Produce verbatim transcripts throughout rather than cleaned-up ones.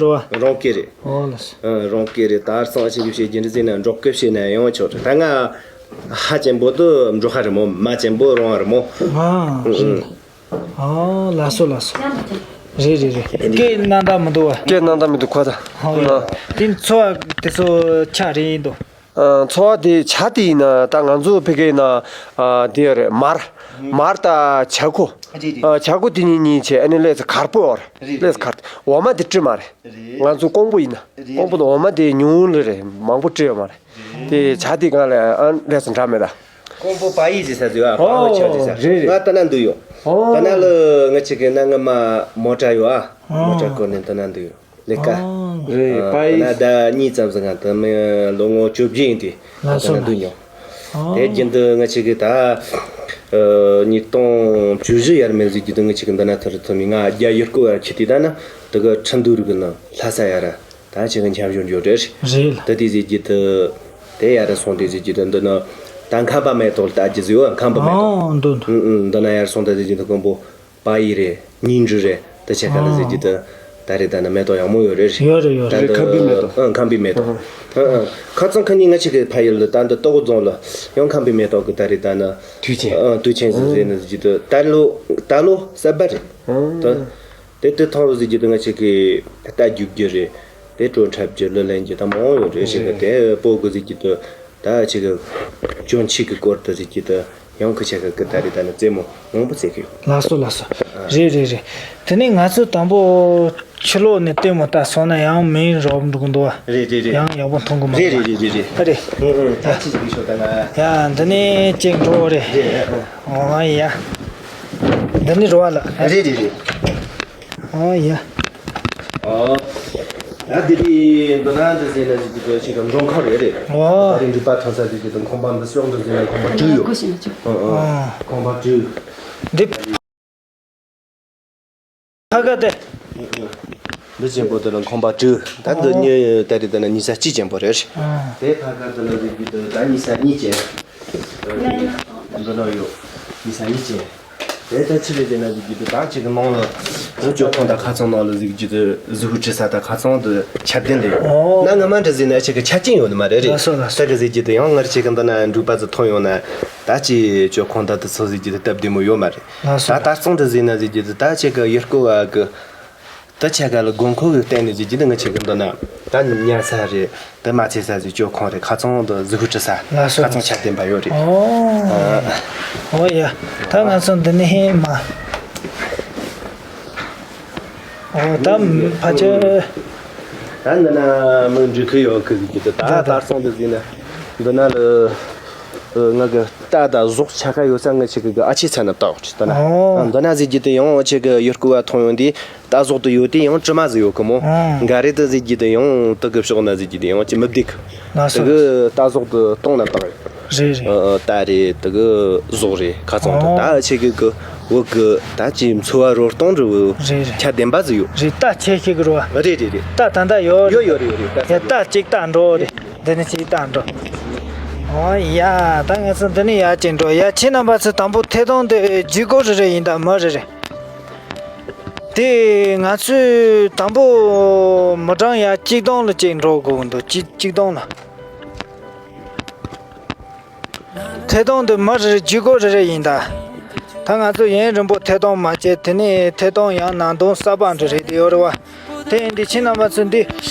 རོ། རང་སྐད་རེད། ཨོ་ལགས་སོ། ཨ། རང་སྐད་རེད། ད་རྩང་ཞིག་བྱེད་རྒྱུ་འདྲ་ཟེར་ན་འབྲོག་སྐད་བྱས་ན་ཡང་ཆོག་རེད། ད་ང་ཧ་ཅན་པོ་དུ་འབྲོག་ཧ་རེད་མོ། མ་ཅན་པོ་རོང་ཧ་རེད་མོ། ཨ། ཨ། རེད། ཨོ་ལགས་སོ་ལགས་སོ། རེད་རེད་རེད། སྐད་སྣང་དག་མི་འདུག་བ། སྐད་སྣང་དག་མི་འདུག་ཁོ་ད། ཨོ། ཨ། དེ་འཚོ་བ་དེ་ཚོ་ཆ་རེད་ཡིན་འདུག། ཨ། འཚོ་བ་དེ་ཇ་དེ་ཡིན་ན་ད་ང་ཚོ་ཕ་གི་ཡིན་ན། ཨ། དེ་རེད། མར། མར་དང་ཇ་ཁུ། རེད་རེད། ཨ། ཇ་ཁུ་དེ་གཉིས་གཉིས་བྱས། ཨ་ནི་ལས་ཀ་དཀར་པོ་ཡོད་རེད། རེད་ལས་ཀ་དཀར། འོ་མ་དེ་བཀྲུས་མ་རེད། རེད། ང་ཚོ་ཀོང་པོ་ཡིན་ན། རེད། ཀོང་པོ་དུ་འོ་མ་དེ་ཉུང་ལེ་རེད། མང་པོ་བཀྲུས་ཡོད་མ་རེད། དེ་ཇ་དེ་གང་ལས་ཨ་ལས་ཀ་འདྲ་མེད་ད། ཀོང་པོ་པ་ཡི་ཟེར་ས་ཟེར་བ། པ་ལོ་ཆ་ཟེར་ས། རེད་རེད། ང་ལྟ་ན་འདུག་ཡོད། ཨོ། ལྟ་ན་ལོ་ང་ཅིག་གི་ན་ང་མ་མོ་ཊ་ཡོད་ཨ། ཨོ། མོ་ཊ་བསྐོར་ནས་ལྟ་ན་འདུག་ཡོད། ལས་ཀ། ཨོ། རེད། ཨ། པ་ཡི། ལྟ་ན་ཟླ་གཉིས་ཙམ་ཟིག་ང་ད་མི་ལོ་ངོ་བཅོ་བརྒྱད་ཡིན་དུས་ལ་ལྟ་ན་འདུག་མྱོང་། ཨོ། དེ་རྒྱུན་དུ་ང་ཅིག་གི་ད། ཨ། ཉིས་སྟོང་བཅུ་བཞི་ཡར་མར་ཟིག་རྒྱུན་དུ་ང་ཅིག་གི་འདི་ན་ཐར་ཐུབ་མི། ང་རྒྱ་ཡུལ་སྐོར་བ་ཁྱེར་དུས་ད་ན་དེ་གི་ཁྲིན་ཏུའུ་རུ་གི་ན་ལྷ་ས་ཡ་ར། ད་ཅིག་གི་འཁྱམ་ཞོར་འགྱོ་རེད། རེད་ལ། ད་དེ་ཟེར་རྒྱུ་དེ། དེ་ཡར་སོང་དེ་ཟེར་རྒྱུ་དེ་འདི་ན། ད་ཁམས་པ་མེ་ཏོག་ལ་ལྟ་རྒྱུ་ཟེར་བ། ཁམས་པ་མེ་ཏོག། ཨོ། འདི་འདི། ཨུ་ཨུ། འདི་ན་ཡར་སོང་ད་ཟེར་རྒྱུ་དེ་ཀོང་པོ་པ་ཡི་རེད། ཉིང་ཁྲི་རེད། དེ་ཆ་ག་ལ་ཟེར་རྒྱུ་དེ། ད་རེད། ད་ན་མེ་ཏོག་ཡག་མོ་ཡོད་རེད། ཡོད་རེད་ཡོད་རེད། ད་འདི་ཁམས་པའི་མེ་ཏོག། ཨ། ཁམས་པའི་མེ་ཏོག། ཨ་ཨ། ཁ་ཚང་ཁ་ཉིན་ང་ཅིག་གི་ཕ་ཡུལ་ལ་ད་འདི་ཏོག་རྫོང་ལ་ཡང་ཁམས་པའི་མེ་ཏོག་གི་ད་རེད། ད་ན་དུས་ཆེན། ཨ། དུས་ཆེན་ཟེར་ཟེར་ན་ཟེར་རྒྱུ་དེ། ད་ལོ་ད་ལོ་གསར་པ་རེད། ཨ། ད། དེ་དེ་མཐོང་རུ་ཟེར་རྒྱུ་དེ་ང་ཅིག་གི་རྟ་རྒྱུག་རྒྱུ་རེད། དེ་བྲོ་འཁྲབ་རྒྱུ་གླུ་ལེན་རྒྱུ་ད་མང་ཡོད་རེད། ཞིག་གི་དེ་སྤོ་གི་ཟེར་རྒྱུ་དེ། ད་ཅིག་གི་གྱོན་ཆས་ཀྱི་སྐོར་དུ་ཟེར་རྒྱུ་དེ་ཡང་ཁུ་ཆ་གི་གི་ད་རེད། ད་ནི་རྩེད་མོ་མང་པོ་རྩེ་གི་ཡོད། ལགས་སོ་ལགས་སོ། རེད་རེད་རེད། དེ་ནས་ང་ཚོ་དང་པོ་ཕྱི་ལོགས་ནས་ལྟད་མོ་ལྟ་སོང་ན་ཡང་མིང་རོབ་འགྲོ་གི་འདུག་བ། རེད་རེད་རེད། ཡང་ཡག་པོ་མཐོང་གི་མ་རེད། རེད་རེད་རེད་རེད། ཨ་རེད། ཨུ་ཨུ། ད་ཅི་ཞིག་གི་ཤོག་ད་ང་། ཡ། འདི་ནས་ཅིག་འགྲོ་རེད། རེད། ཨོ་ཡ། འདི་ནས་རོ་བ་ལ། རེད་རེད་རེད། ཨོ་ཡ། ཨོ། ད་འདི་དེ་འདི་ན་འདི་ཟེར་ན་ཅིག་གི་ཅིག་གི་མགྲོན་ཁང་རེད་རེད། ཨོ། ད་རིང་འགྲུལ་པ་ཐོན་ས་ཅིག་གི་ཁང་པ་འདི་ཤོག་འདི་ཟེར་ན་ཁང་པ་དྲུག་ཡོད། ཨོ། ཁང་པ་དྲུག། འདི། ཕ་ག་དེ། འདི་ཅན་པོ་དེ་ལ་ཁང་པ་དྲུག། ད་འདི་ཨོ། ཉི་ད་རེད། ད་ན་ཉི་ཤུ་གཅིག་ཅན་པོ་རེད། ཨ། དེ་ཕ་ག་དེ་ལ་ཟེར་རྒྱུ་དེ་ད་ཉི་ཤུ་གཉིས་ཅན། འདི་ལ་ཡོད། ཉི་ཤུ་གཉིས་ཅན། དེ་ད་ཕྱི་ལ་ཟེར་ན་ཟེར་རྒྱུ་དེ་ད་ཅིག་གི་ནང་ལ་འདི་ཅོ་ཁང་དང་ཁ་ཚང་ནང་ལ་ཟེར་རྒྱུ་དེ་གཟུགས་པོ་བཀྲུ་ས་དང་ཁ་ཚང་དེ་ཆ་ལྡན་དེ་ཡོད། ཨོ། ན་ང་མ་འདྲ་ཟེར་ན་ཅིག་གི་ཆ་རྐྱེན་ཡོད་ནི་མ་རེད་རེད། ལགས་སོ་ལགས་སོ། ད་གི་ཟེར་རྒྱུ་དེ་ཡང་ངར་ཅིག་གི་འདི་ན་འགྲུལ་པ་ཚོ་ཐོན་ཡོང་ན་ད་ཅིག་ཅོ་ཁང་དང་དེ་ཚོ་ཟེར་རྒྱུ་དེ་སྟབས་བདེ་མོ་ཡོད་མ་རེད། ལགས་སོ། ད་ལྟ་སྟངས་དེ་ཟེར་ན་ཟེར་རྒྱུ་དེ་ད་ཅིག་གི་ཡུལ་སྐོར་བ་གི་ད་ཆ་ག་ལ་དགོས་མཁོ་གི་སྟེང་ནས་ཟེར་རྒྱུ་དེ་ང་ཅིག་གི་འདི་ན་ད་ཉལ་ས་རེད། དེ་མ་ཚད་ས་ཟེར་ཅོ་ཁང་རེད། ཁ་ཚང་དེ་གཟུགས་པོ་བཀྲུ་ས། ལགས་སོ། ཁ་ཚང་ཆ་ལྡན་པ་ཡོད་རེད། ཨོ། ཨ། ཨོ་ཡ། ད་ང་ཚོ་འདི་ནས་ཧེ་མ། ཨོ། ད་ཕ་ཆེ། ད་འདི་ན་མི་འགྲོ་གི་ཡོད་གི་ཟེར་རྒྱུ་དེ་ད་ད་ད་སྟངས་དེ་ཟེར་ན་འདི་ན་ལ་ང་གི་རྟ་དང་ཟོག་ཆ་ག་ཡོད་ས་ང་ཅིག་གི་ཨ་ཅེ་ཚ་ན་བཏགས་ད་ན། ཨོ། འདི་ན་ཟེར་རྒྱུ་དེ་ཡང་ཅིག་གི་ཡུལ་སྐོར་བ་ཐོན་ཡོང་དུས། རྟ་ཟོག་དེ་ཡོད་དེ་ཡང་དྲི་མ་ཟིག་ཡོད་གི་མོ། ཨང་། འགའ་རེ་དེ་ཟེར་རྒྱུ་དེ་ཡང་དེ་གི་ཕྱོགས་ན་ཟེར་རྒྱུ་དེ་ཡང་ཅི་མི་བདེ་གི། ལགས་སོ། དེ་གི་རྟ་ཟོག་དེ་གཏོང་ན་བཏང་རེད། རེད་རེད། ཨ་ཨ། རྟ་རེད། དེ་གི་ཟོག་རེད། ཁ་ཚང་དེ། ཨོ། ད་ཆེ་གི་གི་བོད་གི་ད་ཅི་འཚོ་བ་རོལ་སྟངས་རེད། རེད་རེད། ཆ་ལྡན་པ་ཟིག་ཡོད། རེད། ད་ཆེ་ཤེས་གི་རོ། རེད་རེད་རེད། ད་ད་ད་ཡོད། ཡོད་ཡོད་རེད་ཡོད་རེད། ད་ཡ་ད་གཅིག་ད་འགྲོ་རེད། འདི་ནི་གཅིག་ད་འགྲོ། ཨོ་ཡ། ད་ང་ཚོ་འདི་ནི་ཡ་གཅིག་འགྲོ། ཡ་ཁྱེད་རྣམ་པ་ཚོ་དང་པོ་ཐད་གཏོང་དེ་བརྒྱུད་སྐོར་རེ་རེ་ཡིན། ད་མི་རེ་རེ། དེ་ང་ཚོས་དང་པོ་མི་གྲངས་ཡ་གཅིག་སྟོང་ལ་ཅིག་འགྲོ་དགོས་འདུག་གཅིག་གཅིག་སྟོང་ལ། ཐད་གཏོང་འདི་མི་རེ་རེ་བརྒྱུད་སྐོར་རེ་རེ་ཡིན་ད། ད་ང་ཚོ་ཡུན་རིང་པོ་ཐད་གཏོང་མ་བྱས། དེ་ནས་ཐད་གཏོང་ཡང་ནང་དོན་གསར་པ་འདྲ་རེད་དེ་ཡོད་རེད་བ། དེ་ཡིན་དུས་ཁྱེད་རྣམ་པ་ཚོ་འདི་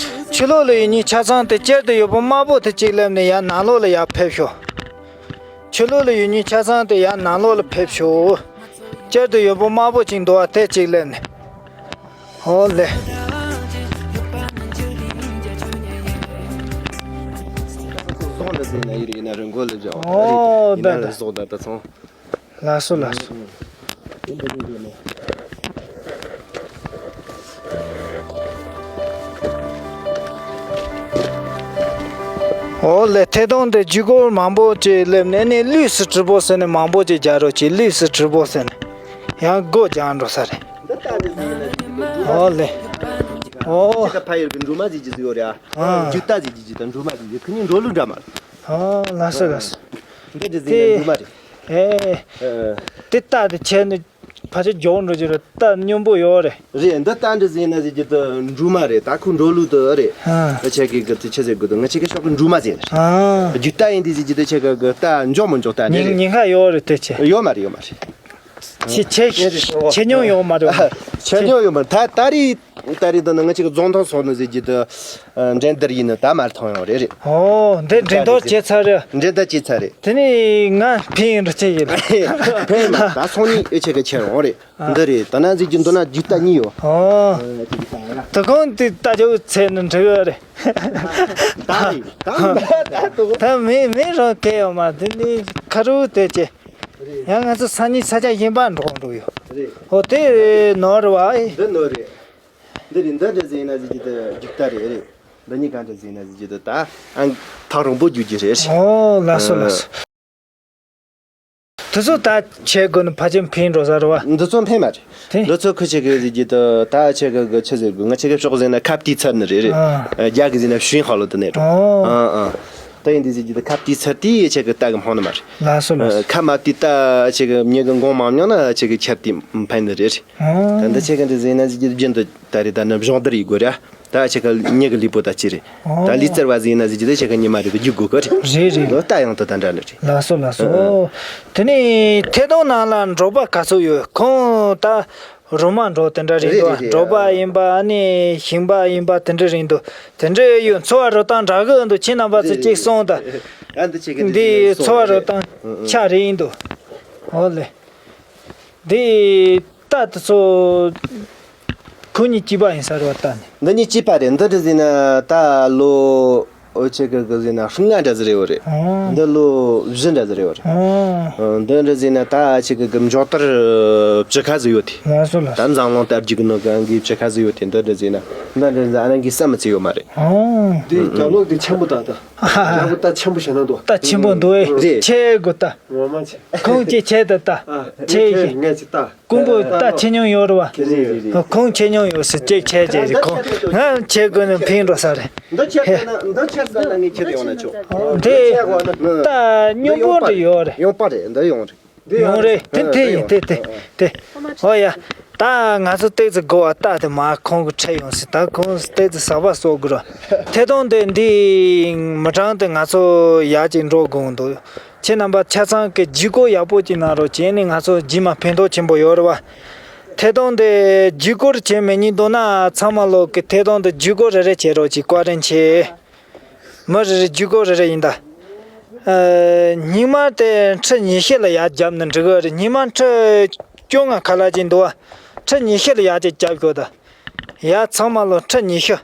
ཕྱི་ལོགས་ལ་ཡོད་མཁན་ཆ་ཚང་དེ་སྤྱིར་དུ་ཡོད་པོ་དམར་པོ་དེ་གཅིག་སླེབས་ནས་ཡར་ནང་ལོགས་ལ་ཡར་ཕེབས་ཤོག་ཕྱི་ལོགས་ལ་ཡོད་མཁན་ཆ་ཚང་དེ་ཡར་ནང་ལོགས་ལ་ཕེབས་ཤོག་སྤྱིར་དུ་ཡོད་པོ་དམར་པོ་ཅིག་འདུག་བ། དེ་གཅིག་སླེབས་ནས། ཨོ་ལེ། ཟོག་འདི་ཟིན་ན་ཡིན་ཡིན་ན་རི་མགོ་ལ་འཇོག་ཨོ་ཡིན་ན་ད་ད་ཟོག་ད་ད་ཚོང་། ལགས་སོ་ལགས་སོ། ཨོ་ལེ། ཐད་གཏོང་དེ་བརྒྱུད་སྐོར་མང་པོ་ཅིག་སླེབས་ནས་ནི་ལུས་སུ་གྲུ་པོ་ཟེར་ནས་མང་པོ་ཅིག་རྒྱག་རོགས་གྱིས། ལུས་སུ་གྲུ་པོ་ཟེར་ནས་ཡང་སྒོ་རྒྱག་འགྲོ་ས་རེད། འདི་ལྟ་ནི་ཟིན་ཡིན་ན་ཟིན་གྱི་འདུག་ཨོ་ལེ། ཨོ། ཅི་ག་ཕ་ཡུལ་གྱི་འབྲུ་མ་ཟིན་གྱི་ཟིན་ཡོད་རེད་ཨ། ཨ། རྒྱུ་རྟ་ཟིན་གྱི་ཟིན་དང་འབྲུ་མ་ཟིན་གྱི་ཁི་ཉིན་འགྲོ་ལུགས་འདྲ་མ་རེད། ཨོ་ལགས་སོ་ལགས་སོ། འདི་འདྲ་ཟིན་ན་འབྲུ་མ་རེད། ཨེ། ཨེ། དེ་རྟ་དེ་ཆེ་ནི། ཕལ་ཆེར་མགྱོགས་འགྲོ་རྒྱུ་རེད། རྟ་སྙོམས་པོ་ཡོད་རེད། རེད། འདི་རྟ་འདྲ་ཟེར་ན་ཟེར་རྒྱུ་དེ་འབྲོག་མ་རེད། ད་ཁོ་འབྲོག་ལུག་དེ་རེད། ཨ། ད་ཁྱེད་ཀྱི་གི་དེ་ཆི་ཟེར་དགོས་དེ། ང་ཁྱེད་ཀྱི་ཕྱོགས་ཀྱི་འབྲོག་མ་ཟེར་ནི་རེད། ཨ། རྒྱུག་རྟ་ཡིན་དེ་ཟེར་རྒྱུ་དེ་ཁྱེད་ཀྱི་གི་རྟ་མགྱོགས་མི་མགྱོགས་ད་རེད། ཉེན་ཉེན་ཁ་ཡོད་རེད་དེ་ཆེ། ཡོད་མ་རེད། ཡོད་མ་རེད། ཆེ་ཆེ་ཆེ་ཆེ་མྱོང་ཡོད་མ་རེད། ཆེ་མྱོང་ཡོད་མ་རེད། ད་ད་རེས་ད་རེས་འདི་ནི་ང་ཁྱེད་ཀྱི་རྫོང་ཐང་སོགས་ནི་ཟེར་རྒྱུ་དེ། ཨ། འགྲན་བསྡུར་ཡིན་ནི་ད་མར་ཐོན་ཡོང་རེད། རེད། ཨོ། འདི་འགྲན་བསྡུར་བྱས་ཚར་རེད། འགྲན་བསྡུར་བྱས་ཚར་རེད། དེ་ནས་ང་ཕིན་རུ་ཆེ་ཡིན། ཕིན་མ་ད་སོང་ནི་ཨེ་ཆེ་གི་ཁྱེར་འོང་རེད། ཨ། འདི་རེད། ད་ན་ཟིག་གི་འདུག་ན་རྒྱུག་རྟ་གཉིས་ཡོད། ཨོ། ཨ། དེ་གི་ད་ཡ། ད་གང་དེ་ད་ཅོག་ཚེ་ནི་འགྲིག་གི་རེད། ད་རེད། ད་ད་དུ། ད་མི་མི་རང་གལ་ཡོད་མ། དེ་ནི་ཁ་རུ་དེ་ཅེ། རེད། ཡང་ང་ཚོ་ས་གཉིས་ས་ཆ་གཞན་པ་འགྲོ་འགྲོ་ཡོད། རེད། ཨོ་དེ་ནོར་བ་ཨེ། འདི་ནོར་རེད། འདི་རེད། འདི་འདྲ་ཟིག་ཡིན་ན་ཟིག་གི་དེ་རྒྱུག་རྟ་རེད། རེད། འདི་གཉིས་གང་འདྲ་ཟིག་ཡིན་ན་ཟིག་གི་དེ་ད་ཨང་ཐག་རིང་པོ་རྒྱུག་རྒྱུ་རེད། ཨོ་ལགས་སོ་ལགས་སོ། དེ་ཚོ་ད་ཆེ་དགོས་ནི་ཕལ་ཆེར་ཕིན་འགྲོ་ས་རེད་བ། འདི་ཚོ་ཕིན་མ་རེད། ཕིན། འདི་ཚོ་ཁོ་ཆེ་གི་ཟིག་གི་དེ་ད་ཆེ་གི་གི་ཆི་ཟེར་དགོས། ང་ཆེ་གི་ཕྱོགས་ཟིག་ན་ཁ་བཏིག་ཚར་ནི་རེད། རེད། ཨ། རྒྱ་གི་ཟིག་ན་ཤུན་ཧ་ལོ་དེ་ནས་འགྲོ། ཨོ། ཨ་ཨ། ད་ཡིན་དེ་ཟིག་གི་དེ་ཁ་བཏིག་ཚར་དེ་ཆེ་གི་རྟ་གི་ཕང་ནི་མ་རེད། ལགས་སོ་ལགས་སོ། ཁ་མ་བཏིག་རྟ་ཆེ་གི་མྱི་གི་མགོ་མ་རྙོག་ན་ཆེ་གི་ཁ་བཏིག་ཕན་ནི་རེད། ཨ། ད་འདི་ཆེ་གི་འདི་ཟེར་ན་ཟིག་གི་རྒྱུན་དུ་ད་རེད། ད་ནི་སྦྱོང་བརྡར་ཡི་དགོས་ར། ད་ཆེ་གི་མྱི་གི་ལུས་པོ་ད་ཅི་རེད། ཨོ། ད་ལུས་རྩལ་བ་ཟིག་ཡིན་ན་ཟིག་གི་དེ་ཆེ་གི་ཉི་མ་རེད་དུ་རྒྱུག་དགོས་གི་རེད། རེད་རེད། ལོ་ལྟ་ཡང་དུ་ད་འདྲ་ནི་རེད། ལགས་སོ་ལགས་སོ། ཨ་ཨ། དེ་ནས་ཐད་གཏོང་ནང་ལ་འབྲོག་པ་ག་ཚོད་ཡོད། ཁོང་ད་རོ་མ་འབྲོག་དེ་འདྲ་རེད་འདུག་རེད་རེད་རེད། འབྲོག་པ་ཡིན་པ་ཨ་ནི་ཞིང་པ་ཡིན་པ་དེ་འདྲ་རེད་འདུག་དེ་འདྲ་ཡོད། འཚོ་བ་རོལ་སྟངས་འདྲ་གི་འདུག་ཁྱེད་རྣམ་པ་ཚོ་གཅིག་གསུངས་ད། ཨ་འདི་ཆེ་གི་འདི་འདི་འཚོ་བ་རོལ་སྟངས་ཆ་རེད་ཡིན་འདུག་ཨོ་ལེ། འདི་རྟ་དེ་ཚོ་ཁོ་གཉིས་གཅིག་པ་ཡིན་ས་རེད་བ། རྟ་ནི། འདི་གཉིས་གཅིག་པ་རེད། འདི་འདྲ་ཟིན་ན་ད་ལོ་ཨོ་ཆེ་གི་གི་ཟིན་ན་ལྔ་འདྲ་ཟིག་རེད་བ་རེད། ཨོ། འདི་ལོ་བཞི་འདྲ་ཟིག་རེད་བ་རེད། ཨོ། འདི་འདྲ་ཟིན་ན་ད་ཆེ་གི་གི་མགྱོགས་དར་བཅུ་ཁ་ཟིག་ཡོད་དེ། ལགས་སོ་ལགས་སོ། ད་འཛམ་གླིང་དར་རྒྱས་གི་ནང་གི་ཨང་གི་བཅུ་ཁ་ཟིག་ཡོད་དེ། འདི་འདྲ་ཟིན་ན་འདི་འདྲ་ཟིན་ཨ་ནང་གི་ས་མི་ཚེ་ཡོད་མ་རེད། ཨོ། འདི་རྒྱབ་ལོགས་འདི་ཆེན་པོ་ད་ད། རྒྱབ་ལོགས་ད་ཆེན་པོ་ཞེ་ན་འདུག་རྟ་ཆེན་པོ་འདུག་ཨེ། རེད། ཆེ་གོ་ད། ངོ་མ་ཆེ། ཁོང་ཅིག་ཆེ་ད་ད། ཨ། ཆེ་ཡི། ངས་ཅིག་ད། ཀུང་པོ་རྟ་ཆེ་ཉུང་ཡོད་རེད་བ། རེད་རེད་རེད། ཁོང་ཆེ་ཉུང་ཡོད་ཟེར་ཅིག་ཆེ་ཅེ་རེད། ཁོང་ང་ཆེ་དགོས་ན་ཕིན་འགྲོ་ས་རེད། འདི་ཆེ་ས་ན་འདི་ཆེ་ས་ན་ངས་ཁྱེར་ཡོང་ན་ཆོག་འདི་ཆེ་གོ་ན། རྟ་སྙོམས་པོ་འདི་ཡོད་རེད། ཡོང་པ་རེད། འདི་ཡོང་རེད། ཡོང་རེད། དེ་དེ་ཡིན། དེ་དེ་དེ། ཨོ་ཡ། ད་ང་ཚོ་ཏོག་ཙམ་དགོས་བ། རྟ་དེ་མ་ཁོང་གི་ཁྲིད་ཡོང་ཟེར། ད་ཁོང་ཏོག་ཙམ་ཟག་པ་གསོག་དགོས་ར། ཐད་གཏོང་དེ་འདི་མི་གྲངས་དེ་ང་ཚོ་ཡར་ཅིག་འགྲོ་དགོས་འདུག་ཁྱེད་རྣམ་པ་ཆ་ཚང་གི་བརྒྱུད་སྐུར་ཡག་པོ་ཅིག་གནང་རོགས་བྱས་ནས་ང་ཚོ་རྗེས་མ་ཕན་ཐོགས་ཆེན་པོ་ཡོད་རེད་བ། ཐད་གཏོང་དེ་བརྒྱུད་སྐུར་བྱེད་མི་ཉན་འདུག་ན་ཚང་མ་ལོག་གི་ཐད་གཏོང་དེ་བརྒྱུད་སྐུར་རེ་རེ་བྱེད་རོགས་ཅིག་བཀའ་དྲིན་ཆེ། མི་རེ་རེ་བརྒྱུད་སྐུར་རེ་རེ་ཡིན་ད། ཨ། སྙིགས་མ་དེ་ཁྲི་ཉི་ཤུ་ལ་ཡར་བརྒྱབ་ན་འགྲིག་གི་རེད། སྙིགས་མ་ཁྲི་བཅོ་ལྔ་ཁ་ལག་ཅིག་འདུག་བ། ཁྲི་ཉི་ཤུ་ལ་ཡར་ཅིག་བརྒྱབ་ཤོག་ད། ཡ་ཚང་མ་ལོ་ཁྲི་ཉི་ཤུ།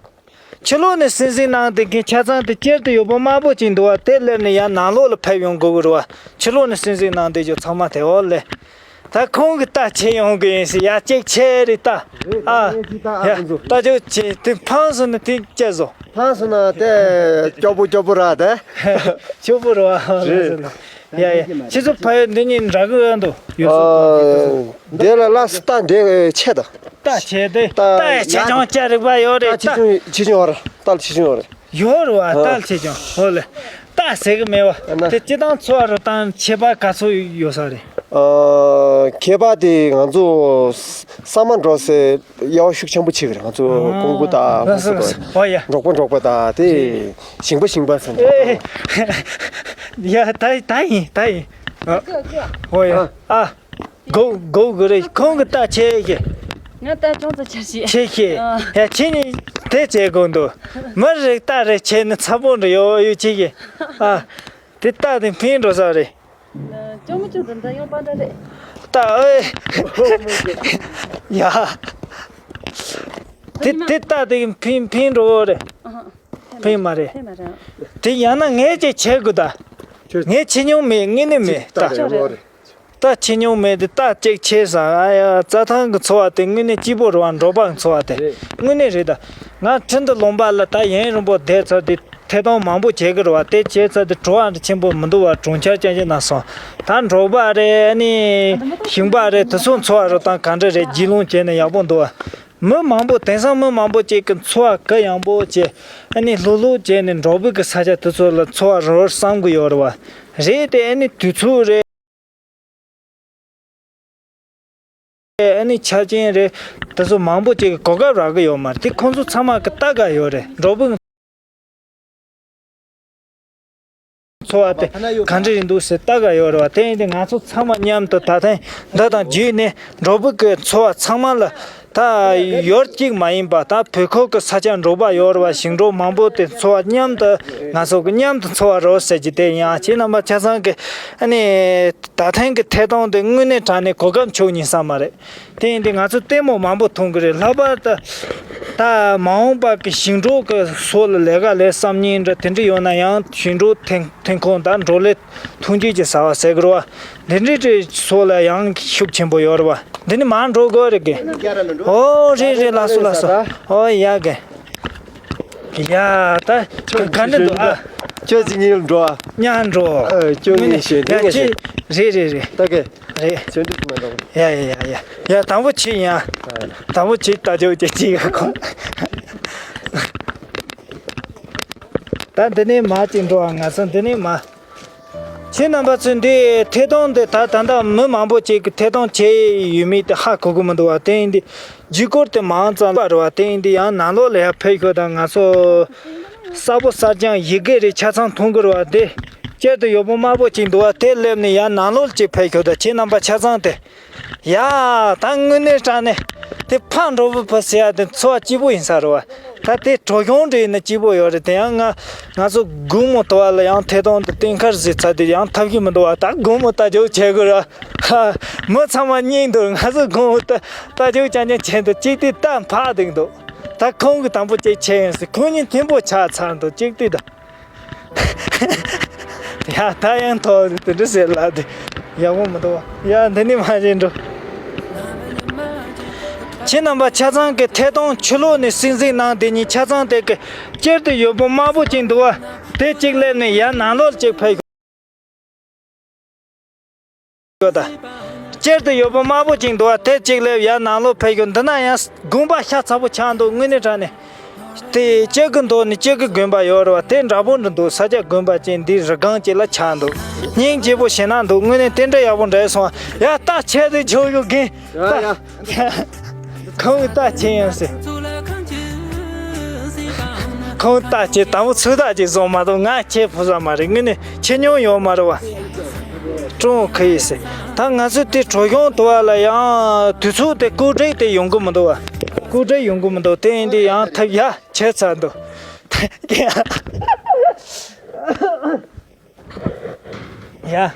ཕྱི་ལོགས་ནས་སིང་སིང་གནང་དེ་གི་ཆ་ཚང་དེ་སྤྱིར་དུ་ཡོད་པོ་དམར་པོ་ཅིག་འདུག་བ། དེ་སླེབས་ནས་ཡར་ནང་ལོགས་ལ་ཕེབས་ཡོང་དགོས་ཀྱི་རེད་བ། ཕྱི་ལོགས་ནས་སིང་སིང་གནང་དེ་ཅོ་ཚང་མ་དེ་འོ་ལེ། ད་ཁོང་གི་རྟ་ཁྱེར་ཡོང་གི་ཡིན་ཟེར། ཡ་གཅིག་ཁྱེར་རེ་ལྟ། ཨ། ཡ་རྟ་ཅོ་ཁྱེར་དེ་འཕངས་སོང་ན་དེ་སྐྱེ་བཟོ། འཕངས་སོང་ན་དེ་སྐྱོ་པོ་སྐྱོ་པོ་ར་དེ། སྐྱོ་པོ་ར་བ། རེད། ཡ་ཡ། ཁྱེད་ཚོ་ཕ་ཡུལ་འདི་གཉིས་འདྲ་གི་ཡོད་འདུག་ཡོད་སོ། འདི་ལ་ལ་སི་རྟ་འདི་ཆེ་ད། རྟ་ཆེ་དེ། རྟ་ཡ་ཆེ་ཆུང་ཅི་རིགས་པ་ཡོད་རེད། རྟ་ཆེ་ཆུང་ཆེ་ཆུང་ཡོད་རེད། རྟ་ལ་ཆེ་ཆུང་ཡོད་རེད། ཡོད་རེད་བ། ཨ། རྟ་ལ་ཆེ་ཆུང་། ཧོ་ལེ། རྟ་ཟེར་གི་མེད་བ། ཨ་ན། དེ་སྤྱི་བཏང་འཚོ་བ་རོལ་སྟངས་ཁྱད་པར་ག་ཚོད་ཡོད་ས་རེད། ཨ། ཁྱད་པར་དེ་ང་ཚོ་ས་མ་འགྲོ་སའི་དབྱེ་བ་ཤུགས་ཆེན་པོ་ཕྱེ་གི་རེད། ང་ཚོ་ཨ། ཀོང་པོ་དང་ལགས་སོ་ལགས་སོ། ཨོ་ཡ། འབྲོག་པ་འབྲོག་པ་དང་དེ་ཞིང་པ་ཞིང་པ་ཟེར་ཨེ། ཡ་ད་ད་ཡིན་ད་ཡིན། ཨ། ཨོ་ཡ། ཨ། གོ་གོ་གི་རེད། ཁོང་གི་རྟ་ཆེ་གི། ང་རྟ་ཅུང་ཙམ་ཆེ་ཤི། ཆེ་ཤི། ཨ། ཡ་ཁྱེད་གཉིས་དེ་བྱེད་དགོས་འདུག་མི་རེ་རྟ་རེ་ཆེ་ནི་ཚ་པོ་འདྲ་ཡོད་ཡོད་ཆེ་གི། ཨ། དེ་རྟ་དེ་ཕིན་འགྲོ་ས་རེད། ཅུང་མི་ཅུང་དུ་འདི་ཡོང་པ་འདྲ་རེད། རྟ་ཨེ། ཡ། དེ་དེ་རྟ་དེ་ཕིན་ཕིན་འགྲོ་རེད། ཨ་ཧ། ཕིན་མ་རེད། ཕིན་མ་རེད། དེ་ཡང་ན་ངས་ཅིག་བྱེད་དགོས་ད། ཁྱོད། ངས་ཆེ་ཉུང་མེད། དངོས་གནས་མེད་ད། ཁྱོད་རེད། རྟ་ཆེ་ཉུང་མེད་དེ། རྟ་གཅིག་ཆེ་ས། ཨ་ཡ། རྩྭ་ཐང་གི་འཚོ་བ་དེ་དངོས་གནས་སྐྱིད་པོ་རེད་བ། འབྲོག་པ་གི་འཚོ་བ་དེ། རེད། དངོས་གནས་རེད་ད། ང་ཁྲིན་ཏུ་ལུང་པ་ལ་ད་ཡུན་རིང་པོ་བསྡད་ཚར་དེ། ཐད་གཏོང་མང་པོ་བྱེད་ཀྱི་རེད་བ། དེ་བྱས་ཚར་དེ་བྲོ་བ་འདྲ་ཆེན་པོ་མི་འདུག་བ། གྲོང་ཁྱེར་ཅན་ཅིག་ན་སོང་། ད་འབྲོག་པ་རེད། ཨ་ནི་ཞིང་པ་རེད། དེ་ཚོ་འཚོ་བ་རོལ་སྟངས་ག་འདྲ་རེད། རྒྱུས་ལོན་བྱས་ནས་ཡག་པོ་འདུག་བ། མི་མང་པོ། དེང་སང་མི་མང་པོ་ཅིག་གི་འཚོ་བ་གུ་ཡངས་པོ་བྱས། ཨ་ནི་ལྷོད་ལྷོད་བྱས་ནས་འབྲོག་པའི་གི་ས་ཆ་དེ་ཚོ་ལ་འཚོ་བ་རོལ་བསམ་གི་ཡོད་རེད་བ། རེད་དེ། ཨ་ནི་དུས་ཚོད་རེད། ཨ་ནི་ཆ་རྐྱེན་རེད། དེ་ཚོ་མང་པོ་ཅིག་གི་གོ་སྐབས་རག་གི་ཡོད་མ་རེད། དེ་ཁོང་ཚོ་ཚང་མ་གི་ལྟ་ག་ཡོད་རེད། འགྲོ་བུ་འཚོ་བ་དེ་ག་འདྲ་རེད་འདུག་ཟེར་ལྟ་ག་ཡོད་རེད་བ། དེ་ཡིན་དུས་ང་ཚོ་ཚང་མ་མཉམ་དུ་ད་ཐེངས་འདི་དང་རྗེས་ནས་འགྲོ་བུ་གི་འཚོ་བ་ཚང་མ་ལ། ད་ཡུལ་གཅིག་མ་ཡིན་པ། ད་བོད་ཁུལ་གྱི་ས་ཆ་འགྲོ་བ་ཡོད་རེད་བ། ཞིང་འབྲོག་མང་པོ་དེ་འཚོ་བ་མཉམ་དུ་ང་ཚོ་གི་མཉམ་དུ་འཚོ་བ་རོགས་ཟེར་གྱི་དེ་ཡིན། ཨ། ཁྱེད་རྣམ་པ་ཆ་ཚང་གི་ཨ་ནི་ད་ཐེངས་ཀྱི་ཐད་གཏོང་དེ་དངོས་གནས་དྲང་གནས་གོ་སྐབས་འཆོར་ཉན་ས་མ་རེད། དེ་ཡིན་དུས་ང་ཚོ་ལྟད་མོ་མང་པོ་མཐོང་གི་རེད། ལྷག་པར་དུ་ད་མ་འོངས་པ་གི་ཞིང་འབྲོག་གི་སོགས་ལ་ལས་ཀ་ལས་བསམ་མཁན་འདྲ་དེ་འདྲ་ཡོད་ན་ཡང་ཞིང་འབྲོག་ཐོན་ཐོན་ཁུངས་དང་འབྲོག་ལས་ཐོན་སྐྱེད་ཀྱི་ཟ་བ་ཟེར་གི་རེད་བ། འདི་འདྲའི་འདྲའི་སོགས་ལ་ཡང་ཤུགས་ཆེན་པོ་ཡོད་རེད་བ། འདི་ནི་མར་འགྲོ་དགོས་རེད་གི། ཨོ་རེད་རེད། ལགས་སོ་ལགས་སོ། ཨོ་ཡ་གི། ཡ་ད་ག་འདྲ་འདུག་ཨ། ཁྱོད་ཀྱི་ཉིན་འགྲོ་ཨ། ཉག་འགྲོ། ཨ། ཁྱོད་ཉིན་བཞིན་དེ་ངས་བཞིན། རེད་རེད་རེད། ད་གི། རེད། ཚོན་འདྲི་མ་འདྲ་བ། ཡ་ཡ་ཡ་ཡ་ཡ། དང་པོ་ཁྱེད་ཡིན་ཨ། དང་པོ་ཁྱེད་ལྟ་རྒྱུ་ཅིག་ཅིག་ཡོད་ཁོ། ད་འདི་ནས་མར་ཅིག་འགྲོ་ཨ། ང་ཚོ་འདི་ནས་མར། ཁྱེད་རྣམ་པ་ཚོས་འདི་ཐད་གཏོང་འདི་ད་ད་ལྟ་མི་མང་པོ་ཅིག་གིས་ཐད་གཏོང་བྱས་ཡོད་མེད་དེ་ཧ་གོ་གི་མི་འདུག་བ། དེ་ཡིན་དུས་རྒྱུ་སྐོར་དེ་མང་ཙམ་རེད་བ། དེ་ཡིན་དུས་ཡང་ནང་ལོགས་ལ་ཡར་ཕེབས་ཤོག་དང་། ང་ཚོ་གསར་པོ་གསར་རྐྱང་ཡི་གེ་རེ་ཆ་ཚང་མཐོང་གི་རེད་བ། དེ་སྤྱིར་དུ་ཡོད་པོ་དམར་པོ་ཅིག་འདུག་བ། དེ་སླེབས་ནས་ཡར་ནང་ལོགས་ཅིག་ཕེབས་ཤོག་དང་། ཁྱེད་རྣམ་པ་ཆ་ཚང་དེ། ཡ། ད་དངོས་གནས་དྲང་གནས་དེ་ཕར་འགྲོ་བུ་ཕུ་ཟེར་ཡ་དེ་འཚོ་བ་སྐྱིད་པོ་ཡིན་ས་རེད་བ། ད་དེ་བྲོ་གཞུང་འདྲ་ཡིན་ན་སྐྱིད་པོ་ཡོད་རེད། དེ་ཡང་ང་ང་ཚོ་དགོང་མོ་དུ་བ་ལ་ཡང་ཐད་གཏོང་དུ་སྟོན་ཁར་གཟིགས་ཚར་དུས་ཡང་ཐབས་ཤེས་མི་འདུག་བ། ད་དགོང་མོ་ལྟ་རྒྱུ་བྱེད་དགོས་ར། ཧ། མི་ཚང་མ་སྙིང་འདོད། ང་ཚོ་དགོང་མོ་ལྟ་ལྟ་རྒྱུ་རྐྱང་རྐྱང་བྱེད་འདུག་ཅིག་དེ་ད་འཕགས་འདུག་འདུག་ད་ཁོང་གི་དང་པོ་ཅིག་ཆེ་ཡིན་ཟེར། ཁོང་གཉིས་མཐུན་པོ་ཆགས་ཚར་འདུག་ཅིག་དེ་ད། ཡ། ད་ཡང་ཐོག་དེ་འདྲ་ཟེར་ལ་དེ་ཡག་པོ་མི་འདུག་ཡ། འདི་ནས་མར་ཅིག་འགྲོ། ཁྱེད་རྣམ་པ་ཆ་ཚང་གི་ཐད་གཏོང་ཕྱི་ལོགས་ནས་གཟིགས་གཟིགས་གནང་། དེ་གཉིས་ཆ་ཚང་དེ་གི་སྤྱིར་དུ་ཡོད་པོ་དམར་པོ་ཅིག་འདུག་བ། དེ་གཅིག་སླེབས་ནས་ཡར་ནང་ལོགས་ཅིག་ཕེབས་ཤོག་དང་། སྤྱིར་དུ་ཡོད་པོ་དམར་པོ་ཅིག་འདུག་བ། དེ་གཅིག་སླེབས། ཡར་ནང་ལོགས་ཕེབས་ཤོག་འདི་ན་ཡང་དགོན་པ་ཤ་ཚ་པོ་ཆགས་འདུག་དངོས་གནས་དྲང་གནས། དེ་གཅིག་གི་མདོ་ནས་གཅིག་གི་དགོན་པ་ཡོད་རེད་བ། དེ་འདྲ་པོ་འདྲ་འདུག་ས་སྐྱ་དགོན་པ་ཅན་འདི་རི་སྒང་ཅིག་ལ་ཆགས་འདུག་སྙིང་རྗེ་པོ་ཞེ་ན་འདུག་དངོས་གནས་དེ་འདྲ་ཡག་པོ་འདྲ་སོང་། ཡ། ད་ཆེ་དེ་ཆོ་ཡོད་གིན། ཡ་ཡ། ཁོང་གི་ད་ཆེ་ཡང་ཟེར། ཁོང་ད་ཆེ་དང་པོ་ཚུར་ད་ཆེ་བཟོ་མ་གཏོགས་ང་ཆེ་ཕོ་ས་མ་རེད། དངོས་གནས་ཆེ་མྱོང་ཡོད་མ་རེད་བ། ཀྲུང་ཁུ་ཡི་ཟེར། ད་ང་ཚོ་དེ་བྲོ་གཞུང་དུ་བ་ལ་ཡང་དུས་ཚོད་དེ་སྐུ་དྲིན་དེ་ཡོང་གི་མི་འདུག་བ། སྐུ་དྲིན་ཡོང་གི་མི་འདུག་དེ་ཡིན་དུས་ཡང་ཐབས་ཡ་ཆེ་ཚར་འདུག་ཡ།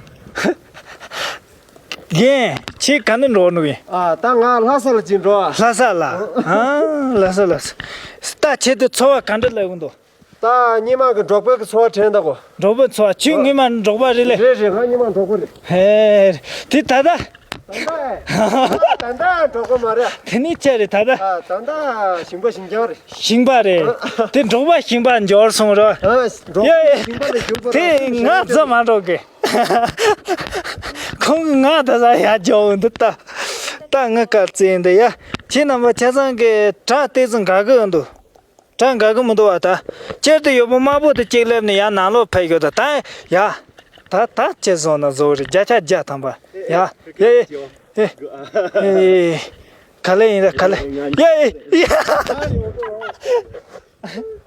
རྒན། ཁྱེད་ག་ནས་འགྲོ་ནུག་ཡིན། ཨ། ད་ང་ལྷ་ས་ལ་ཅིག་འགྲོ་ཨ། ལྷ་ས་ལ། ཨ། ལྷ་ས་ལ། ད་ཁྱེད་དེ་འཚོ་བ་ག་འདྲ་ལས་འོང་འདུག་ད་སྔོན་མ་གི་འབྲོག་པའི་གི་འཚོ་བ་དྲན་ད་གོ། འབྲོག་པའི་འཚོ་བ། ཁྱོད་སྔོན་མ་འབྲོག་པ་རེད་ལེ། རེད་རེད། ང་སྔོན་མ་འབྲོག་པ་རེད། ཧེ། དེ་ད་ལྟ། ད་ལྟ་ད་ལྟ་འབྲོག་པ་མ་རེད། དེ་ནི་ཅི་རེད་ད་ལྟ། ཨ། ད་ལྟ་ཞིང་པ་ཞིང་ཆེན་རེད། ཞིང་པ་རེད། དེ་འབྲོག་པ་ཞིང་པ་འབྱོར་སོང་ར། ཨ། འབྲོག་པ་ཡ་ཡ། ཞིང་པ་ལ་འཇུག་པ་དེ་ང་རྩ་མ་འགྲོ་གི། ཁོང་གིས་ང་ད་ས་ཡར་འཇོག་འདི་ལྟ། ད་ང་དཀའ་ཚེགས་འདི་ཡ། ཁྱེད་རྣམ་པ་ཆ་ཚང་གི་བྲག་ཏོག་ཙམ་དགའ་གི་འདུག་བྲག་དགའ་གི་མི་འདུག་བ། ད་སྤྱིར་དུ་ཡོད་པོ་དམར་པོ་དེ་གཅིག་སླེབས་ནས་ཡར་ནང་ལོགས་ཕེབས་ཤོག་ད། ད་ཡ། ད་ད་ཅི་བཟོ་ན་བཟོ་རེད། བརྒྱ་ཆ་བརྒྱ་ཐམ་པ། ཡ། ཡ་ཡ། ཨེ། ཨེ། ག་ལེ་ཡིན་ད་ག་ལེ། ཡ་ཡ་ཡ།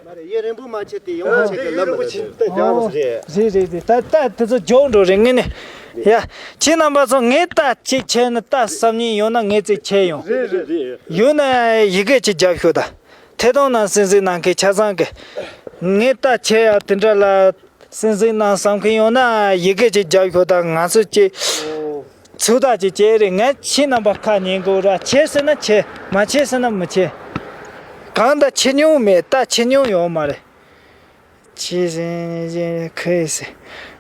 མ་རེད། ཡུན་རིང་པོ་མ་ཆད་དེ་ཡོང་བ་ཆད་དེ་ལམ་མ་ཆད། ཨོ། རེད་རེད་རེད། ད་ད་དེ་ཚོ་མགྱོགས་འགྲོ་རེད། ངས་ནི། ཡ། ཁྱེད་རྣམ་པ་ཚོ་ངས་ལྟ་ཅིག་བྱས་ན་ལྟ་བསམ་ཉིན་ཡོང་ན་ངས་ཅིག་བྱས་ཡོང་། རེད་རེད་རེད། ཡོད་ན་ཡི་གེ་ཅིག་རྒྱབ་ཤོག་ད། ཐད་གཏོང་ནང་གསན་གཟིགས་གནང་མཁན་ཆ་ཚང་གི། ངས་ལྟ་བྱས་ཡ་དེ་འདྲ་ལ། གསན་གཟིགས་གནང་བསམ་མཁན་ཡོང་ན་ཡི་གེ་ཅིག་རྒྱབ་ཤོག་ད། ང་ཚོ་ཅིག་ཚུགས་ཐག་ཅིག་བཅད་རེད། ངས་ཁྱེད་རྣམ་པ་ཁ་ཉན་དགོས་ར། བྱེད་ཟེར་ན་བྱེད། མ་བྱེད་ཟེར་ན་མི་བྱེད། གང་ལྟར་བྱེད་མྱོང་མེད། ལྟ་བྱེད་མྱོང་ཡོད་མ་རེད། བྱེད་ཟེར་ཁུ་ཟེར།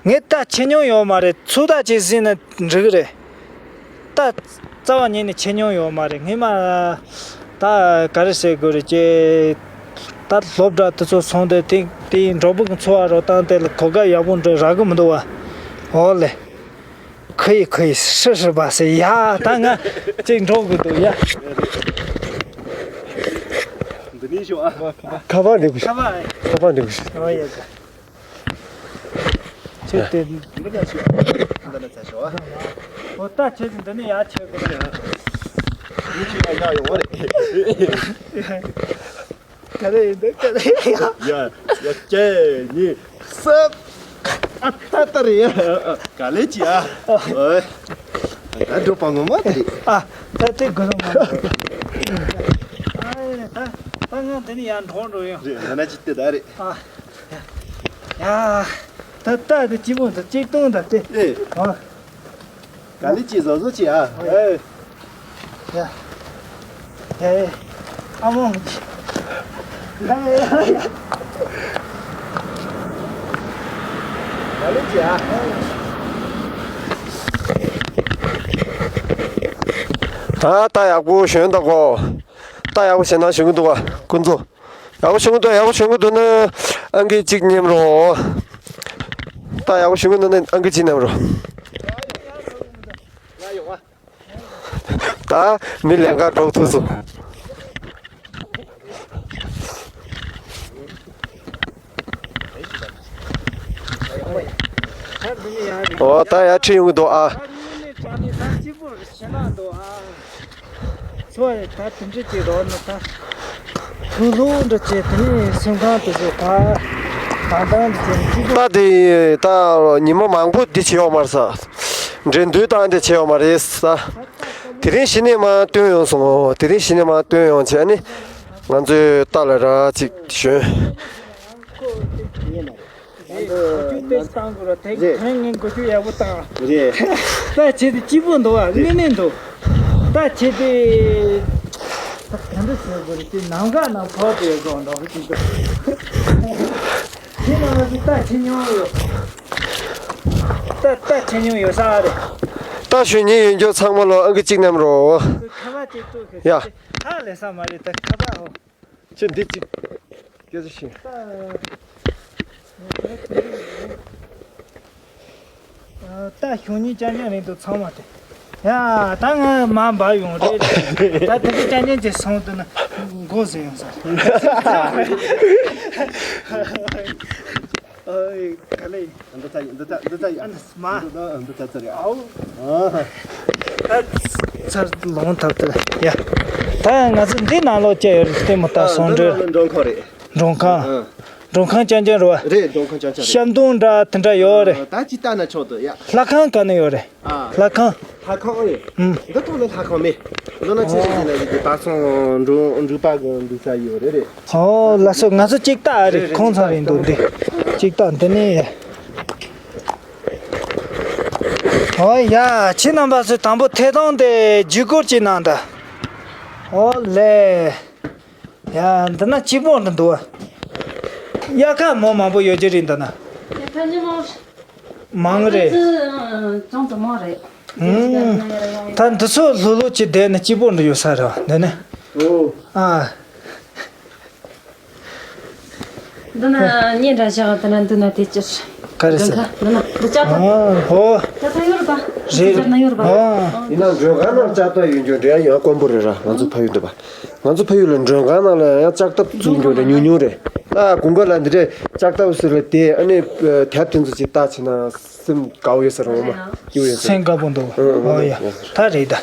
ངས་ལྟ་བྱེད་མྱོང་ཡོད་མ་རེད། ཚུགས་ཐག་ཅིག་ཟིན་ན་འགྲིག་གི་རེད། ད་རྩ་བ་ཉིད་ནས་བྱེད་མྱོང་ཡོད་མ་རེད། སྔོན་མ་ད་ག་རེ་ཟེར་དགོས་རེད་ཅེ། ད་སློབ་གྲྭ་དེ་ཚོ་སོང་སྟེ་དེ་དེའི་འབྲོག་པའི་འཚོ་བ་རོལ་སྟངས་དེ་ལ་གོ་སྐབས་ཡག་པོ་འདྲ་རག་གི་མི་འདུག་བ། འོ་ལེ། ཁུ་ཡི་ཁུ་ཡི་ཧྲི་ཧྲི་བ་ཟེར་ཡ། ད་ང་ཅིག་འགྲོ་དགོས་འདུག་ཡ། འདི་ནས་ཤོག་ཨ། ཁ་པར་འགྲིག་གི། ཁ་པར་འགྲིག་གི། ཁ་པར་ཡ། ཨོ་ཡ། ཁྱེད་དེ། འདི་ནས་ཤོག་ཨ། འདི་ནས་ཚ་ཤོག་ཨ། ཨོ་ད་ཁྱེད་འདི་ནས་ཡར་ཁྱེར་དགོས། ཡིན་ཆེ་ཡ་ཡ་ཡོང་བ་རེད། ག་རེ་ཡིན་འདུག་ག་རེ་ཡིན། ཡ་ཡ་གཅིག་གཉིས་གསུམ། ཨ་ད་ད་རེད་ཡ། ག་ལེ་ཅི་ཨ། ཨོ། ད་འགྲོ་པ་ངོ་མ་དེ་རེད། ཨ་ད་དེ་དགོས་མ་རེད། ཨ་ད་ད་ང་འདི་ནས་ཡར་འགྲོ་འགྲོ་ཡོང་། རེད། ང་ན་ཅི་དེ་ད་རེད། ཨ་ཡ་ད་ད་དེ་ཅི་མོ་ད་གཅིག་སྟོང་ད་དེ། ཨེ། ཨ། ག་ལེ་ཅི་བཟོ་བཟོ་ཅི་ཨ། ཨེ། ཡ། ཡ། ཨ་མོ། ཡ་ཡ་ཡ་ཡ། ག་ལེ་ཅི་ཨ། ད་ད་ཡག་པོ་ཞོན་ད་གོ། ད་ཡག་པོ་ཞེ་ན་ཞོན་གི་འདུག་ག་ཀུན་ཚོ། ཡག་པོ་བྱུང་གི་འདུག་ཡག་པོ་བྱུང་གི་འདུག་ན་ཨང་ཀི་གཅིག་མཉམ་རོ། ད་ཡག་པོ་བྱུང་གི་འདུག་ན་ཨང་ཀི་གཅིག་མཉམ་རོ། ད་མི་ལེན་ག་འགྲོ་ཐུབ་སོང་། ཨོ་ད་ཡར་ཁྲིད་ཡོང་གི་འདུག་ཨ། ཚོ་ཡི་ད་དེ་འདྲ་ཅིག་རོགས་ནི་ད། ལྷུག་ལྷུག་འདྲ་ཅིག་དེ་ནས་སེམས་ཁམས་དེ་ཚོ་ད་དང་དང་འདྲ་ཅིག་ཅིག་ད་དེ་ད་ཉི་མ་མང་པོ་འདི་བྱེད་ཡོག་མ་རེད་ས། འགྲན་བསྡུར་བཏང་འདི་བྱེད་ཡོག་མ་རེད་ས། དེ་རིང་གཞི་ནས་མར་བཏོན་ཡོང་སོང་། དེ་རིང་གཞི་ནས་མར་བཏོན་ཡོང་བྱས་ནི་ང་ཚོའི་རྟ་ལ་ར་ཅིག་ཞོན། རེད། གོ་རྒྱུ་དཔེ་བཏང་དགོས་ར་དེ་རེད། གན་ངན་གོ་རྒྱུ་ཡག་པོ་བཏང་། རེད། ད་བྱེད་དེ་སྐྱིད་པོ་འདུག་བ། དངོས་གནས་འདུག་ད་བྱེད་དེ་ད་ག་འདྲ་བྱེད་དགོས་རེད། དེ་ནམ་མཁའ་ནང་ཕོག་དེ་བཟོ་འདྲ་ཅིག་འདུག་དེ་ནང་ལ་ད་བྱེད་མྱོང་ཡོད། ད་ད་བྱེད་མྱོང་ཡོད་ས་རེད། ད་ཞུ་ཉེན་ཡོད་འགྱོ་ཚང་མ་ལོ་ཨང་ཀི་གཅིག་མཉམ་རོ། ཁ་པར་ཅིག་ཏུ་ཁ་ཡ། ཅིག་ཧ་ལས་ས་མ་རེད། ད་ཁ་པར་ཧོ། ཁྱོད་འདི་གཅིག་སྐད་ཆ་ཤེས། ད་ཤོང་ཉིན་ཅང་ཅང་རིང་དུ་ཚང་མ་དེ། ཡ་ད་ང་མ་འབའ་ཡོང་རེད། ད་དེ་གི་ཅང་ཅང་ཅིག་སོང་དུ་ན་མགོ་ཟེར་ཡོང་ས། ཨོ་ག་ལེ། འདི་ཚ་འདི་ཚ་འདི་ཚ་ཡ། མ། འདི་ཚ་ཚ་རེད། ཨའོ། ཨ། ཚར་ལོང་ཐབས་དེ་ལ་ཡ། ད་ང་ཚོ་འདི་ནང་ལོགས་བཅད་ཡོད་རེད། ལྟད་མོ་ལྟ་སོང་འགྲོ། འགྲོ་མཁན་རེད། མགྲོན་ཁང་། ཨ། མགྲོན་ཁང་རྐྱང་རྐྱང་རེད་བ། རེད། མགྲོན་ཁང་རྐྱང་རྐྱང་རེད། ཤམ་སྟོང་འདྲ་དེ་འདྲ་ཡོད་རེད། ཨ། ད་ཅི་ལྟ་ན་ཆོག་འདུག་ཡ། ལྷ་ཁང་ག་ནས་ཡོད་རེད། ཨ། ལྷ་ཁང་། ལྷ་ཁང་ཨེ། ཨུམ། འདི་ཐོག་ལ་ལྷ་ཁང་མེད། འདི་ན་ཆི་ཟིག་ཟེར་ན་ཟིག་གི་ད་སོང་འབྲུ་འབྲུ་པ་གི་འདུག་ས་ཡོད་རེད་རེད། ཨོ་ལགས་སོ། ང་ཚོ་གཅིག་ལྟ་རེད། རེད་རེད། ཁོང་ཚང་རེད་འདུག་འདི། གཅིག་ལྟ་འདི་ནས། ཨོ་ཡ། ཁྱེད་རྣམ་པ་ཚོས་དང་པོ་ཐད་གཏོང་དེ་བརྒྱུད་སྐུར་གྱིས་གནང་དང་། ཨོ་ལེ། ཡ། འདི་ན་སྐྱིད་པོ་འདི་འདུག་ཨ། དབྱར་ཁ་མོ་མང་པོ་ཡོད་ཀྱི་རེད་འདི་ན། དེ་ཐ་སྙད་མང་། མང་རེད། ཅུང་ཙམ་མང་རེད། ཨུམ། ད་འདི་ཚོ་ལྷོད་ལྷོད་ཀྱི་བསྡད་ན་སྐྱིད་པོ་འདི་ཡོད་ས་རེད་བ་འདི་ནི། ཨོ། ཨ། འདི་ན་གཉེན་འདྲ་བཞག་འདི་ན་འདི་ན་དེ་ཅི། ག་རེ་ཟེར། འདི་ན་འདི་ལྕགས་ཐབ། ཨ་ཧོ། ལྕགས་ཐབ་ཡོད་རེད་པ། རེད། ལྕགས་ཐབ་ཡོད་རེད་པ། ཨ། ཡིན་ན་མགྲོན་ཁང་ནང་ལྕགས་ཐབ་ཡོད་རྒྱུ་འདྲ་ཡང་དཀོན་པོ་རེད་ར། ང་ཚོ་ཕ་ཡུལ་འདི་པ། ང་ཚོ་ཕ་ཡུལ་ལ་མགྲོན་ཁང་ནང་ལ་ཡང་ལྕགས་ཐབ་བཙུགས་རྒྱུ་འདྲ་ཉུང་ཉུང་རེད། ད་དགུན་ཁ་ལ་འདི་འདྲའི་ལྕགས་ཐབ་ཟེར་ལ་དེ་ཨ་ནི་དེབ་དེ་ཚོ་ཅིག་ལྟ་བྱས་ན་སེམས་དགའ་བོ་ཡོད་ས་རེད། འོ་མ་ཡོད་ཡོད་ས་རེད། སེམས་དགའ་པོ་འདུག་ཨ་ཨ་ཨོ་ཡ། ཡ། ད་རེད་ད།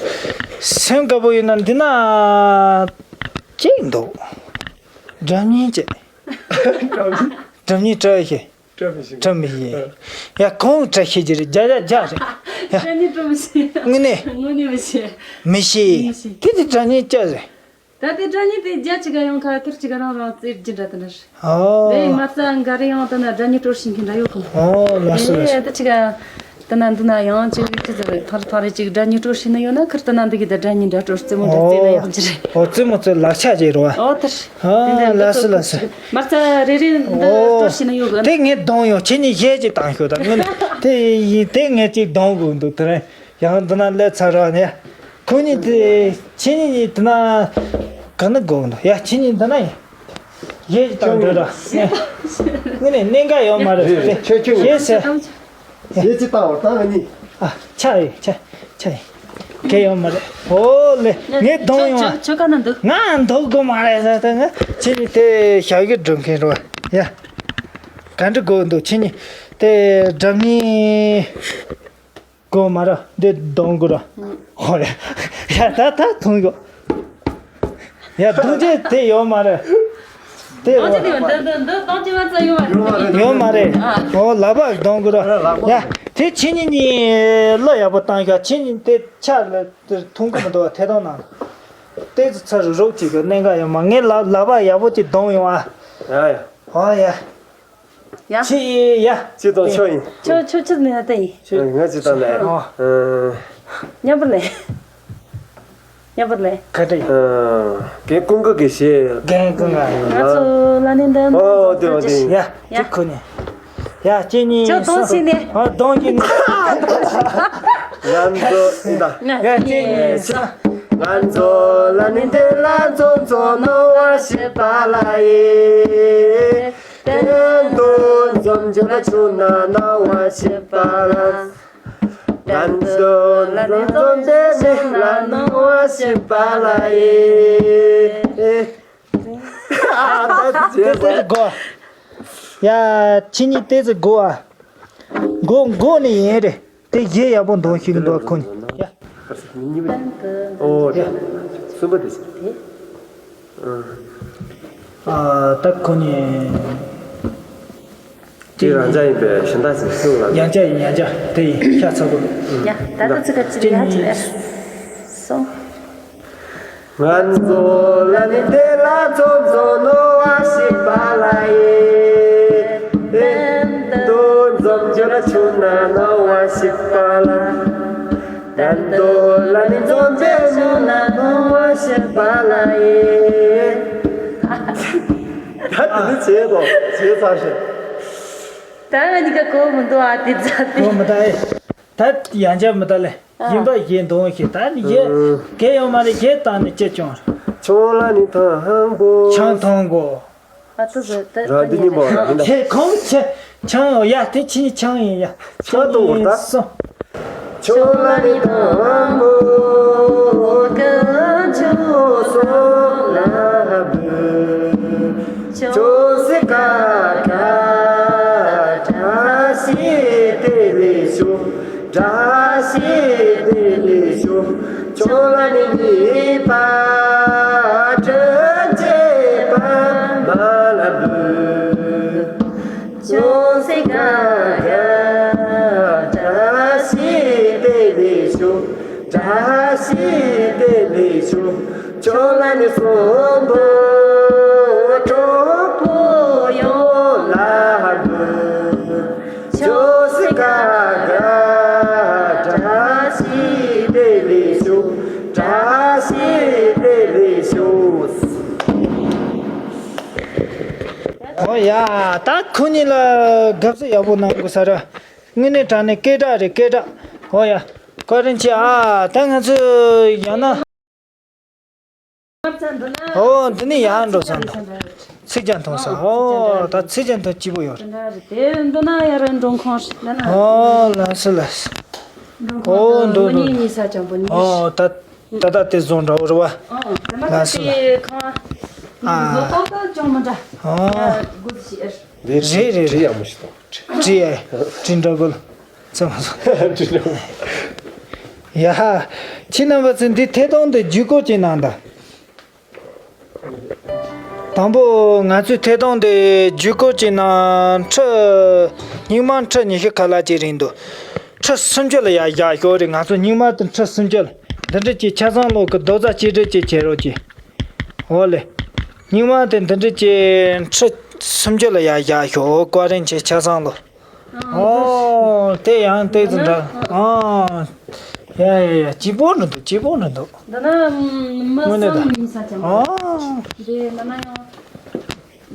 སེམས་དགའ་པོ་ཡོད་ན་འདི་ན་ཅིག་འདུག་སྒྲ་སྙན་ཅིག་སྒྲ་སྙན་བཀྲ་ཤིས། བཀྲ་མི་ཤིས། བཀྲ་མི་ཤིས། ཡ་ཁོང་བཀྲ་ཤིས་ཀྱི་རེད། རྒྱ་རྒྱ་རྒྱ་རེད། ཡ། སྒྲ་སྙན་བཀྲ་མི་ཤིས། དངོས་གནས། དངོས་གནས་མི་ཤིས། མི་ཤིས། མི་ཤིས། དེ་དེ་སྒྲ་སྙན་བཀྲ་རེད། ད་དེ་སྒྲ་སྙན་དེ་རྒྱ་ཆེ་ག་ཡོང་ཁ་ཁེར་ཆེ་ག་རང་རང་བཙིར་རྒྱུ་འདྲ་དེ་འདྲ་རེད། ཨོ། དེ་མ་རྩ་འགའ་རེ་ཡང་དེ་ན་སྒྲ་སྙན་དཀྲོལ་ཤེས་མཁན་འདྲ་ཡོད་གམ། ཨོ་ལགས་སོ་ལགས་སོ། དེ་ཆེ་ག་དེ་ན་འདི་ན་ཡང་ཅིག་ཅི་ཟེར་རེད། ཐར་ཐར་རེ་ཅིག་སྒྲ་སྙན་དཀྲོལ་ཤེས་ན་ཡོད་ན་ཁེར་དེ་ན་འདི་གི་ད་སྒྲ་སྙན་འདྲ་དཀྲོལ་རྩེད་མོ་འདྲ་རྩེ་ན་ཡོད་ཀྱི་རེད། ཨོ་རྩེད་མོ་རྩེ་ལག་ཆ་བྱེད་རོགས། ཨོ་དེ་རེད། ཨ་དེ་འདྲ་ལགས་སོ་ལགས་སོ། མ་རྩ་རེ་རེ་འདི་ཨོ་དཀྲོལ་ཤེས་ན་ཡོད་གི། དེ་ངས་གདོང་ཡོད། ཁྱེད་གཉིས་གཞས་ཅིག་བཏང་ཤོག་ད་ངས་དེ་ཡིན་དེ་ངས་ཅིག་གདོང་དགོས་འདུག་དེ་རིང་ཡང་འདི་ན་སླེབས་ཚར་ར་ནས་ཁོ་གཉིས་དེ་ཁྱེད་གཉིས་དེ་ན་ག་ན་དགོས་འདུག་ཡ་ཁྱེད་གཉིས་འདི་ན་ཡིན། གཞས་ཅིག་བཏང་འདོད་ར་ངས་ནས་གནད་འགག་ཡོད་མ་རེད། ཁྱོད་ཁྱོད་གཞས་ཟེར། གཞས་ཅིག་བཏང་བ་ད་ང་གཉིས། ཨ་ཆ་ཡིན་ཆ་ཆ་ཡིན། གལ་ཡོད་མ་རེད། ཨོ་ལེ་ངས་གདོང་ཡོང་ཨ། ཁྱོད་ཁྱོད་ག་ན་འདུག་ང་འདུག་དགོས་མ་རེད་ཟེར་ཏེ་ང་ཁྱེད་གཉིས་དེ་ཞབས་ཀྱི་སྒྲུབ་མཁན་རེད་བ། ཡ། ག་འདྲ་དགོས་འདུག་ཁྱེད་གཉིས་དེ་སྒྲ་སྙན་དགོས་མ་རེད། འདི་གདོང་དགོས་ར། ཨོ་ཡ། ཡ་ད་ད་ཐུང་གོ། ཡ་རྡུང་རྗེས་དེ་ཡོད་མ་རེད། དེ་རྡུང་རྗེས་དེ་ཡོད། འདི་འདི་འདི་རྡུང་རྗེས་མ་ཚད་ཡོད་མ་རེད། ཡོད་མ་རེད། ཨོ་ལག་པ་རྡུང་དགོས་ར། ཡ་དེ་ཁྱེད་གཉིས་གཉིས་བློ་ཡག་པོ་བཏང་ཤག་ཁྱེད་གཉིས་དེ་ཆ་ལ་དེ་མཐོང་གི་མི་འདུག་བ། ཐད་གཏོང་ནང་ལ་དེ་ཚོ་ཚུར་རུག་བྱེད་དགོས། གནད་འགག་ཡོད་མ། ངས་ལག་ལག་པ་ཡག་པོ་ཅིག་རྡུང་ཡོང་ཨ། ཡ་ཡ། ཨོ་ཡ། ཡ། ཆི་ཡི་ཡ། ཅི་དང་ཆོ་ཡིན། ཆོ་ཆོ་ཆི་ནས་ལྟ་ཡིན། ཆོ་ང་ཅི་དང་ལས། ཨོ། ཨ། མཉམ་པོ་ལས། མཉམ་པོ་ལས། ག་འདྲ་ཡིན། ཨ། རྒན་ཀུན་དགའ་གི་ཞེས། རྒན་ཀུན་དགའ། ང་ཚོ་ལ་ནི་འདི་ཨོ་འདི་བ་འདི། ཡ་ཡ། ཅི་ཁོ་ནི། ཡ་ཅི་ནི། ཆོ་གདོང་ཞིག་ནས། ཨོ་གདོང་གི་ནི། ང་ཚོ་ཡིན་ད། ཡ་ཅི་ནི། ང་ཚོ་ལ་ནི་འདི་ལ་ཚོ་ཚོ་ནོ་བ་ཤི་པ་ལ་ཡི། དོན་དུ་འཛོམས་བྱོན་ལ་ཆུ་ན་ན་བ་ཤི་པ་ལ། དོན་དུ་ལ་ནི་འཛོམས་བྱོན་ལ་ན་བ་ཤི་པ་ལ་ཡི། ཨ་ད་ཅི་བྱེད་དགོས། ཡ་ཁྱེད་གཉིས་ཏོག་ཙམ་སྒུག་ཨ། མགོ་མགོ་ནས་ཡིན་རེད། དེ་གཞས་ཡག་པོ་འདོན་ཤེས་འདུག་ཁོ་གཉིས། ཡ། ཨོ་རེད། གསུམ་པ་དེ་ཟེར། ཨ་ད་ཁོ་གཉིས། དེ་རང་ཅག་ཡིན་པས་གཞན་དག་ཅིག་གསུངས་ལ། ཡང་བསྐྱར་ཡིན། ཡང་བསྐྱར་དེ་ཡིན་ཤ་ཚ་པོ། ཡ་ད་ལྟ་ཚིག་ཁ་ཅིག་ཡ་ཅིག་ལས་སོང་། ང་ཚོ་ལ་ནི་དེ་ལ་ཚོ་ཚོ་ནོ་བ་ཤི་པ་ལ་ཡི། དོན་དུ་འཛོམས་བྱོན་ལ་ཆུ་ན་ནོ་བ་ཤི་པ་ལ། དོན་དུ་ལ་ནི་འཛོམས་བྱོན་ཆུ་ན་ནོ་བ་ཤི་པ་ལ་ཡི། ད་དེ་ནི་བྱེད་དོ་བྱེད་ཚར་ཤག་ད་ང་གཉིས་ཀ་གོ་མི་འདུག་ཨ། དེ་ཚ་དེ་གོ་མི་ད་ཨེ། ད་ཡང་བསྐྱར་མི་ད་ལེ། ཨ། ཡིན་པ་ཡིན་དོན་ཞིག་ད་ནི་ཡེ། ཨ། གལ་ཡོད་མ་རེད། གལ་བཏང་ནས་ཅི་བྱུང་། ཆང་ལ་ནི་ཐང་གོ། ཆང་ཐང་གོ། ཨ་ཙི་ཙི་ད་ར་འདི་ཉིན་མོ་ར་འདི་འདྲ། ཧེ་ཁོང་ཆ་ཆང་ཡ་དེ་ཕྱི་ནས་ཆང་ཡིན་ཡ། ཆང་གཏོང་གོ་ད། སོ། ཆོ་ལ་ནི་དང་མོ་ཀ་ཆོ་སོ་ལ་བུ། ཆོ་སི་ཀ་ཀ་བཀྲ་ཤིས་བདེ་ལེགས་ཞུ། བཀྲ་ཤིས་བདེ་ལེགས་ཞུ། ཆོ་ལ་ནི་ནི་པ་བྲོ་ཆེ་པ་མ་ལ་བུ། ཆོ་སི་ཀ་ཀ་བཀྲ་ཤིས་བདེ་ལེགས་ཞུ། བཀྲ་ཤིས་བདེ་ལེགས་ཞུ། ཆོ་ལ་ནི་སོན་པོ་གྲོགས་པོ་ཡོང་ལ་འབུལ། ཆོ་སི་ཀ་ཀ་བཀྲ་ཤིས་བདེ་ལེགས་ཞུ། བཀྲ་ཤིས་བདེ་ལེགས་ཞུ། ཨོ་ཡ། ད་ཁོ་གཉིས་ལ་དགའ་བསུ་ཡག་པོ་གནང་དགོས་ས་རེད། དངོས་གནས་དྲང་གནས་སྐད་གྲགས་རེད། སྐད་གྲགས། ཨོ་ཡ། བཀའ་དྲིན་ཆེ་ཨ། ད་ང་ཚོ་ཡང་ན། ཨོ་འདི་ནས་ཡར་འགྲོ་ས་འདུག་ཚིག་ཅན་མཐོང་ས། ཨོ་ད་ཚིག་ཅན་མཐོང་སྐྱིད་པོ་ཡོད་རེད། དེ་འདི་ན་ཡར་མགྲོན་ཁང་ཞིག་ན་ན། ཨོ་ལགས་སོ་ལགས་སོ། མགྲོན་ཁང་ཨོ་འགྲོ་འགྲོ། ཨོ་ད་ད་ལྟ་དེ་བཟོ་འདྲ་བོ་རེད་བ། ཨོ་ད་ལྟ་ལགས་སོ་དེ་ཁང་ཨ། བཟོ་ཏོག་ཏོག་ཅུང་མི་འདྲ། ཨོ་ཡ་དགོས་ཞེས། རེད་རེད་རེད། ཡག་མོ་ཞིག་དང་། བྲིས་ཨེ། བྲིས་འདྲ་གོ་ལ། ཚང་མ་སོང་། བྲིས་འདྲ་གོ་ལ། ཡ། ཁྱེད་རྣམ་པ་ཚོས་འདི་ཐད་གཏོང་འདི་བརྒྱུད་སྐུར་གྱི་གནང་དང་། དང་པོ་ང་ཚོས་ཐད་གཏོང་འདི་བརྒྱུད་སྐུར་གྱི་ནང་ཁྲི། སྙིགས་མ་ཁྲི་ཉི་ཤུ་ཁ་ལྷག་ཅིག་རིང་དུ། ཁྲི་སུམ་ཅུ་ལ་ཡར་བཞག་ཤོག་རེད། ང་ཚོ་སྙིགས་མ་དེ་ཁྲི་སུམ་ཅུ་ལ། འདི་འདྲ་ཅིག་ཆ་ཚང་ལོག་གི་རྡོག་རྩ་གཅིག་སྒྲིལ་ཅིག་བྱེད་རོགས་གྱིས། འོ་ལེ། སྙིགས་མ་དེ་འདི་འདྲ་ཅིག་ཁྲི་སུམ་ཅུ་ལ་ཡར་བཞག་ཤོག་བཀའ་དྲིན་ཆེ་ཆ་ཚང་ལོ། ཨོ་དེ་ཡང་དེ་ཙི་འདྲ། ཨོ་ཡ་ཡ་ཡ། སྐྱིད་པོ་འདྲ་འདུག་སྐྱིད་པོ་འདྲ་འདུག་འདི་ན་མི་དངོས་གནས་ད། བསམ་ཡིན་ས་ཅན་པོ། ཨོ་འདི་ན་ན་ཡང་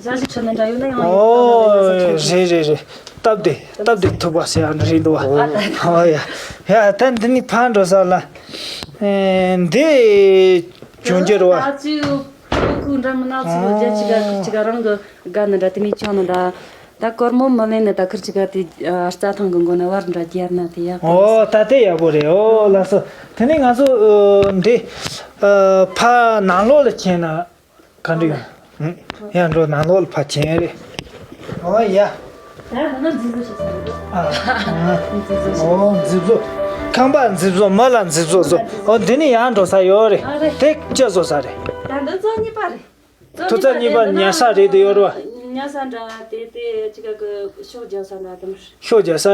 ཞག་ཞིག་ཆ་ན་འདྲ་ཡོད་ན་ཡང་ཡོད། ཨོ་རེད་རེད་རེད། སྟབས་བདེ་སྟབས་བདེ་ཐུག་པ་ཟེར་ཡ་འདྲ་རེད་འདུག་བ། ཨོ་ཡ་ཡ། ད་འདི་ནི་ཕར་འགྲོ་ས་ལ། ཨེ་འདི་བྱུང་རྒྱུ་རེད་བ། ད་ཅི་ཁོ་འདྲ་མི་སྣ་ཚོ་རྒྱ་ཆེ་ག་ཁུར་ཆེ་ག་རང་གི་དགའ་ནི་འདྲ་དེ་མི་ཆོག་ནི་འདྲ། ད་སྒོར་མོ་མི་ལེན་ནི་ད་ཁུར་ཆེ་ག་དེ་རྩྭ་ཐང་གི་མགོ་ན་བར་འདྲ་རྒྱབ་ན་དེ་ཡག་པོ། ཨོ་ད་དེ་ཡག་པོ་རེད། ཨོ་ལགས་སོ། དེ་ནས་ང་ཚོ་འདི་ཕ་ནང་ལོགས་ལ་ཁྱེར་ན་ག་འདྲ་ཡོང་། ཡང་འགྲོ་ནང་ལོགས་ལ་ཕ་ཁྱེར་རེད། ཨོ་ཡ། ད་ང་འཛིན་བཟོ་བྱེད་ས་རེད། ཨ། འཛིན་བཟོ་བྱེད། ཨོ་འཛིན་བཟོ། ཁང་པ་འཛིན་བཟོ། མི་ལ་འཛིན་བཟོ་བཟོ། ཨོ་འདི་ནས་ཡང་འགྲོ་ས་ཡོད་རེད། ཨ་རེད། དེ་ཅི་བཟོ་ས་རེད། ད་འདི་ཚོ་གཉིས་པ་རེད། ཐོ་རྩེག་གཉིས་པ་ཉལ་ས་རེད་དེ་ཡོད་རེད་བ། ཉལ་ས་འདྲ་དེ་དེ་ཅི་ག་གི་ཤོག་རྒྱག་ས་འདྲ་དེ་མ་རེད། ཤོག་རྒྱག་ས།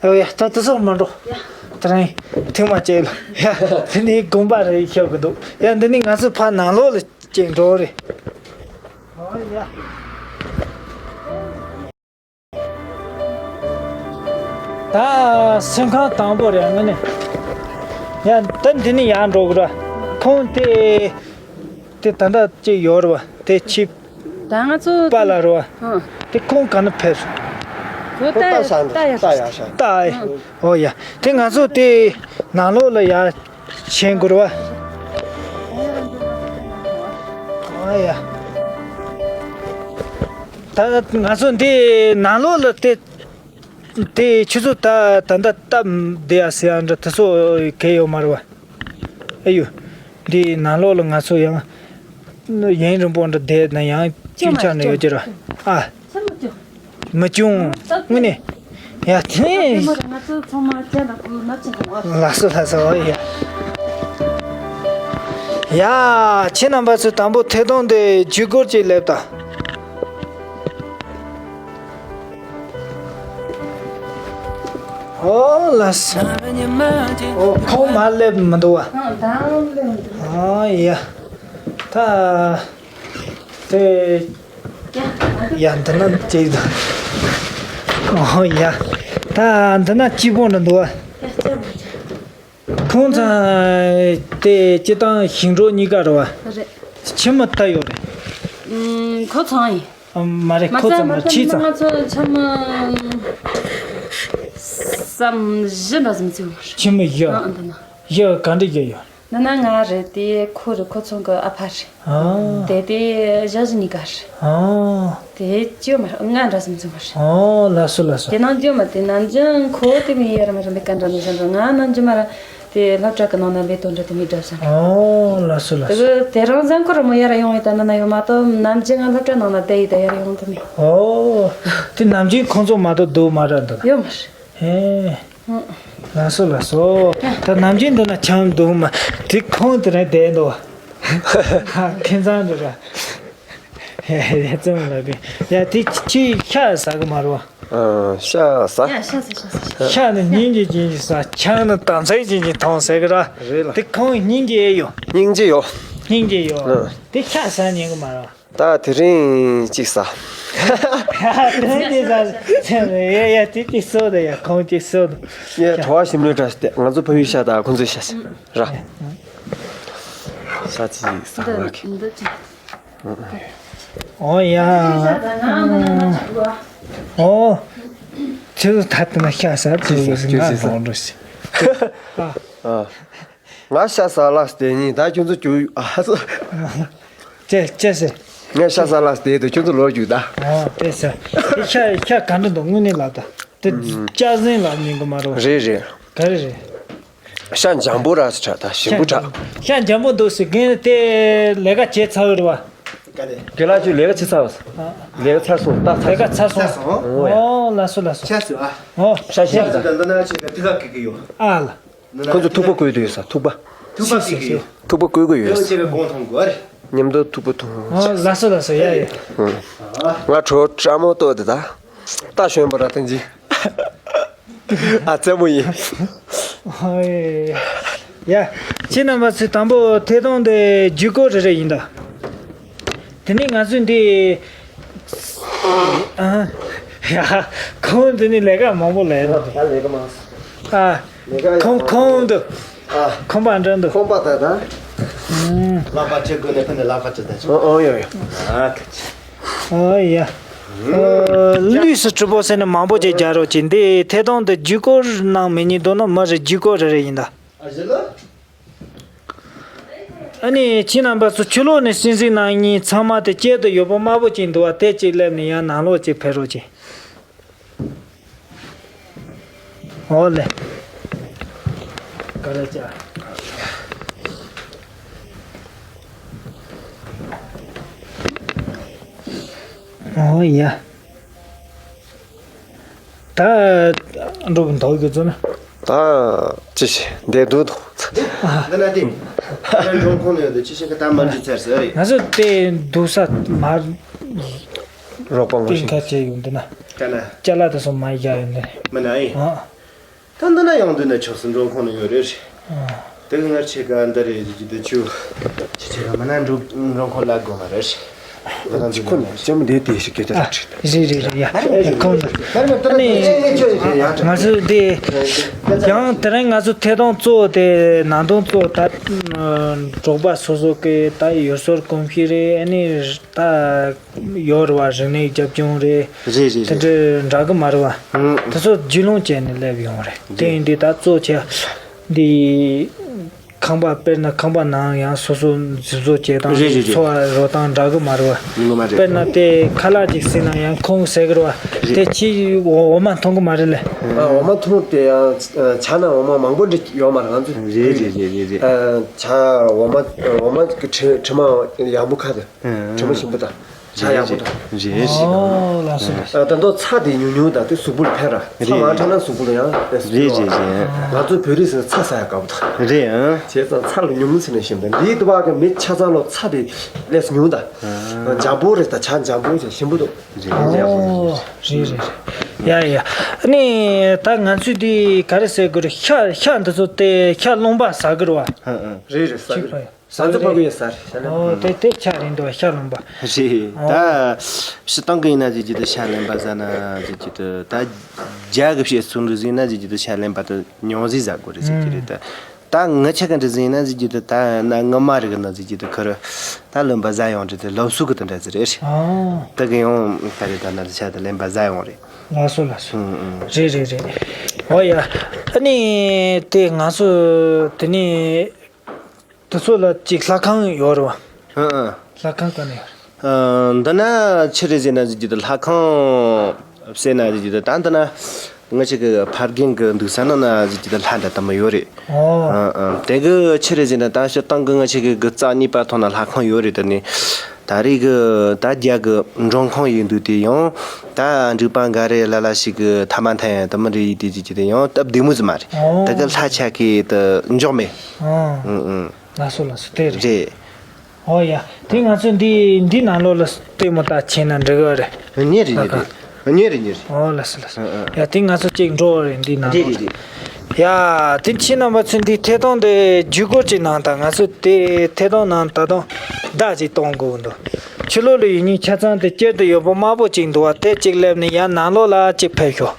ཨ་ཡ་ད་དེ་ཚོ་མ་འགྲོ། དེ་རིང་ཐེངས་མ་གཅིག་ལ་ཡ་དེ་ནི་དགོན་པ་རེད་ཤོག་གི་འདུག་ཡ་འདི་ནི་ང་ཚོ་ཕ་ནང་ལོགས་ལ་གཅིག་འགྲོ་རེད། ཨ་ཡ། ད་སེམས་ཁང་དང་པོ་རེད་ངས་ནི། ཡ་ད་འདི་ནི་ཡར་འགྲོ་གི་ར། ཁོང་དེ་དེ་ད་ལྟ་ཅིག་ཡོད་རེད་བ། དེ་ཕྱི་ད་ང་ཚོ་པཱ་ལགས་རེད་བ། ཨང་། དེ་ཁོང་ག་ནས་ཕེབས། ཁོ་ད་ད་ཡར་ཤག་ད་ཡར་ད་ཤག་ཡར་ཤག་ད་ཨེ། ཨང་། ཨོ་ཡ། དེ་ང་ཚོ་དེ་ནང་ལོགས་ལ་ཡར་ཕྱིན་དགོས་རེད་བ། ཨོ་ཡ། ད་ང་ཚོ་འདི་ནང་ལོགས་ལ་དེ་དེ་ཆུ་ཚོད་ད་ད་ལྟ་སྟབས་བདེ་ཡ་ཟེར་ཡ་འདྲ་དེ་ཚོ་གལ་ཡོད་མ་རེད་བ། ཨེ་ཡོ། འདི་ནང་ལོགས་ལ་ང་ཚོ་ཡང་ཡུན་རིང་པོ་འདྲ་བསྡད་ན་ཡང་སྐྱིད་ཆགས་ནས་ཡོད་ཀྱི་རེད། ཨ། མི་སྐྱོང་། དངོས་གནས། ཡ་དེ་ནས། ང་ཚོ་ཚང་མ་བཅད་ན་ཁོ་ནར་ཅི་འདུག་ལགས་སོ་ལགས་སོ་ཡ། ཡ། ཁྱེད་རྣམ་པ་ཚོས་དང་པོ་ཐད་གཏོང་དེ་བརྒྱུད་སྐུར་ཅིག་སླེབས་དང་། ཨོ་ལགས་སོ། ཨོ་ཁོང་མར་སླེབས་མི་འདུག་བ། ཨང་། ད་སླེབས་མི་འདུག་ཨོ་ཡ། ད། དེ། ཡ་འདི་ན་ཅིག་འདུག་ཨོ་ཡ། ད་འདི་ན་སྐྱིད་པོ་འདྲ་འདུག་བ། ཁོང་ཚང་དེ་སྤྱི་བཏང་ཞིང་འབྲོག་གཉིས་ཀ་རེད་བ། རེད། ཁྱིམ་མི་ད་ཡོད་རེད། ཨུམ། ཁོ་ཚང་ཡིན། ཨ། མ་རེད། མ་ཁོ་ཚང་མ་ཁྱི་ཚང་། ང་ཚོ་ཁྱིམ་མི་བསམ་བཞི་འདྲ་ཙམ་ཅིག་ཡོད་རེད། ཁྱིམ་མི་བཞི། ཨ། འདི་ན། བཞི་ག་འདྲ་བཞི་ཡོད། འདི་ན་ང་རེད། དེ་ཁོ་རེད། ཁོ་ཚང་གི་ཨ་ཕ་རེད། ཨ། དེ་དེ་ཞག་བཞི་གཉིས་ཀ་རེད། ཨ། དེ་བཅོས་མ་ལྔ་འདྲ་ཙམ་ཙམ་རེད། ཨོ་ལགས་སོ་ལགས་སོ། དེ་ནང་བཅོས་མ་དེ་ནམ་རྒྱུན་ཁོ་དེ་མི་ཡར་མར་མི་ག་འདྲ་ནས་བཞག་འགྲོ། ང་ནམ་རྒྱུན་མར་དེ་སློབ་གྲྭ་གི་ནང་ན་སླེབས་དོན་འདྲ་དེ་མི་འདྲ་བཞག་འགྲོ། ཨོ་ལགས་སོ་ལགས་སོ། དེ་གི་དེ་རིང་གཟའ་འཁོར་རེ་མོ་ཡར་ཡོང་བའི་ད་ནང་ན་ཡོད་མ་གཏོགས་ནམ་རྒྱུན་ང་སློབ་གྲྭ་ནང་ན་བསྡད་ཡི་ད་ཡར་ཡོང་ཐུབ་མེད། ཨོ། དེ་ནམ་རྒྱུན་ཁོང་ཚོ་མ་གཏོགས་འདུག་མ་རེད་འདུག་ཡོད་མ་རེད། ཧེ། ལགས་སོ་ལགས་སོ། ད་ནམ་རྒྱུན་འདི་ན་འཆམ་འདུག་མ། དེ་ཁོང་དེ་རིང་བསྡད་འདུག་ཁྱིམ་ཚང་འདི་ར། ཡ་ཙམ་ལ་བི། ཡ་དེ་ཁྱི་ཤ་ཟ་གི་མ་རེད་བ། ཨ། ཤ་ཟ། ཡ་ཤ་ཟ་ཤ་ཟ། ཤ་ནི་སྙིང་རྗེ་ཅན་ཞིག་ཟ། ཆང་ནི་དམ་ཚིག་ཅན་ཞིག་འཐུང་ཟེར་གི་ར། རེད་ལ། དེ་ཁོང་སྙིང་རྗེ་ཡོད། སྙིང་རྗེ་ཡོད། སྙིང་རྗེ་ཡོད། ཨ། དེ་ཤ་ཟ་ཉན་གི་མ་རེད་བ། ད་དེ་རིང་གཅིག་ཟ། དེ་རིང་གཅིག་ཟ། ཡ་ཡ་དེ་གཅིག་གསོ་དང་ཡ་ཁོང་གཅིག་གསོ་དང་། ཡ་གྲོ་བ་ཞིམ་ལོས་འདྲ་ཞིག་སྟེ། ང་ཚོ་ཕ་ཡུལ་ཤ་དང་ཁོང་ཚོའི་ཤ་ཟ་ར། ཤ་གཅིག་ཟ་ང་གི། འདི་ཅི། ཨོ་ཡ། ཨོ། ཁྱེད་ཚོ་ད་ལྟ་ན་ཤ་ཟ་དུས་ང་ཁོང་འགྲོ་ཞིག་ཨ། ང་ཤ་ཟ་ལགས་དེ་ཉིན་ད་ཁྱོད་ཚོ་རྒྱུག་ཨ། ཅེ་ཅེ་ཟེར། ངས་ཤ་ཟ་ལགས་དེ་དུ་ཁྱོད་ཚོ་ལོག་རྒྱུག་ད། ཨོ་དེ་ཟེར། དེ་ཤ་ཤ་ག་འདྲ་འདུག་དངོས་གནས་ལབ་ད། དེ་སྐྱ་ཟིང་ལབ་ཉན་གི་མ་རེད། རེད་རེད། ག་རེ་རེད། ཤ་འཇམ་པོ་ར་ཟེར་དྲག་ད་ཞིམ་པོ་དྲག་ཤ་འཇམ་པོ་འདུག་ཟེར་མཁན་དེ་ལས་ཀ་བྱས་ཚར་བ་རེད་བ། དགེ་ལགས་ཁྱོད་ལས་ཀ་བྱས་ཚར་བ། ལས་ཀ་ཚར་སོང་ད་ཚར་ལས་ཀ་ཚར་སོང་། ཨོ་ཡ། ཨོ་ལགས་སོ་ལགས་སོ། ཤ་ཟོས་ཨ། ཨོ་ཤ་ཤ་ཤ་ཟོས་ད་འདི་ན་ཁྱེད་ཀྱི་དུས་ཁ་གི་གི་ཡོད་ཨ་ལ། ཁོ་ཚོ་ཐུག་པ་བསྐོལ་དུ་ཡོད་ས། ཐུག་པ། ཐུག་པ་གི་གི་ཡོད། ཐུག་པ་བསྐོལ་གི་ཡོད་ས། ཁྱེད་ཀྱི་གོང་མཐོང་དགོས་རེད། མཉམ་དུ་ཐུག་པ་འཐུང་། ཨོ་ལགས་སོ་ལགས་སོ་ཡ་ཡ། ང་གྲོ་སྲ་མོ་ཏོ་དེ་ད། རྟ་ཞོན་པ་ར་ཐང་ཅི། ཨ་རྩེད་མོ་ཡིན། ཧོ་ཡ། ཁྱེད་རྣམ་པ་ཚོས་དང་པོ་ཐད་གཏོང་དེ་བརྒྱུད་སྐུར་རེ་རེ་ཡིན་ད། དེ་ནས་ང་ཚོས་འདི། ཨ། ཡ། ཁོང་འདི་ནས་ལས་ཀ་མང་པོ་ལས་ན། ད་ལས་ཀ་མང་སོང་། ཨ། ལས་ཀ་ཡང་ཁོང་ཁོང་འདུག་ཨ། ཁོང་པ་འདྲ་འདུག་ཁོང་པ་ད་ད། ཨུམ། ལག་པ་ཆེ་དགོས་ནས་ཕན་ནས་ལག་པ་ཆེ་ད་ཆོག་ཨོ་ཡོ་ཡོ། ཨ་ཁ་ཆེ། ཨོ་ཡ། ཨོ། ལུས་སུ་གྲུབ་པོ་ཟེར་ནས་མང་པོ་ཅིག་རྒྱག་རོགས་གྱིས། འདི་ཐད་གཏོང་འདི་བརྒྱུད་སྐུར་གནང་མི་ཉན་འདུག་ན་མི་རེ་བརྒྱུད་སྐུར་རེ་རེ་ཡིན་ད། ཨ་ནི་ཁྱེད་རྣམ་པ་ཚོ་ཕྱི་ལོགས་ནས་གསན་གཟིགས་གནང་མཁན་ཚང་མ་དེ་དཀྱིལ་དུ་ཡོད་པ་དམར་པོ་ཅིག་འདུག་བ། དེ་གཅིག་སླེབས་ནས་ཡང་ནང་ལོགས་གཅིག་ཕེབས་རོགས་གྱིས། ཨོ་ལེ། ཀ་ར་ཅ། ཨོ་ཡ། ད་འགྲོ་གི་འདུག་གི་ཚོ་ན། ད་ཅི་ཞིག་འདས་འདུག་འདུག་འདི་ན་འདི། ད་འགྲོ་ཁོང་ནས་ཡོད་དུ་ཅི་ཞིག་གི་ད་མ་འཇུ་ཚར་ཟེར་རེད། ང་ཚོ་དེ་འདུག་ས་མ་རོགས་པ་ངོ་ཤེས་ཁ་བྱས་ཡོང་དུས་ན། ད་ན། ཅ་ལག་དེ་ཚོ་མ་ཡག་ཡོང་དུས། མི་ན་ཡིན། ཨ། ད་འདི་ན་ཡོང་དུས་ན་ཆོག་སི་འགྲོ་ཁོང་ནས་ཡོད་རེད། ཨ། དེ་གི་ངར་ཆེ་ག་འདི་རེད་ཅི་དུ་ཆུ། ཆེ་ཆེ་ག་མི་ན་འགྲོ་འགྲོ་ཁོང་ལ་དགོས་མ་རེད། ཅི་ཁོ་ན་ཅམ་དེ་དེ་ཞིག་སྐད་ཆ་ཨ། ཆེ། རེད་རེད་རེད་ཡ། ཁོང་ལ། ཨ་ནི། ང་ཚོ་དེ། ཡང་དེ་རིང་ང་ཚོ་ཐད་གཏོང་གཙོ་བོ་དེ་ནང་དོན་གཙོ་བོ་ད། འབྲོག་པ་སོ་སོ་གི་ད་ཡུལ་སྲོལ་གོམས་གཤིས་རེད། ཨ་ནི་ད་ཡོད་རེད་བ། རིག་གནས་རྒྱབ་ལྗོངས་རེད། རེད་རེད་དེ་རེད། འདྲ་འདྲ་གི་མ་རེད་བ། ཨང་། དེ་ཚོ་རྒྱུས་ལོན་བྱས་ནས་སླེབས་ཡོང་རེད། དེ་ཡིན་དུས་ད་གཙོ་ཆེ་འདི། ཁང་པ་དཔེར་ན་ཁང་པ་ནང་ཡང་སོ་སོ་འཛིན་བཟོ་བྱེད་སྟངས་རེད་རེད་རེད། འཚོ་བ་རོལ་སྟངས་འདྲ་གི་མ་རེད་བ། ཡིན་གི་མ་རེད། དཔེར་ན་དེ་ཁ་ལག་ཅིག་ཟོས་ན་ཡང་ཁོང་ཟེར་གི་རེད་བ། རེད། དེ་ཕྱིས་འོ་འོ་མ་འཐུང་གི་མ་རེད་ལེ། ཨ། འོ་མ་འཐུང་དེ་ཡང་ཇ་ནང་འོ་མ་མང་པོ་འདྲ་ཡོད་མ་རེད་ང་ཚོ། རེད་རེད་རེད་རེད་རེད། ཨ། ཇ་འོ་མ་འོ་མ་གི་དྲི་དྲི་མ་ཡག་པོ་ཁ་དེ། ཨ། དྲི་མ་ཞིམ་པོ་དང་ཇ་ཡག་པོ་དང་། རེད་རེད། ཨོ་ལགས་སོ་ལགས་སོ། ཨ། ད་དུང་ཚྭ་དེ་ཉུང་ཉུང་དང་དེ་གཟུགས་པོ་ལ་ཕན་ར། ཚྭ་མང་དྲགས་ན་གཟུགས་པོ་ལ་ཡང་ལས་སུ། རེད་རེད་རེད། ང་ཚོ་བོད་རིགས་ཟེར་ཚྭ་ཟ་ཡག་དགའ་པོ་དང་། རེད་ཨང་། བྱས་ཙང་ཚྭ་ལ་ཉུང་ངུ་ཟེར་ནས་ཞིམ་དང་འདིའི་དུ་བ་གི་མི་ཆ་ཚང་ལོ་ཚྭ་དེ་ལས་སུ་ཉུང་དང་། ཨ། འཇམ་པོ་རེད་ད་ཇ་འཇམ་པོ་ཞིམ་པོ་འདུག་རེད་རེད། ཨོ་རེད་རེད་རེད། ཡ་ཡ། ཨ་ནི་ད་ང་ཚོས་འདི་ག་རེ་ཟེར་དགོས་རེད། ཤ་ཤ་འདི་ཚོ་དེ་ཤ་རློན་པ་ཟ་གི་རེད་བ། ཨ་ཨ། རེད་རེད་ཟ་གི་རེད། ཟ་འདི་ཕ་གི་ཡོད་ས་རེད་ཤ་རློན་པ། ཨོ་དེ་དེ་ཆ་རེད་འདུག་ཤ་རློན་པ། རེད། ཨོ། ད་སྤྱིར་བཏང་གི་ཡིན་ན་ཟིག་གི་དེ་ཤ་རློན་པ་ཟ་ན་ཟིག་གི་དེ་ད་རྒྱ་གི་བཤད་ཚུལ་འདི་ཟིག་ན་ཟིག་གི་དེ་ཤ་རློན་པ་དེ་ཉུང་ཟིག་ཟ་དགོས་རེད་ཟེར་གི་རེད་ད། ད་ངི་ཆ་གི་འདྲ་ཟིག་ཡིན་ན་ཟིག་གི་དེ་ད་ན་ངི་མ་རེད་གི་ན་ཟིག་གི་དེ་ཁུ་རུ་ད་རློན་པ་ཟ་ཡོང་རེད་དེ་ལོབས་སུ་གི་དེ་འདྲ་ཟིག་རེད། ཨོ། ད་གི་ཡང་ད་རེད་ད་ན་ཤ་དེ་རློན་པ་ཟ་ཡོང་རེད། ལགས་སོ་ལགས་སོ། ཨུ་ཨུ། རེད་རེད་རེད། ཨོ་ཡ། ཨ་ནི་དེ་ང་ཚོ་དེ་ནི། དེ་ཚོ་ལ་ཅིག་ལྷ་ཁང་ཡོད་རེད་བ། ཨ་ཨ། ལྷ་ཁང་ག་ནས་ཡོད་རེད། ཨ། འདི་ན་ཆི་རེད་ཟེར་ན་ཟེར་གྱི་འདུག་ལྷ་ཁང་ཟེར་ན་ཟེར་གྱི་འདུག་ད་འདི་ན་ང་ཅག་གི་ཕ་རྒན་གི་འདུག་ས་ནང་ན་ཟེར་གྱི་འདུག་ལྷ་འདྲ་དུ་མ་ཡོད་རེད། ཨོ། ཨ་ཨ། དེ་གི་ཆི་རེད་ཟེར་ན་ད་སྤྱིར་བཏང་གི་ང་ཅག་གི་གི་རྩ་གཉིས་པ་ཐོག་ན་ལྷ་ཁང་ཡོད་རེད། དེ་ནི་ད་རེས་གི་ད་རྒྱ་གི་མགྲོན་ཁང་ཡིན་འདུག་དེ་ཡང་ད་འབྲུག་པ་འགའ་རེ་ལ་ལ་ཞིག་གི་ཐ་མ་འཐེན་ཡང་དུ་མ་རེད་ཡིན་དེ་ཟེར་གྱི་དེ་ཡང་སྟབས་བདེ་མོ་ཟིག་མ་རེད། ཨོ། དེ་གི་ལྷ་ཆ་གི་དུ་འཇོག་མེད། ཨོ། ཨུ་ཨུ། ལགས་སོ་ལགས་སོ་དེ་རེད། རེད། ཨོ་ཡ། དེ་ང་ཚོ་འདི་འདི་ནང་ལོགས་ལ་ལྟད་མོ་ལྟ་ཕྱིན་ན་འགྲིག་གི་རེད། ཉེ་རེད་ཉེ་རེད། ཉེ་རེད་ཉེ་རེད། ཨོ་ལགས་སོ་ལགས་སོ། ཨ་ཨ། ཡ་དེ་ང་ཚོ་གཅིག་འགྲོ་རེད་འདི་ནང་ལོགས། རེད་རེད། ཡ་དེ་ཁྱེད་རྣམ་པ་ཚོས་འདི་ཐད་གཏོང་དེ་བརྒྱུད་སྐུར་གཅིག་གནང་དང་། ང་ཚོ་དེ་ཐད་གཏོང་ནང་ད་དུང་བརྡ་གཅིག་གཏོང་དགོས་འདུག་ཕྱི་ལོགས་ལ་ཡོད་མཁན་ཆ་ཚང་དེ་དཀྱིལ་དུ་ཡོད་པོ་དམར་པོ་གཅིག་འདུག་བ། དེ་གཅིག་སླེབས་ནས་ཡར་ནང་ལོགས་ལ་གཅིག་ཕེབས་ཤོག་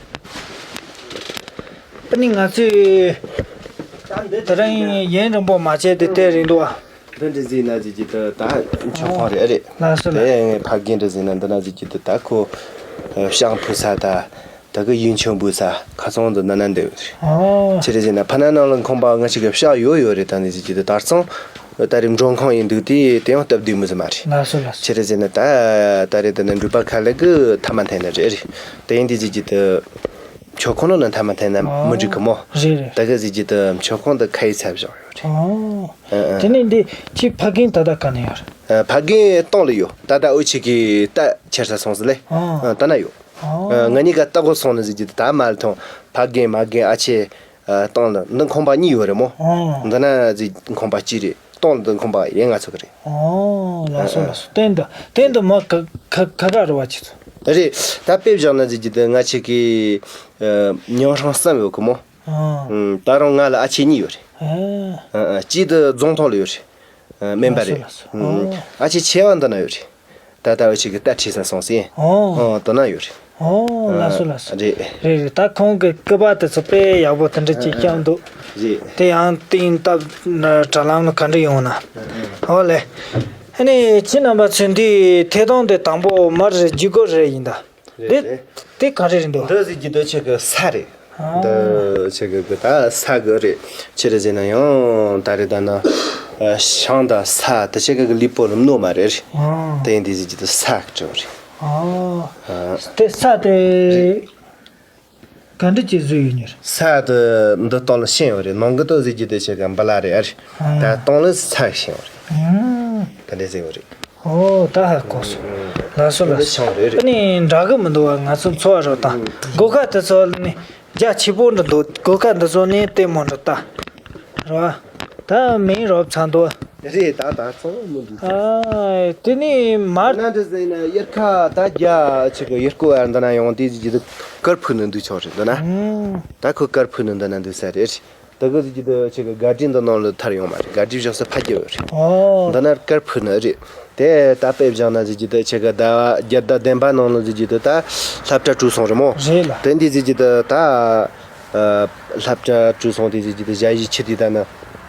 ཨ་ནི་ང་ཚོས་དེ་རིང་ཡུན་རིང་པོ་མ་བྱས་ཏེ་དེ་རིང་འདུག་བ། འདི་འདྲ་ཟིག་ན་ཟིག་གི་དུ་ད་མཆོད་ཁང་རེད་ཨ་རེད། ལགས་སོ་ལགས། དེ་ངའི་ཕ་རྒན་འདྲ་ཟིག་ན་འདི་ན་ཟིག་གི་དུ་ད་ཁོ་ཤང་ཕུ་ས་ད་ད་གི་ཡུན་ཆོན་བུ་ས་ཁ་སང་དུ་འདི་ན་འདི་ཡོད་རེད། ཨོ། ཆི་རེད་ཟེར་ན་ཕ་ན་ནང་ལ་ཁང་པ་ང་ཅག་གི་ཤག་ཡོད་ཡོད་རེད། ད་ནི་ཟིག་གི་དུ་དར་ཚང་ད་རེད་མགྲོན་ཁང་ཡིན་འདུག་དེ་དེ་ཡང་སྟབས་བདེ་མོ་ཟིག་མ་རེད། ལགས་སོ་ལགས་སོ། ཆི་རེད་ཟེར་ན་ད་ད་རེད་ད་ནི་འབྲུག་པ་ཁ་ལག་གི་ཐ་མ་འཐེན་ན་རེད་རེད། དེ་ཡིན་དེ་ཟིག་གི་དུ་མཆོད་ཁང་ནང་ན་ཐ་མ་འཐེན་ན་མི་འགྲིག་གི་མོ། རེད་རེད། ད་གི་ཟིག་གི་དུ་མཆོད་ཁང་དུ་ཁ་ཡི་ཚབ་བཞག་ཡོད་རེད། ཨོ། ཨ་ཨ། དེ་ནས་འདི་ཁྱེད་ཕ་རྒན་ད་ལྟ་ག་ནས་ཡོད་རེད། ཨ། ཕ་རྒན་སྟོང་ལ་ཡོད། ད་ལྟ་འུ་ཆེ་གི་རྟ་ཁྱེར་ས་སོང་ཟིག་ལེ། ཨ། ཨ། ད་ན་ཡོད། ཨ། ཨ། ང་གཉིས་ཀ་རྟ་གོ་སོང་ནི་ཟིག་གི་ད་མ་ལ་ཐོང་། ཕ་རྒན་མ་རྒན་ཨ་ཆེ། ཨ། སྟོང་ལ་འདི་ཁང་པ་གཉིས་ཡོད་རེད་མོ། ཨ། འདི་ན་ཟིག་ཁང་པ་གཅིག་རེད། སྟོང་ལ་འདི་ཁང་པ་ཡིན་ང་ཚོ་གི་རེད། ཨོ། ལགས་སོ་ཨ་ཨ། ལགས་སོ། སྟེང་དུ་སྟེང་དུ་མ་ག་ག་ག་ག་རུ་བ་ཆེ་ཚོ། རེད། ད་དཔེ་བཞག་ན་ཟིག་གི་ད་ང་ཆེ་གི་ཨ། ཉང་ཧྲང་གསུམ་ཡོད་གི་མོ། ཨ། ཨུམ། ད་རུང་ང་ལ་ཨ་ཆེ་གཉིས་ཡོད་རེད། ཨ། ཨ་ཨ། གཅིག་དེ་རྫོང་ཐོག་ལ་ཡོད་རེད། ཨ། སྨན་པ་རེད། ལགས་སོ་ལགས་སོ། ཨུམ། ཨ། ཨ་ཆེ་ཆེ་བ་འདི་ན་ཡོད་རེད། ད་ལྟ་འུ་ཆེ་གི་རྟ་ཁྲིད་ས་སོང་ཟིན། ཨོ། ཨོ། དེ་ན་ཡོད་རེད། ཨོ། ཨ། ལགས་སོ་ལགས་སོ། རེད། རེད་རེད། ད་ཁོང་གི་སྐུ་པར་དེ་ཚོ་དཔེ་ཡག་པོ་དེ་འདྲ་ཅིག་ཨ་ཨ། བཤམས་འདུག་རེད། དེ་ཡང་སྟེང་སྟབས་དྲ་ལམ་ལ་ག་འདྲ་ཡོང་ན། ཨ་ཨ། ཨོ་ལེ། ཨ་ནི་ཁྱེད་རྣམ་པ་ཚོས་འདི་ཐད་གཏོང་དེ་དང་པོ་མར་རེ་བརྒྱུད་སྐུར་རེ་ཡིན་ད། རེད། དེ་རེད། དེ་ག་རེ་རེད་འདུག་འདི་ཟིག་གི་འདི་ཆེ་གི་ས་རེད། ཨ། འདི་ཆེ་གི་གི་ད་ས་གི་རེད། ཆི་རེད་ཟེར་ན་ཡང་ད་རེད་ད་ན་ཨ་ཤང་ད་ས་དེ་ཆེ་གི་གི་ལུས་པོ་རུམ་ནོ་མ་རེད། ཨ། དེ་འདི་ཟིག་གི་འདི་ས་གི་འདྲ་བོ་རེད། ཨ། ཨ། དེ་ས་དེ་རེད། ག་འདྲ་ཅིག་བཟོས་ཡོད་ནི་རེད། ས་དེ་འདི་སྟོང་ལ་ཤིང་ཡོད་རེད། ནང་གི་དེ་ཟིག་གི་དེ་ཆེ་གི་འབུ་ལ་རེད། ཨ་རེད། ད་སྟོང་ལ་ས་ཤིང་ཡོད་རེད། ཨ། ད་འདྲ་ཟིག་ཡོད་རེད། ཨོ། ད་ཧ་གོ་སོང་། ལགས་སོ་ལགས་སོ། ཨ་ནི་འདྲ་གི་མི་འདུག་བ། ང་ཚོ་འཚོ་བ་རོལ་སྟངས། སྒོ་ཁ་དེ་ཚོ་ནི་རྒྱ་ཆེ་པོ་འདྲ་འདུག་སྒོ་ཁ་འདི་ཚོ་ནི་ལྟད་མོ་འདྲ་ལྟ། རེད་བ། ད་མིང་རོབ་ཚང་འདུག་རེད། ད་ད་ཚང་མི་འདུག་ཨ། དེ་ནི་མར། ན་འདི་ཟེར་ན་དབྱར་ཁ་ད་རྒྱ་ཆེ་གི་དབྱར་སྐོར་ཡར་འདི་ན་ཡོང་དུས་ཟིག་གི་དུ་དཀར་ཕུ་ནི་འདུག་ཆོག་རེད་འདི་ན། ཨང་། ད་ཁོ་དཀར་ཕུ་ནི་འདི་ན་འདུག་ས་རེད། ད་གི་ཟིག་གི་དུ་ཆེ་གི་ག་དྲིན་འདི་ནང་ལ་ཐར་ཡོང་མ་རེད། ག་དྲིན་བཞག་ས་ཕ་རྒྱ་བོ་རེད། ཨོ། འདི་ན་དཀར་ཕུ་ནི་རེད། དེ་ད་དཔེ་བཞག་ན་ཟིག་གི་དུ་ཆེ་གི་ཟླ་བ་བརྒྱད་ཟླ་བདུན་པ་ནང་ལ་ཟིག་གི་དུ་ད་སློབ་གྲྭ་གྲོལ་སོང་རེད་མོ། རེད་ལ། དེ་འདི་ཟིག་གི་དུ་ད། ཨ། སློབ་གྲྭ་གྲོལ་སོང་དེ་ཟིག་གི་དུ་ཞ་ཡི་ཆི་དེ་ད་ནི་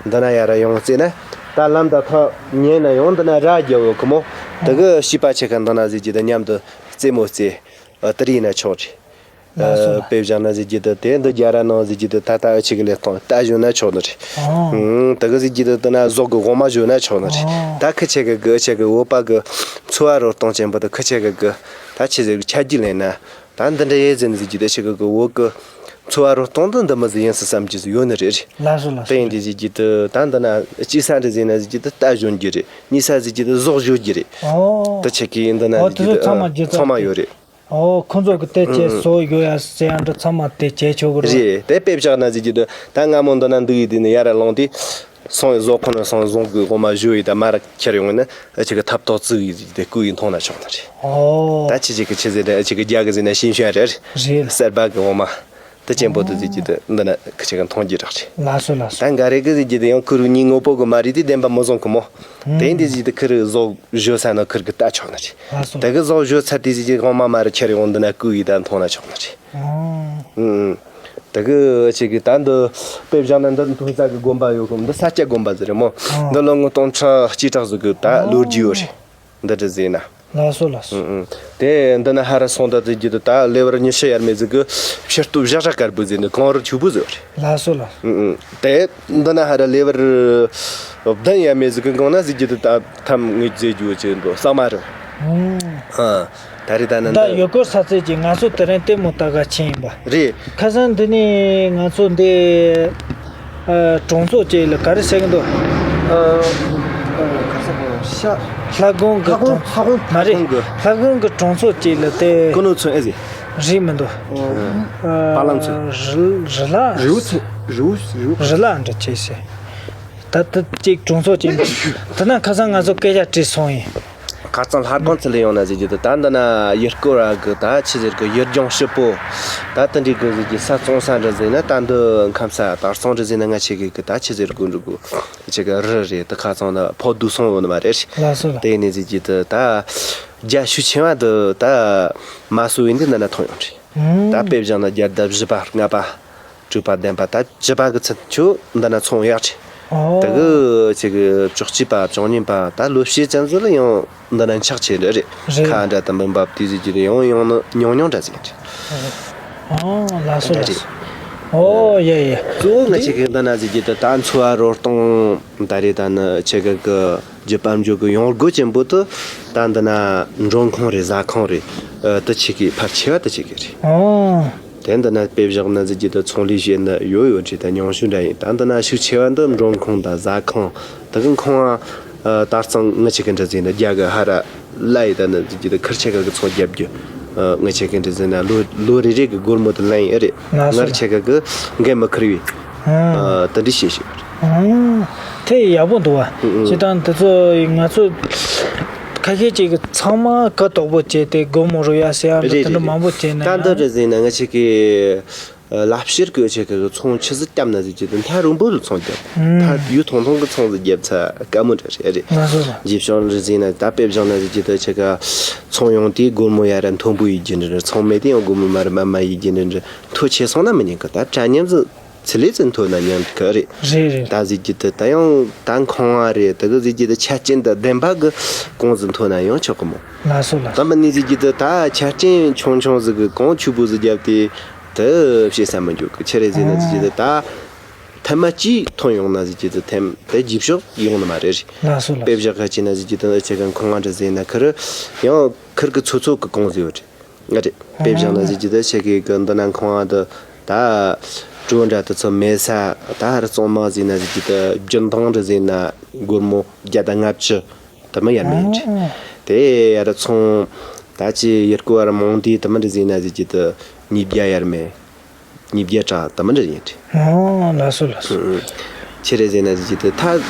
འདི་ན་ཡར་ཡོང་རྩེ་ན། ད་ལམ་ད་ཐག་ཉེ་ན་ཡང་འདི་ན་ར་རྒྱ་བོ་གི་མོ། དེ་གི་བྱིས་པ་ཆེ་ཁ་འདི་ན་ཟིག་གི་དུ་མཉམ་དུ་རྩེད་མོ་རྩེ། ཨ། དེ་རིགས་ན་ཆོག་རེད། ལགས་སོ་ལགས། དཔེ་བཞག་ན་ཟིག་གི་དུ་དེ་འདི་རྒྱ་ར་ནང་ཟིག་གི་དུ་ད་ལྟ་ཨ་ཆི་གི་ལས་སྟོང་ད་བཞོན་ན་ཆོག་ནི་རེད། ཨང་། དེ་གི་ཟིག་གི་དུ་དེ་ན་ཟོག་གི་འོ་མ་བཞོན་ན་ཆོག་ནི་རེད། ཨང་། ད་ཁི་ཆེ་གི་གི་ཆེ་གི་བོད་པ་གི་འཚོ་བ་རོལ་སྟངས་ཅན་པོ་དུ་ཁི་ཆེ་གི་གི་ད་ཆི་ཟེར་གི་ཆ་རྒྱུས་ལེན་ན། ད་འདི་འདྲ་ཡེ་ཟིན་ཟིག་གི་དུ་ཆེ་གི་གི་བོད་གི་འཚོ་བ་རོལ་སྟངས་དུ་འདི་མི་ཟིག་ཡིན་སྲིད་བསམ་གྱི་ཟིག་ཡོད་ནི་རེད། ལགས་སོ་ལགས་སོ། དེ་ཡིན་དུས་ཟིག་གི་དུ་ད་འདི་ན་སྐྱེས་ས་འདྲ་ཟིན་ན་ཟིག་གི་དུ་རྟ་བཞོན་གྱི་རེད། གཉིས་ས་ཟིག་གི་དུ་ཟོག་བཞོ་གྱི་རེད། ཨོ། དུ་ཆེ་གི་འདི་ན་ཨོ་ཟིག་གི་དུ་དུ་ཚང་མ་རྒྱུ་ཚང་མ་ཡོད་རེད། ཨོ། ཁོང་ཚོ་གི་དེ་ཆེ་ཨུ་ཨུ། སོ་ཡོད་ཡ་ཟེར་ཡ་འདྲ་ཚང་མ་དེ་བྱེད་ཆོག་གི་རེད། རེད། དེ་དཔེ་བཞག་ན་ཟིག་གི་དུ་ད་སྔ་མོ་འདི་ན་འདུག་ཡི་དུས་ནས་ཡར་ལོངས་དུས། སོང་ཡི་ཟོག་ཁོ་ན་སོང་ཟོག་གི་འོ་མ་བཞོ་ཡི་ད་མར་ཁྱེར་ཡོང་ཡི་ན་ཨ་ཅིག་གི་ཐབ་ཏོག་བཙུགས་ཡི་དེ་བསྐུ་ཡི་འཐུང་ན་ཆོག་ནི་རེད། ཨོ། ད་ཆི་ཅིག་གི་ཆི་ཟེར་ད་ཨ་ཅིག་གི་རྒྱ་གི་ཟེར་ན་ཤིན་ཤོན་རེད། རེད། གསེར་པ་གི་འོ་མ་དེ་ཅན་པོ་དེ་ཟིག་གི་དེ་འདི་ན་ཁི་ཅིག་གི་འཐུང་རྒྱུ་རག་རེད། ལགས་སོ་ལགས་སོ། ད་འགའ་རེ་གི་ཟིག་གི་དེ་ཡང་ཁུ་རུ་གཉིས་ངོ་པོ་གི་མ་རེད་དེ་བདེན་པ་མི་བཟང་གི་མོ། དེ་འདི་ཟིག་དེ་ཁུ་རུ་ཟོག་བཞོ་ས་ན་ཁུ་རུ་གི་ལྟ་ཆོག་ནི་རེད། ལགས་སོ། དེ་གི་ཟོག་བཞོ་ཚར་དེ་ཟིག་གི་འོ་མ་མར་ཁྱེར་ཡོང་འདི་ན་བསྐུ་ཡི་ད་འཐུང་ན་ཆོག་ནི་རེད། ཨང་། ཨང་། དེ་གི་ཆེ་གི་ད་འདི་དཔེ་བཞག་ན་འདི་མཐོ་ས་གི་དགོན་པ་ཡོད་གི་འདི་ས་སྐྱ་དགོན་པ་ཟེར་རེད་མོ། ཨང་། འདི་ལོ་ངོ་སྟོང་ཕྲག་གཅིག་ཕྲག་ཟིག་གི་ད་ལོ་རྒྱུས་ཡོད་རེད། འདི་འདྲ་ཟེར་ན། ལགས་སོ་ལགས་སོ། ཨང་ཨང་། དེ་འདི་ན་ཧ་ར་སོང་ད་དེ་གི་ད་ལེ་བར་ཉི་ཤུ་ཡར་མེད་ཟིག་གི་ཕྱིར་སྟོབས་བཞག་ར་དཀར་པོ་ཟེར་ནི་གངས་རི་ཆུ་བོ་ཟེར་རེད། ལགས་སོ་ལགས། ཨང་ཨང་། དེ་འདི་ན་ཧ་ར་ལེ་བར་བདུན་ཡར་མེད་ཟིག་གི་གང་ན་ཟིག་གི་ད་ཐམ་ངེས་རྫས་རྒྱུ་ཆེ་འགྲོ་ས་མ་རེད། ཨང་། ཨ། ད་རེས་ད་ནི་ད་འདི་ཡུལ་སྐོར་ས་ཚད་ཀྱི་ང་ཚོ་དེ་རིང་ལྟད་མོ་ལྟ་ག་ཕྱིན་ཡིན་པ། རེད། ཁ་སང་འདི་ནས་ང་ཚོ་འདི་ཨ་གྲོང་ཚོ་གཅིག་ལ་ག་རེ་ཟེར་གི་འདུག་ཨ། ཨ། ག་ས་གོ་ཤ། ལྷ་ཁང་གི་ལྷ་ཁང་གྲོང་ལྷ་ཁང་མ་རེད། ལྷ་ཁང་གི་ལྷ་ཁང་གི་གྲོང་ཚོ་གཅིག་ལ་དེ་ཀུ་ནུ་ཚོན་ཨེ་ཟེར། རེད་མི་འདུག་ཨ། པ་ལང་ཚོན། རི་རི་ལ། རི་བོ་ཚོན། རི་བོ་རི་བོ། རི་ལ་འདྲ་བྱས་ཟེར། ད་ལྟ་གཅིག་གྲོང་ཚོ་གཅིག་འདུག་དེ་ན་ཁ་སང་ང་ཚོ་སྐད་ཆ་དྲིས་སོང་ཡིན། ཁ་སང་ལྷ་ཁང་ཚུར་ལ་ཡོང་ན་ཟེར་གྱི་འདུག་ད་འདི་ན་ཡུལ་སྐོར་བ་གི་ད་ཆི་ཟེར་གི་ཡུལ་ལྗོངས་སྐྱིད་པོ། ད་དེ་འདྲའི་གི་ཟེར་གྱི་ས་བཙོང་ས་འདྲ་ཟེར་ན་ད་འདི་ཁམས་ས་དར་སོང་འདྲ་ཟེར་ན་ང་ཆེ་གི་གི་ད་ཆི་ཟེར་གི་འགྲོ་གི་ཆེ་གི་རི་རེད། ད་ཁ་སང་ན་ཕོ་དུ་སོང་ཡོད་ནི་མ་རེད། ལགས་སོ་ལགས། དེ་ནས་ཟེར་གྱི་འདུག་ད་རྒྱ་ཤུགས་ཆེ་བ་འདི་ད་མ་སུ་ཡིན་འདི་འདི་ན་ཐོན་ཡོང་རེད། ད་དཔེ་བཞག་ན་རྒྱལ་ཟླ་བཞི་པ་ལྔ་པ། དྲུག་པ་བདུན་པ་ད་བཅུ་པ་གི་ཚུན་ཆོད་འདི་ན་ཚོང་ཡག་ཆེ། ཨོ། དེ་གི་ཆེ་གི་བཅུ་གཅིག་པ་བཅུ་གཉིས་པ་ད་ལོ་ཕྱེད་ཙམ་ཟིག་ལ་ཡང་འདི་ན་འཆག་ཆེ་འདྲ་རེད། རེད། ཁ་འདྲ་དང་འབུམ་པ་དེ་ཟིག་གི་ཡང་ཡང་ན་ཉུང་ཉུང་འདྲ་ཟིག་རེད། ཨོ་ལགས་སོ་ལགས་སོ། ཨོ་ཡ་ཡ། གཙོ་བོ་ང་ཆེ་གི་འདི་ན་ཟིག་གི་ད་ད་འཚོ་བ་རོལ་སྟངས་ད་རེད། ད་ནི་ཆེ་གི་གི་རྒྱུ་དཔལ་འབྱོར་གི་ཡོང་སྒོ་ཆེན་པོ་དུ་ད་འདི་ན་མགྲོན་ཁང་རེད། ཟ་ཁང་རེད། ཨ། དུ་ཆེ་གི་ཕལ་ཆེ་བ་དུ་ཆེ་གི་རེད། ཨོ། དེ་འདི་ན་དཔེ་བཞག་ན་ཟེར་གྱི་དུ་ཚོང་ལས་བྱེད་ན་ཡོད་ཡོད་ཅིག་ད་ཉུང་ཤོས་འདྲ་ཡིན། ད་འདི་ན་ཤུགས་ཆེ་བ་འདི་མགྲོན་ཁང་དང་ཟ་ཁང་དེ་གི་ཁང་བ། ཨ། དེང་སང་ང་ཆེ་གི་འདྲ་ཟེར་ན་རྒྱ་གི་ཧ་ར་ལ་ཡི་ད་ནི་ཟེར་གྱི་དུ་ཁུར་ཆེ་ག་གི་ཚོང་རྒྱབ་རྒྱུ། ཨ། ང་ཆེ་གི་འདྲ་ཟེར་ན་ལོ་ལོ་རེ་རེ་གི་སྒོར་མོ་དུ་ལེན་ཡི་རེད། ང་ཚོ་ངར་ཆེ་ག་གི་འགན་མི་ཁུར་བའི། ཨ། ཨ། དེ་འདྲ་བྱེད་ཤེས་པ་རེད། ཨ། དེ་ཡག་པོ་འདུག་བ། ཨུ་ཨུ། སྤྱིར་བཏང་དེ་ཚོ་ང་ཚོ་ཁ་ཤས་ཅིག་གི་ཚང་མ་གུ་དོག་པོ་བྱས་ཏེ་སྒོར་མོ་རུ་ཡ་ཟེར་ཡ་རེད། དེ་འདྲ་རེད་མང་པོ་བྱས་ན་ད་འདི་ཡང་རེད་ཟེར་ན་ང་ཆེ་གི་ལབ་ཕྱིར་གི་ཆེ་གི་ཚོང་ཆི་ཟིག་བརྒྱབ་ན་ཟེར་གྱི་དུ་མཐའ་རུ་འབོར་ལ་ཚོང་བརྒྱབ། ཨུ། མཐའ་ཡུལ་ཐུང་ཐུང་གི་ཚོང་ཟིག་བརྒྱབ་ཚ་དཀའ་མོ་འདྲ་རེད། རེད། ང་ཚོ་ལ་རྗེས་ཕྱོགས་རེད་ཟེར་ན་ད་དཔེ་བཞག་ན་ཟེར་གྱི་དུ་ཆེ་ག་ཚོང་ཡོང་དུས་སྒོར་མོ་ཡ་ར་མཐོན་པོ་ཡིན་གྱི་འདྲ་འདྲ། ཚོང་མེད་དུས་ཡང་སྒོར་མོ་མ་ར་མ་མ་ཡིན་གྱི་འདྲ་འདྲ། མཐོ་ཆེ་སོང་ན་མི་ཉན་གི་ད་དྲ་མཉམ་ཟིག་ཚི་ལེ་ཚི་མཐོ་ན་ཉན་གི་རེད། རེད་རེད། ད་ཟེར་གྱི་དུ་ད་ཡང་ད་ཁང་བ་རེད། ད་གི་ཟེར་གྱི་དུ་ཆ་རྐྱེན་དང་ལྡན་པ་གི་གོང་ཟིག་མཐོ་ན་ཡང་ཆོག་གི་མོ། ལགས་སོ་ལགས་སོ། ད་མི་ནི་ཟེར་གྱི་དུ་ད་ཆ་རྐྱེན་ཆུང་ཆུང་ཟིག་གི་གོང་ཆུ་བུ་ཟིག་བརྒྱབ་སྟེ་དུ་བྱེད་ས་མི་འཇུག་གི་ཆི་རེད་ཟེར་ན་ཟེར་གྱི་དུ་ད་ཐ་མ་གཅིག་ཐོན་ཡོང་ན་ཟེར་གྱི་དུ་ཐེམ་དེ་རྗེས་ཕྱོགས་ཡོང་ནི་མ་རེད། རེད། ལགས་སོ་ལགས་སོ། དཔེ་བཞག་ཁ་ཅིག་ན་ཟེར་གྱི་དུ་ཆེ་ག་ཁང་བ་འདྲ་ཟེར་ན་ཁུར་ཡང་ཁུར་གི་ཚོ་ཚོ་གི་གོང་ཟིག་ཡོད་རེད། ང་རེད། དཔེ་བཞག་ན་ཟེར་གྱི་དུ་ཆེ་གི་གི་འདི་ན་ཁང་བ་འདི་ད་གྲོ་འདྲ་དུ་ཚོ་མེད་ས། ད་ཧར་གཙང་མ་ཟེར་ན་ཟེར་གྱི་དུ་རྒྱུན་ཐང་འདྲ་ཟེར་ན་སྒོར་མོ་བརྒྱ་དང་ལྔ་བཅུ་དུ་མི་ཡར་མེད་རེད། དེ་ཡར་ཚོང་ད་ཅི་ཡུལ་སྐོར་བར་མོང་དེ་དུ་མི་འདྲ་ཟེར་ན་ཟེར་གྱི་དུ་ཉིས་བརྒྱ་ཡར་མེད། ཉིས་བརྒྱ་དྲག་དུ་མི་འདྲ་ཡིན་རེད། ཨོ་ལགས་སོ་ལགས་སོ། ཨུ་ཨུ། ཆི་རེད་ཟེར་ན་ཟེར་གྱི་དེ་ད་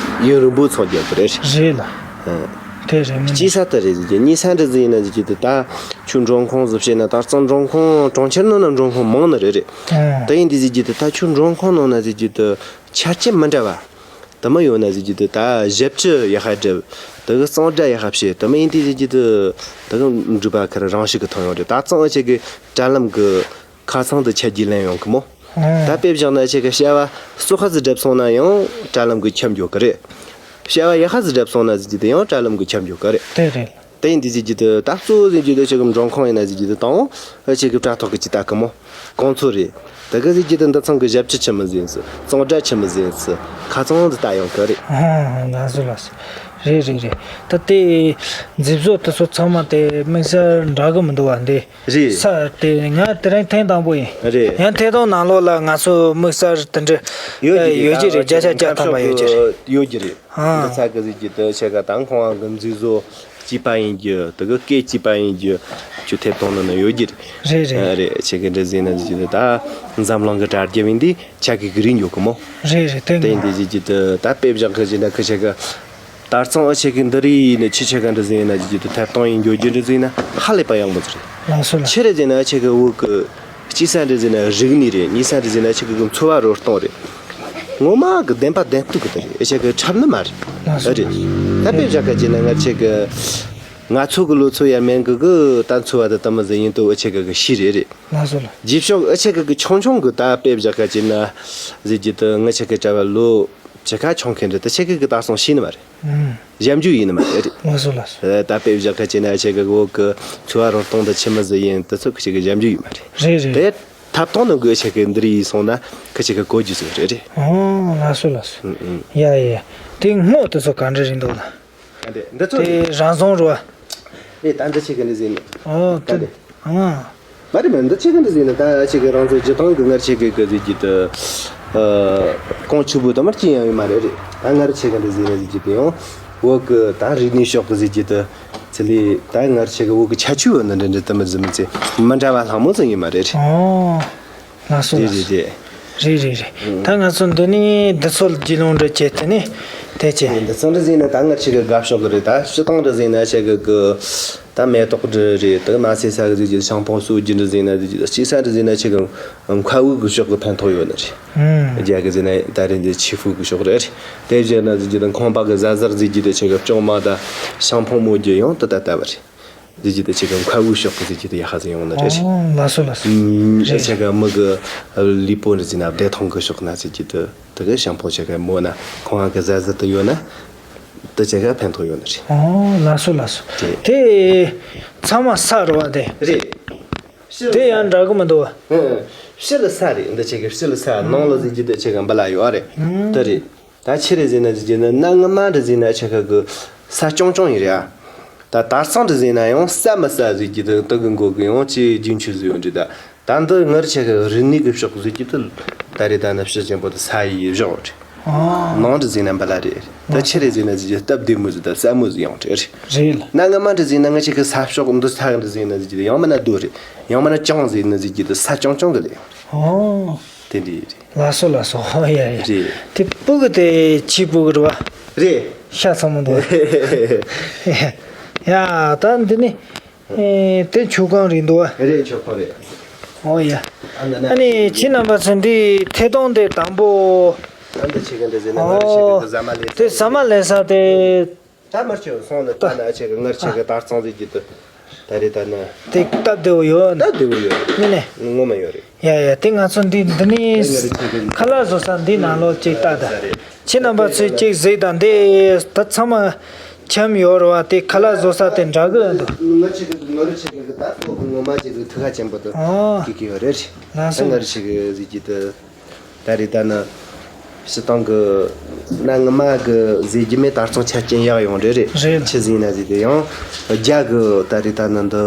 ཡུན་རིང་པོ་ཚོང་རྒྱག་གི་རེད། རེད་ལ། ཨ། དེ་རེད་མིན། སྐྱེས་ས་དེ་རེད་ཟེར་གྱི། གཉིས་ས་འདྲ་ཟེར་ན་ཟེར་གྱི་དེ་ད་ཁྱོད་འབྲོང་ཁུངས་ཟིག་བཤད་ན། དར་གཙང་འབྲོང་ཁུངས་གྲོང་ཁྱེར་ནང་ན་འབྲོང་ཁུངས་མང་ནི་རེད་རེད། ཨ། དེ་ཡིན་དུས་ཟེར་གྱི་དེ་ད་ཁྱོད་འབྲོང་ཁུངས་ནང་ན་ཟེར་གྱི་དེ་ཆ་རྐྱེན་མི་འདྲ་བ་དེ་མོ་ཡོད་ན་ཟེར་གྱི་དེ། ད་ཞབས་ཕྱི་ཡག་པ་སྒྲུབ། དེ་གི་གཙང་སྦྲ་ཡག་པ་བྱེད། དེ་མོ་ཡིན་དུས་ཟེར་གྱི་དེ་དེ་གི་འབྲུག་པ་ཁེར་རང་ཞིག་གི་ཐོན་ཡོང་རེད། དར་གཙང་ཨ་ཆེ་གི་དྲ་ལམ་གི་ཁ་ཚང་དུ་ཆ་རྒྱུས་ལེན་ཡོང་གི་མོ། ཨ། ད་དཔེ་བཞག་ན་ཁྱེད་ཀྱི་བྱ་བ་སོ་ཁ་ཟིག་སྒྲུབ་སོང་ན་ཡང་དྲ་ལམ་གྱི་ཁྱབ་འགྱོ་གི་རེད། བྱ་བ་ཡག་པ་ཟིག་སྒྲུབ་སོང་ན་ཟེར་གྱི་དེ་ཡང་དྲ་ལམ་གྱི་ཁྱབ་འགྱོ་གི་རེད། དེ་རེད། དེ་ཡིན་དུས་ཟེར་གྱི་དེ་ད་གཙོ་བོ་ཟེར་གྱི་དེ་ཁྱེད་ཀྱི་འབྲོང་ཁུངས་ཡིན་ན་ཟེར་གྱི་དེ་དང་ཨ་ཁྱེད་ཀྱི་དྲ་ཐོག་གི་ཅི་ལྟ་གི་མོ་གོང་ཚོ་རེད། དེ་གི་ཟེར་གྱི་དེ་འདི་ཚང་གི་ཞབས་ཕྱི་ཆི་མོ་ཟིག་ཡིན་ཟེར། གཙང་སྦྲ་ཆི་མོ་ཟིག་ཡིན་ཟེར། ཁ་ཚང་དུ་ལྟ་ཡོང་གི་རེད། ཨ། ལགས་སོ་ལགས་སོ། རེད་རེད་རེད། ད་དེ་མཛེས་བཟོ་དེ་ཚོ་ཚང་མ་དེ་དམིགས་བསལ་འདྲ་གི་མི་འདུག་བ་འདི། རེད། ས་དེ་ང་དེ་རིང་ཐེངས་དང་པོ་ཡིན། རེད། ཡང་ཐད་གཏོང་ནང་ལོགས་ལ་ང་ཚོ་དམིགས་བསལ་དེ་འདྲ་ཡོད་ཀྱི་རེད། ཡོད་ཀྱི་རེད། བརྒྱ་ཆ་བརྒྱ་ཐམ་པ་ཡོད་ཀྱི་རེད། ཡོད་ཀྱི་རེད། ཨ། འདི་ཚ་གི་ཟེར་གྱི་དེ་ཆེ་ག་དང་ཁོང་གི་མཛེས་བཟོ་སྐྱིད་པ་ཡིན་རྒྱུ། དེ་གི་སྐད་སྐྱིད་པ་ཡིན་རྒྱུ་ཆུ་ཐད་གཏོང་ནང་ན་ཡོད་ཀྱི་རེད། རེད་རེད། ཨ། རེད། ཆེ་གི་འདྲ་ཟེར་ན་ཟེར་གྱི་དེ་ད་འཛམ་གླིང་གི་དྲ་རྒྱ་བས་འདི་ཆ་གི་གི་རིན་འཇོག་གི་མོ། རེད་རེད། དེ་དེ་ཡིན་དེ་ཟེར་གྱི་དེ་ད་དཔེ་བཞག་གི་ཟེར་ན་ཁི་ཆེ་གི། དར་གཙང་ཨ་ཆེ་གི་འདི་རིགས་ནི་ཆི་ཆེ་ག་འདྲ་ཟེར་ན་ཟེར་གྱི་དེ་ཐད་གཏོང་ཡིན་འགྱོ་རྒྱུ་འདྲ་ཟེར་ན་ཧ་ལས་པ་ཡག་པོ་ཟིག་རེད། ལགས་སོ་ལགས། ཆི་རེད་ཟེར་ན་ཨ་ཆེ་གི་བོད་གི་སྐྱེས་ས་འདྲ་ཟེར་ན་རིག་གནས་རེད། གཉིས་ས་འདྲ་ཟེར་ན་ཨ་ཆེ་གི་འཚོ་བ་རོལ་སྟངས་རེད། ངོ་མ་གི་བདེན་པ་བདེན་སྟུག་གི་དེ་རེད། ཨ་ཆེ་གི་འཁྲབ་ནི་མ་རེད། ལགས་སོ་རེད། ལགས་སོ། ད་དཔེ་བཞག་ག་ཅེ་ན་ང་ཆེ་གི་ང་ཚོ་གི་ལོ་ཚོད་ཡར་མན་གི་གི་ད་འཚོ་བ་དེ་ད་མི་ཟེར་ཡིན་དུ་ཨ་ཆེ་གི་གི་ཤི་རེད་རེད། ལགས་སོ་ལགས། རྗེས་ཕྱོགས་ཨ་ཆེ་གི་གི་ཆུང་ཆུང་གི་ད་དཔེ་བཞག་ག་ཅེ་ན་ཟེར་གྱི་དུ་ང་ཆེ་གི་གྲྭ་བ་ལོ་ཆེ་ཁ་ཆུང་མཁན་རེད། ད་ཆེ་གི་གི་ད་སོང་ཤི་ནི་མ་རེད། ཨུམ། ཞབས་འཇུག་ཡིན་ནི་མ་རེད། ལགས་སོ་ལགས་སོ། ད་དཔེ་བཞག་ཁ་ཅེ་ན་ཆེ་གི་གི་འོག་གི་འཚོ་བ་རོལ་སྟངས་ད་ཆི་མི་ཟིག་ཡིན་ད་ཚོ་ཁི་ཆེ་གི་ཞབས་འཇུག་ཡིན་མ་རེད། རེད་རེད། དེ་ཐབ་ཐང་ནང་གི་ཆེ་གི་འདི་རིགས་ཡིན་སོང་ན་ཁི་ཆེ་གི་གོ་རྒྱུ་ཟིག་རེད་རེད། ཨོ་ལགས་སོ་ལགས་སོ། ཨུམ་ཨུམ། ཡ་ཡ་ཡ། དེ་སྔོ་དེ་ཚོ་ག་འདྲ་རེད་འདུག་ལ། ཨ་འདི་འདི་ཚོ་དེ་རེད། རང་བཟུང་རུ་བ། རེད། ད་འདི་ཆེ་གི་འདི་ཟིན་ནི། ཨོ་ད་དེ་འདི། ཨང་། མ་རེད་མ་རེད། འདི་ཆེ་གི་འདི་ཟིན་ནི་ད་ཆེ་གི་རང་ཚོ་སྤྱི་བཏང་གི་ངར་ཆེ་གི་གི་ཟིག་གི་དུ། ཨ། གོང་ཆུ་བུ་དུ་མར་ཅི་ཡང་ཡོད་མ་རེད་རེད། ད་ངར་ཆེ་གི་འདི་ཟིན་ནི་ཟིག་གི་དུ་ཡང་། བོད་གི་ད་རིག་གནས་ཕྱོགས་གི་ཟིག་གི་དུ། ཚི་ལི་ད་ངར་ཆེ་གི་བོད་གི་ཁྱད་ཆོས་བོད་ནི་འདི་འདྲ་དུ་མི་ཟིན་མི་ཚེ་མི་འདྲ་བ་ལྷག་མོ་ཟིག་ཡོད་མ་རེད་རེད། ཨོ། ལགས་སོ་རེད་ལགས་སོ། རེད་རེད། རེད་རེད་རེད། ད་ང་ཚོ་འདི་ནས་འདི་ཚོ་རྒྱུས་ལོན་འདྲ་བྱས་ཏེ་ནས་དེ་བྱས། འདི་ཚང་འདྲ་ཟིན་ན་ད་ང་ཆེ་གི་དགའ་ཕྱོགས་གི་རེད། ད་སྤྱི་བཏང་འདྲ་ཟིན་ན་ཆེ་གི་གི་ད་མེ་ཏོག་འདྲ་རེད། ད་མ་ཟེ་ས་གི་ཟིག་གི་ཤང་པོང་སུ་རྒྱུ་འདྲ་ཟིན་ན་ཟིག་གི་སྐྱེས་ས་འདྲ་ཟིན་ན་ཆེ་གི་མཁའ་དབུགས་གི་ཕྱོགས་གི་ཕན་ཐོགས་ཡོད་ནི་རེད། ཨུམ། རྒྱ་གི་ཟིན་ན་ད་རེད་འདི་ཆི་ཧྥུ་གི་ཕྱོགས་རེད། དེ་བཞིན་ན་ཟིག་གི་ད་ཁང་པ་གི་ཟ་ཟར་ཟིག་གི་ད་ཆེ་གི་ལྕང་མ་ད་ཤང་པོང་མོ་རྒྱུ་ཡང་ད་ད་ལྟ་བ་རེད། ཟེར་གྱི་དེ་ཆེ་ག་མཁའ་དབུགས་ཕྱོགས་གི་ཟེར་གྱི་དེ་ཡ་ཧ་ཟེར་ཡོང་ནི་རེད། ཨོ་ལགས་སོ་ལགས་སོ། ཨུམ། རེད། ཆེ་ག་མི་གི་ལུས་པོ་འདྲ་ཟེར་ན་བདེ་ཐང་གི་ཕྱོགས་ན་ཟེར་གྱི་དེ་དེ་གི་ཤང་པོང་ཆེ་ག་མོ་ན་ཁོང་གི་ཟ་ཟི་དུ་ཡོད་ན་དེ་ཆེ་ག་ཕན་ཐོགས་ཡོད་ནི་རེད། ཨོ་ལགས་སོ་ལགས་སོ། རེད། དེ་ཚང་མ་ས་རེད་བ་དེ། རེད། དེ་ཡང་འདྲ་གི་མི་འདུག་བ། ཨ། ཕྱི་ལ་ས་རེད། འདི་ཆེ་ག་ཕྱི་ལ་ས་ནང་ལ་ཟེར་གྱི་དེ་ཆེ་ག་འབུ་ལ་ཡོད་རེད། ཨུམ། དེ་རེད། ད་ཆི་རེད་ཟེར་ན་ཟེར་གྱི་ན་གནའ་སྔ་མ་འདྲ་ཟེར་ན་ཆེ་ཁ་གི་ས་རྐྱང་རྐྱང་ཡིན་རེད་ཨ། ད་དར་གཙང་འདྲ་ཟེར་ན་ཡང་ས་མི་ས་ཟེར་གྱི་དུ་དུ་གི་མགོ་གི་ཡང་ཅི་རྒྱུན་ཆུ་ཟེར་ཡོད་འདྲི་ད། ད་འདི་ངར་ཆེ་ཁ་རིག་གནས་གི་ཕྱོགས་ཟེར་གྱི་དུ་ད་རེད། ད་ནི་ཕྱི་ཆེན་པོ་དུ་ས་ཡི་བཞག་རེད། ཨ། ནང་འདྲ་ཟེར་ན་འབུ་ལ་རེད། ད་ཆི་རེད་ཟེར་ན་ཟེར་གྱི་སྟབས་བདེ་མོ་ཟེར་ད་ས་མོ་ཟེར་ཡང་རེད། རེད་ལ། གནའ་སྔ་མ་འདྲ་ཟེར་ན་ང་ཆེ་ཁ་ས་ཕྱོགས་འདི་ས་འདྲ་ཟེར་ན་ཟེར་གྱི་དུ་ཡང་མིན་ན་རྡོ་རེད། ཡང་མིན་ན་ཅང་ཟེར་ན་ཟེར་གྱི་དུ་ས་རྐྱང་རྐྱང་གི་ལས། ཨོ། དེ་འདྲ་རེད། ལགས་སོ་ལགས་སོ། ཧོ་ཡ་ཡ། རེད། དེ་སྤུ་གུ་དེ་ཆི་སྤུ་གུ་རེད་བ། རེད། ཤ་ཚ་མོ་འདུག་ཡ། ད་འདི་ནི། ཨེ། དེ་མཆོད་ཁང་རེད་འདུག་བ། རེད། མཆོད་ཁང་རེད། ཧོ་ཡ། ཨ་ནི་ཁྱེད་རྣམ་པ་ཚོ་འདི་ཐད་གཏོང་དེ་དང་པོ། ཨ་འདི་ཆེ་ག་འདི་ཟེར་ན་ང་རེ་ཆེ་ག་འདི་ཟ་མ་ལས་དེ་ཟ་མ་ལས་ས་དེ། ད་མར་ཆེ་སོང་ནི་ད་ན་ཆེ་གི་ངར་ཆེ་གི་དར་གཙང་ཟིག་གི་དུ་ད་རེད་ད་ན། དེ་སྟབས་བདེ་བོ་ཡོད། སྟབས་བདེ་བོ་ཡོད། མིན་ནས། ངོ་མ་ཡོད་རེད། ཡ་ཡ། དེ་ང་ཚོ་འདི་འདི་ནི་ཁ་ལག་བཟོ་ས་འདི་ནང་ལོགས་ཅིག་ལྟ་ད། ཁྱེད་རྣམ་པ་ཚོས་ཅིག་གཟིགས་དང་། འདི་ད་ཚང་མ་འཁྱམ་ཡོད་རེད་བ། དེ་ཁ་ལག་བཟོ་ས་དེ་འདྲ་གི་འདུག་ངར་ཆེ་གི་ངར་ཆེ་གི་ད་ཚོ་གི་ངོ་མ་ཅིག་གི་ཐུགས་ཁ་ཆེན་པོ་དུ་ཨོ། གི་གི་ཡོད་རེད། ལགས་སོ། ངར་ཆེ་གི་ཟིག་གི་དུ། ད་རེས་ད་ནི་སྤྱི་བཏང་གི་གནའ་སྔ་མ་གི་ཟེར་རྒྱུ་མེད་དར་གཙང་ཆ་རྐྱེན་ཡག་ཡོང་རེད་རེད། རེད། ཆི་ཟིག་ན་ཟིག་དེ་ཡང་རྒྱ་གི་ད་རེས་ད་ནི་འདི་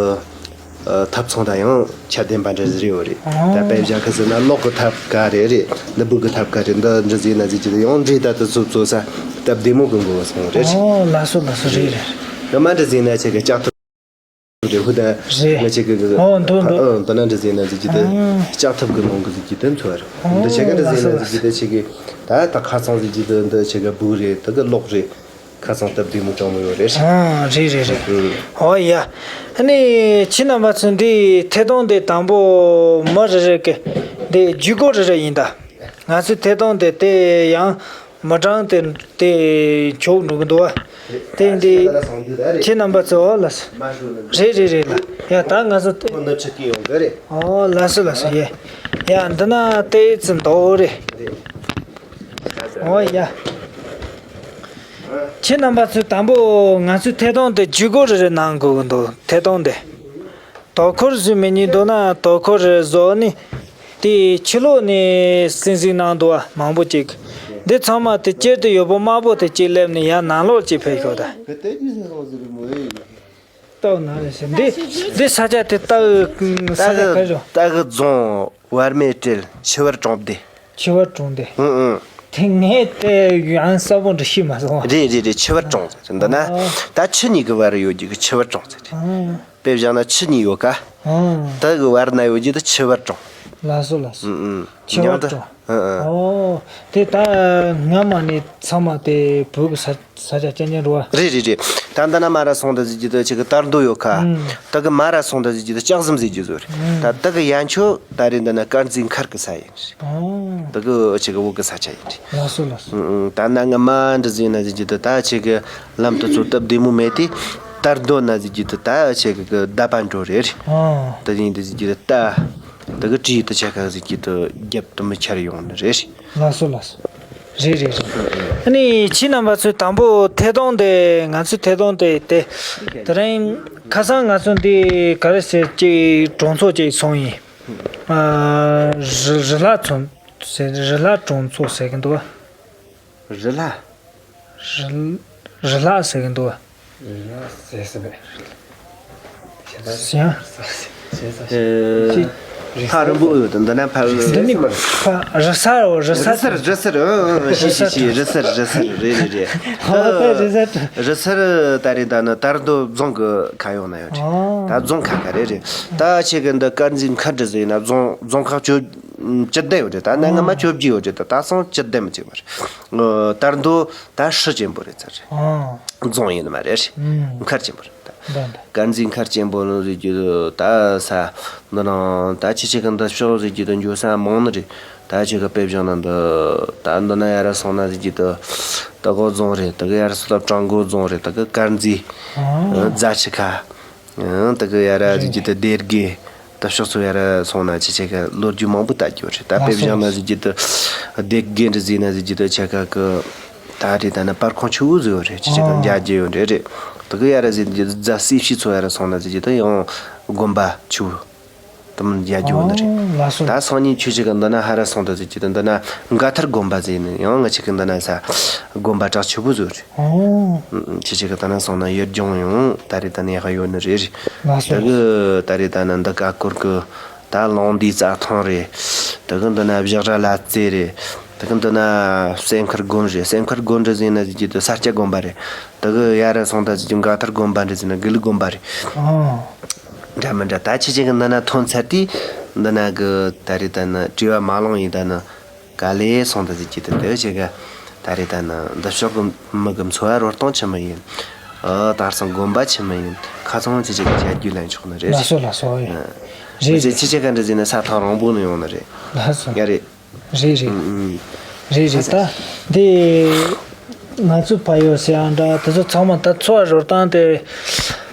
ཐབ་ཚང་ད་ཡང་ཆ་ལྡན་པ་འདྲ་ཟིག་རེད་ཡོད་རེད། ཨོ། ད་དཔེ་བཞག་གི་ཟེར་ན་གློག་གི་ཐབ་ཀ་རེད་རེད། འདི་སྦུག་གི་ཐབ་ཀ་རེད། འདི་འདྲ་ཟིག་ན་ཟིག་ཅི་དེ་ཡང་འདྲེ་ད་དུ་ཚོ་ཚོ་ས་སྟབས་བདེ་མོ་གི་མགོ་བ་སོང་རེད། ཨོ། ལགས་སོ་ལགས་སོ། རེད་རེད། གི་མ་འདྲ་ཟིག་ན་ཆེ་གི་ལྕགས་ཐབ། རེད། ཧུ་ད་རེད། ང་ཆེ་གི་གི་ཨོ་འདུག་འདུག་ཨ་འདི་ན་འདྲ་ཟེར་ན་ཟེར་གྱི་དེ་ཨང་ལྕགས་ཐབ་གི་ནང་གི་ཟེར་གྱི་དེ་འཚོ་བ་རེད། ཨོ་འདི་ཆེ་གི་འདྲ་ལགས་ཟེར་སོ་ན་ཟེར་ལགས་གྱི་དེ་ཆེ་གི་ད་ད་ཁ་ཚང་ཟེར་གྱི་དེ་འདི་ཆེ་གི་སྦུག་རེད། ད་གི་གློག་རེད། ཁ་ཚང་སྟབས་བདེ་མོ་ཅང་མོ་ཡོད་རེད། ཨང་རེད་རེད་རེད། ཨོ་ཡ། ཨ་ནི་ཁྱེད་རྣམ་པ་ཚོ་འདི་ཐད་གཏོང་དེ་དང་པོ་མི་རེ་རེ་གི་འདི་བརྒྱུད་སྐུར་རེ་རེ་ཡིན་ད། ང་ཚོའི་ཐད་གཏོང་དེ་དེ་ཡང་། མི་གྲངས་དེ་དེ་མཆོག་འགྲོ་གི་འདུག་བ། དེ་འདི་ཁྱེད་རྣམ་པ་ཚོ་ལ་རེད་རེད་རེད་ལ་ཡ་ད་ང་ཚོ་དེ་ཨོ་ལ་སོ་ལ་སོ་ཡ་ཡ་འདི་ན་དེ་ཙི་འདོག་རེད། ཨོ་ཡ། ཁྱེད་རྣམ་པ་ཚོས་དང་པོ་ང་ཚོའི་ཐད་གཏོང་དེ་བརྒྱུད་སྐུར་རེ་རེ་གནང་དགོས་ཀྱི་འདུག་ཐད་གཏོང་དེ། དོ་ཁུར་བཟོས་མི་གཉིས་འདུག་ན་དོ་ཁུར་བཟོ་ནི། དེ་ཕྱི་ལོགས་ནས་སྲིང་སྲིང་གནང་འདུག་བ་མང་པོ་ཅིག་འདི་ཚང་མ་དེ་སྤྱིར་དུ་ཡོད་པོ་དམར་པོ་དེ་གཅིག་སླེབས་ནས་ཡར་ནང་ལོགས་ཅིག་ཕེབས་ཤོག་ད། ལྟོ་ན་རེ་ཞེས་འདི་འདི་ས་ཆ་དེ་ལྟ་བུ་ས་ཆ་ག་རེ། ལྟ་གི་རྫོང་བར་མེད་སྤྲེལ་ཆུ་བར་གྲོང་སྡེ། ཆུ་བར་གྲོང་སྡེ། ཨུང་ཨུང་། དེ་ངས་དེ་ཡང་གསལ་པོ་འདྲ་ཤེས་མ་སོང་བ། རེད་རེད་རེད། ཆུ་བར་གྲོང་ཟེར་འདི་ན་ཨ། ད་ཆུ་གཉིས་ཀྱི་བར་ཡོད་རྒྱུ་གི་ཆུ་བར་གྲོང་ཟེར་རེད། ཨ། དཔེ་བཞག་ན་ཆུ་གཉིས་ཡོད་ཀ་ཨ། དེ་གི་བར་ན་ཡོད་རྒྱུ་དེ་ཆུ་བར་གྲོང་། ལགས་སོ་ལགས་སོ། ཨུང་ཨུང་། ཆུ་བར་གྲོང་། ཨུང་ཨུང་། ཨོ། དེ་ད་སྔ་མ་ནས་ཚང་མ་དེ་བོད་ཀྱི་ས་ས་ཆ་རྐྱང་རྐྱང་རེད་བ། རེད་རེད་རེད། ད་འདི་ན་མར་ར་སོང་ད་ཟེར་རྒྱུ་དེ་ཆེ་གི་དར་མདོ་ཡོད་ཁ། ཨུང་། ད་གི་མར་ར་སོང་ད་ཟེར་རྒྱུ་དེ་ལྕགས་ཟམ་ཟེར་རྒྱུ་ཟོ་རེད། ཨུང་། ད་ད་གི་ཡན་ཆོད་ད་རེད་འདི་ན་དཀར་མཛེས་མཁར་གི་ས་ཡིན་རེད། ཨོ། ད་གི་ཆེ་གི་བོད་གི་ས་ཆ་ཡིན་རེད། ལགས་སོ་ལགས་སོ། ཨུང་ཨུང་། ད་ན་ང་མ་འདི་ཟེར་ན་ཟེར་རྒྱུ་དེ་ད་ཆེ་གི་ལམ་དུ་ཚོ་སྟབས་བདེ་མོ་མེད་དེ། དར་མདོ་ན་ཟེར་རྒྱུ་དེ་ད་ཆེ་གི་གི་ད་པ་འགྲོ་རེད་རེད། ཨོ། ད་ཡིན་འདི་ཟེར་རྒྱུ་དེ་ད། ད་གི་བྲིས་དུ་ཆ་ཁ་ཟིག་གི་དུ་རྒྱབ་དུ་མི་འཆར་ཡོང་ནི་རེད། ལགས་སོ་ལགས་སོ། རེད་རེད་རེད། ཨ་ནི་ཁྱེད་རྣམ་པ་ཚོས་དང་པོ་ཐད་གཏོང་དེ་ང་ཚོའི་ཐད་གཏོང་དེ་དེ་དེ་རིང་ཁ་སང་ང་ཚོ་འདི་ག་རེ་ཟེར་ཅིག་གྲོང་ཚོ་ཅིག་སོང་ཡིན། ཨ། རི་རི་ལྷ་ཚོ་ཟེར་རི་ལྷ་གྲོང་ཚོ་ཟེར་གི་འདུག་བ། རི་ལྷ། རི་རི་ལྷ་ཟེར་གི་འདུག་བ། རི་ལྷ་ཟེར་ཟེར་བས། ཟེར་ཡང་། ཨེ། ཕ་རིང་པོ་ཡོད་དོ་འདི་ན་ཕ། འདི་ནི་ཕ་རི་ས་རོ་རི་ས། རི་སར་རི་སར། ཨང་ཨང་། ཤི་ཤི་ཤི། རི་སར་རི་སར། རེད་རེད་རེད། ཨོ་ད་རི་ས། རི་སར་ད་རེད། ད་ནི་དར་མདོ་རྫོང་གི་ཁ་ཡོང་ན་ཡོད་རེད། ཨོ། ད་རྫོང་ཁ་ཁ་རེད་རེད། ད་ཆེ་གི་འདི་དཀར་མཛེས་མཁར་འདྲ་ཟེར་ན་རྫོང་རྫོང་ཁག་བཅོ་བཅུ་བདུན་ཡོད་རེད། ད་ནི་སྔ་མ་བཅོ་བརྒྱད་ཡོད་རེད། ད་ད་སང་བཅུ་བདུན་མི་བྱེད་པ་རེད། དར་མདོ། ད་ཧྲི་ཆེན་པོ་རེད་ཚར་རེད། ཨང་། རྫོང་ཡིན་ནི་མ་རེད་རེད། ཨང་། མཁར་ཆེན་པོ་རེད་ད། ད་ད། དཀར་མཛེས་མཁར་ཆེན་པོ་ནི་རེད་རྒྱུ་ད་ས། འདི་ནང་ད་ཆེ་ཆེ་གི་འདི་ཕྱོགས་རེད་རྒྱུ་ད་འགྱོ་ས་མང་ནི་རེད། ད་ཆེ་གི་དཔེ་བཞག་ན་འདི་ད་འདི་ན་ཡར་སོང་ན་རེད་རྒྱུ་ད། ད་གོ་རྫོང་རེད། ད་གི་ཡར་སོང་ད་བྲག་འགོ་རྫོང་རེད། ད་གི་དཀར་མཛེས། ཨང་། རྫ་ཆུ་ཁ། ཨང་། ད་གི་ཡར་རེད་རེད་རྒྱུ་ད་སྡེ་དགེ། ད་ཕྱོགས་སུ་ཡར་སོང་ན་ཆེ་ཆེ་ག་ལོ་རྒྱུས་མང་པོ་ལྟ་རྒྱུ་རེད། ད་དཔེ་བཞག་ན་ཟེར་རྒྱུ་དུ་སྡེ་དགེ་འདྲ་ཟེར་ན་ཟེར་རྒྱུ་དུ་ཆེ་ག་གི་ད་རེད། ད་ནི་པར་ཁང་ཆུ་བོ་ཟེར་ཡོད་རེད། ཆེ་ཆེ་ག་མཇལ་རྒྱུ་ཡོད་རེད་རེད། ད་གི་ཡར་ཟེར་རྒྱུ་དུ་རྫ་སྲིབ་ཤི་ཚོ་ཡར་སོང་ན་ཟེར་རྒྱུ་དུ་ཡང་དགོན་པ་ཆུ་བོ་དུ་མ་མཇལ་རྒྱུ་ཡོད་ནི་རེད། ད་སང་ཉིན་ཆུ་ཆེ་ག་འདི་ན་ཧ་ར་སོང་ད་ཟེར་རྒྱུ་དུ་འདི་ན་མགར་ཐར་དགོན་པ་ཟེར་ནི་ཡང་ང་ཆེ་ག་འདི་ན་ས་དགོན་པ་གྲགས་ཆུ་བོ་ཟེར་རེད། ཨོ། ཨུ་ཨུ། ཁྱེད་ཅག་གི་ད་ནང་སོང་ན་ཡུལ་ལྗོངས་ཡང་ད་རེས་ད་ནས་ཡག་ཡོད་ནི་རེད། ལགས་སོ། ད་གི་ད་རེས་ད་ནི་འདི་ཀ་སྐོར་གི་ད་ལུང་འདིའི་རྩྭ་ཐང་རེད། ད་གི་འདི་ན་བཞག་ར་ལ་རྩེ་རེད། ད་གི་འདི་ན་སེམས་མཁར་དགོན་རེད། སེམས་མཁར་དགོན་རེད་ཟེར་ན་ཟེར་གྱི་དུ་ས་སྐྱ་དགོན་པ་རེད། ད་གི་ཡར་སོང་ད་ཟེར་གྱི་མགར་ཐར་དགོན་པ་རེད་ཟེར་ན་དགེ་ལུགས་དགོན་པ་རེད། ཨོ། འདྲ་མི་འདྲ་ད་ཁྱེད་ཅག་གི་འདི་ན་ཐོན་ཚར་དུས་འདི་ན་གི་ད་རེས་ད་ནི་དྲི་བ་མ་ལངས་ཡིན་ད་ནི། ག་ལེ་སོང་ད་ཟེར་གྱི་དེ་དེ་བྱེད་ག་ད་རེས་ད་ནི་འདི་ཕྱོགས་གི་མི་གི་འཚོ་བ་རོལ་སྟངས་ཆི་མོ་ཡིན། ཨ་དེང་སང་དགོན་པ་ཆི་མོ་ཡིན། ཁ་ཚང་ཆི་ཆི་གི་བྱ་རྒྱུ་ལེན་ཆོག་ནི་རེད། ལགས་སོ་ལགས་སོ། ཨེ། ཨ། རེད་ཆི་རེད། ཆི་ཆི་ག་འདྲ་ཟེར་ན་ས་ཐག་རིང་པོ་ནས་ཡོང་ནི་རེད། ལགས་སོ། ཡ་རེད། རེད་རེད། ཨུ་ཨུ། རེད་རེད། ད་འདི་ང་ཚོ་ཕ་ཡུལ་ཟེར་ཡང་འདྲ་དེ་ཚོ་ཚང་མ་ད་འཚོ་བ་རོལ་སྟངས་དེ་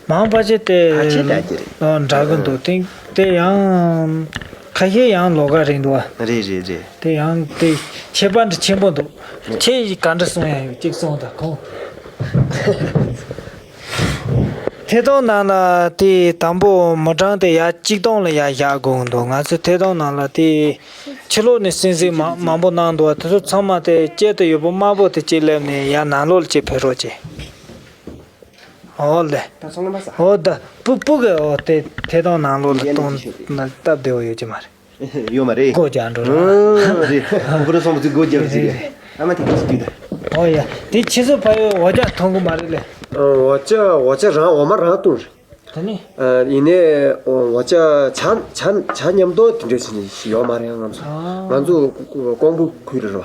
མང་པ་ཅིག་དེ་ཕལ་ཆེར་ད་ཅི་རེད། ཨ་འདྲ་གི་འདུག་དེ་དེ་ཡང་ཁ་ཤས་ཡང་ལོགས་ཀ་རེད་འདུག་བ། རེད་རེད་རེད། དེ་ཡང་དེ་ཁྱད་པར་འདྲ་ཆེན་པོ་འདུག་ཁྱེད་ཀྱིས་ག་འདྲ་གསུང་ཡ་ཡོད་གཅིག་གསུང་དང་ཁོང་། ཐད་གཏོང་ནང་ལ་དེ་དང་པོ་མི་གྲངས་དེ་ཡར་གཅིག་སྟོང་ལ་ཡར་བཞག་དགོས་འདུག་ང་ཚོའི་ཐད་གཏོང་ནང་ལ་དེ་ཕྱི་ལོགས་ནས་སྲིང་སྲིང་མ་མང་པོ་གནང་འདུག་བ། དེ་ཚོ་ཚང་མ་དེ་དཀྱིལ་དུ་ཡོད་པོ་དམར་པོ་དེ་གཅིག་སླེབས་ནས་ཡར་ནང་ལོགས་ལ་གཅིག་ཕེབས་རོགས་གྱིས། ཨོ་ལེ། ད་ཚོང་ལ་མ་ས། ཨོ་ད་སྤུ་སྤུ་གི་ཨོ་དེ་ཐད་གཏོང་ནང་ལོགས་ལ་གཏོང་ན་སྟབས་བདེ་བོ་ཡོད་ཀྱི་མ་རེད། ཡོད་མ་རེད། སྒོ་རྒྱག་འགྲོ་རེད། ཨ་རེད། ཁོ་རང་སོང་བ་ཚོས་སྒོ་རྒྱག་ཟིག་རེད། ཨ་མ་དེ་ག་ཅིག་དུས་ད། ཨོ་ཡ། དེ་ཁྱེད་ཚོ་ཕ་ཡུལ་འོ་ཇ་འཐུང་གི་མ་རེད་ལེ། འོ་ཇ་འོ་ཇ་རང་འོ་མ་རང་བཏུང་རེད། ད་ནི། ཨ། ཡིན་ནའི་ངོ་ཅག་ཇ་ཇ་ཇ་མཉམ་དུ་དེ་འདྲ་ཞིག་ཡོད་མ་རེད། ང་ཚོ་ཨ། ང་ཚོ་ཀོང་པོ་ཁུལ་རེད་བ།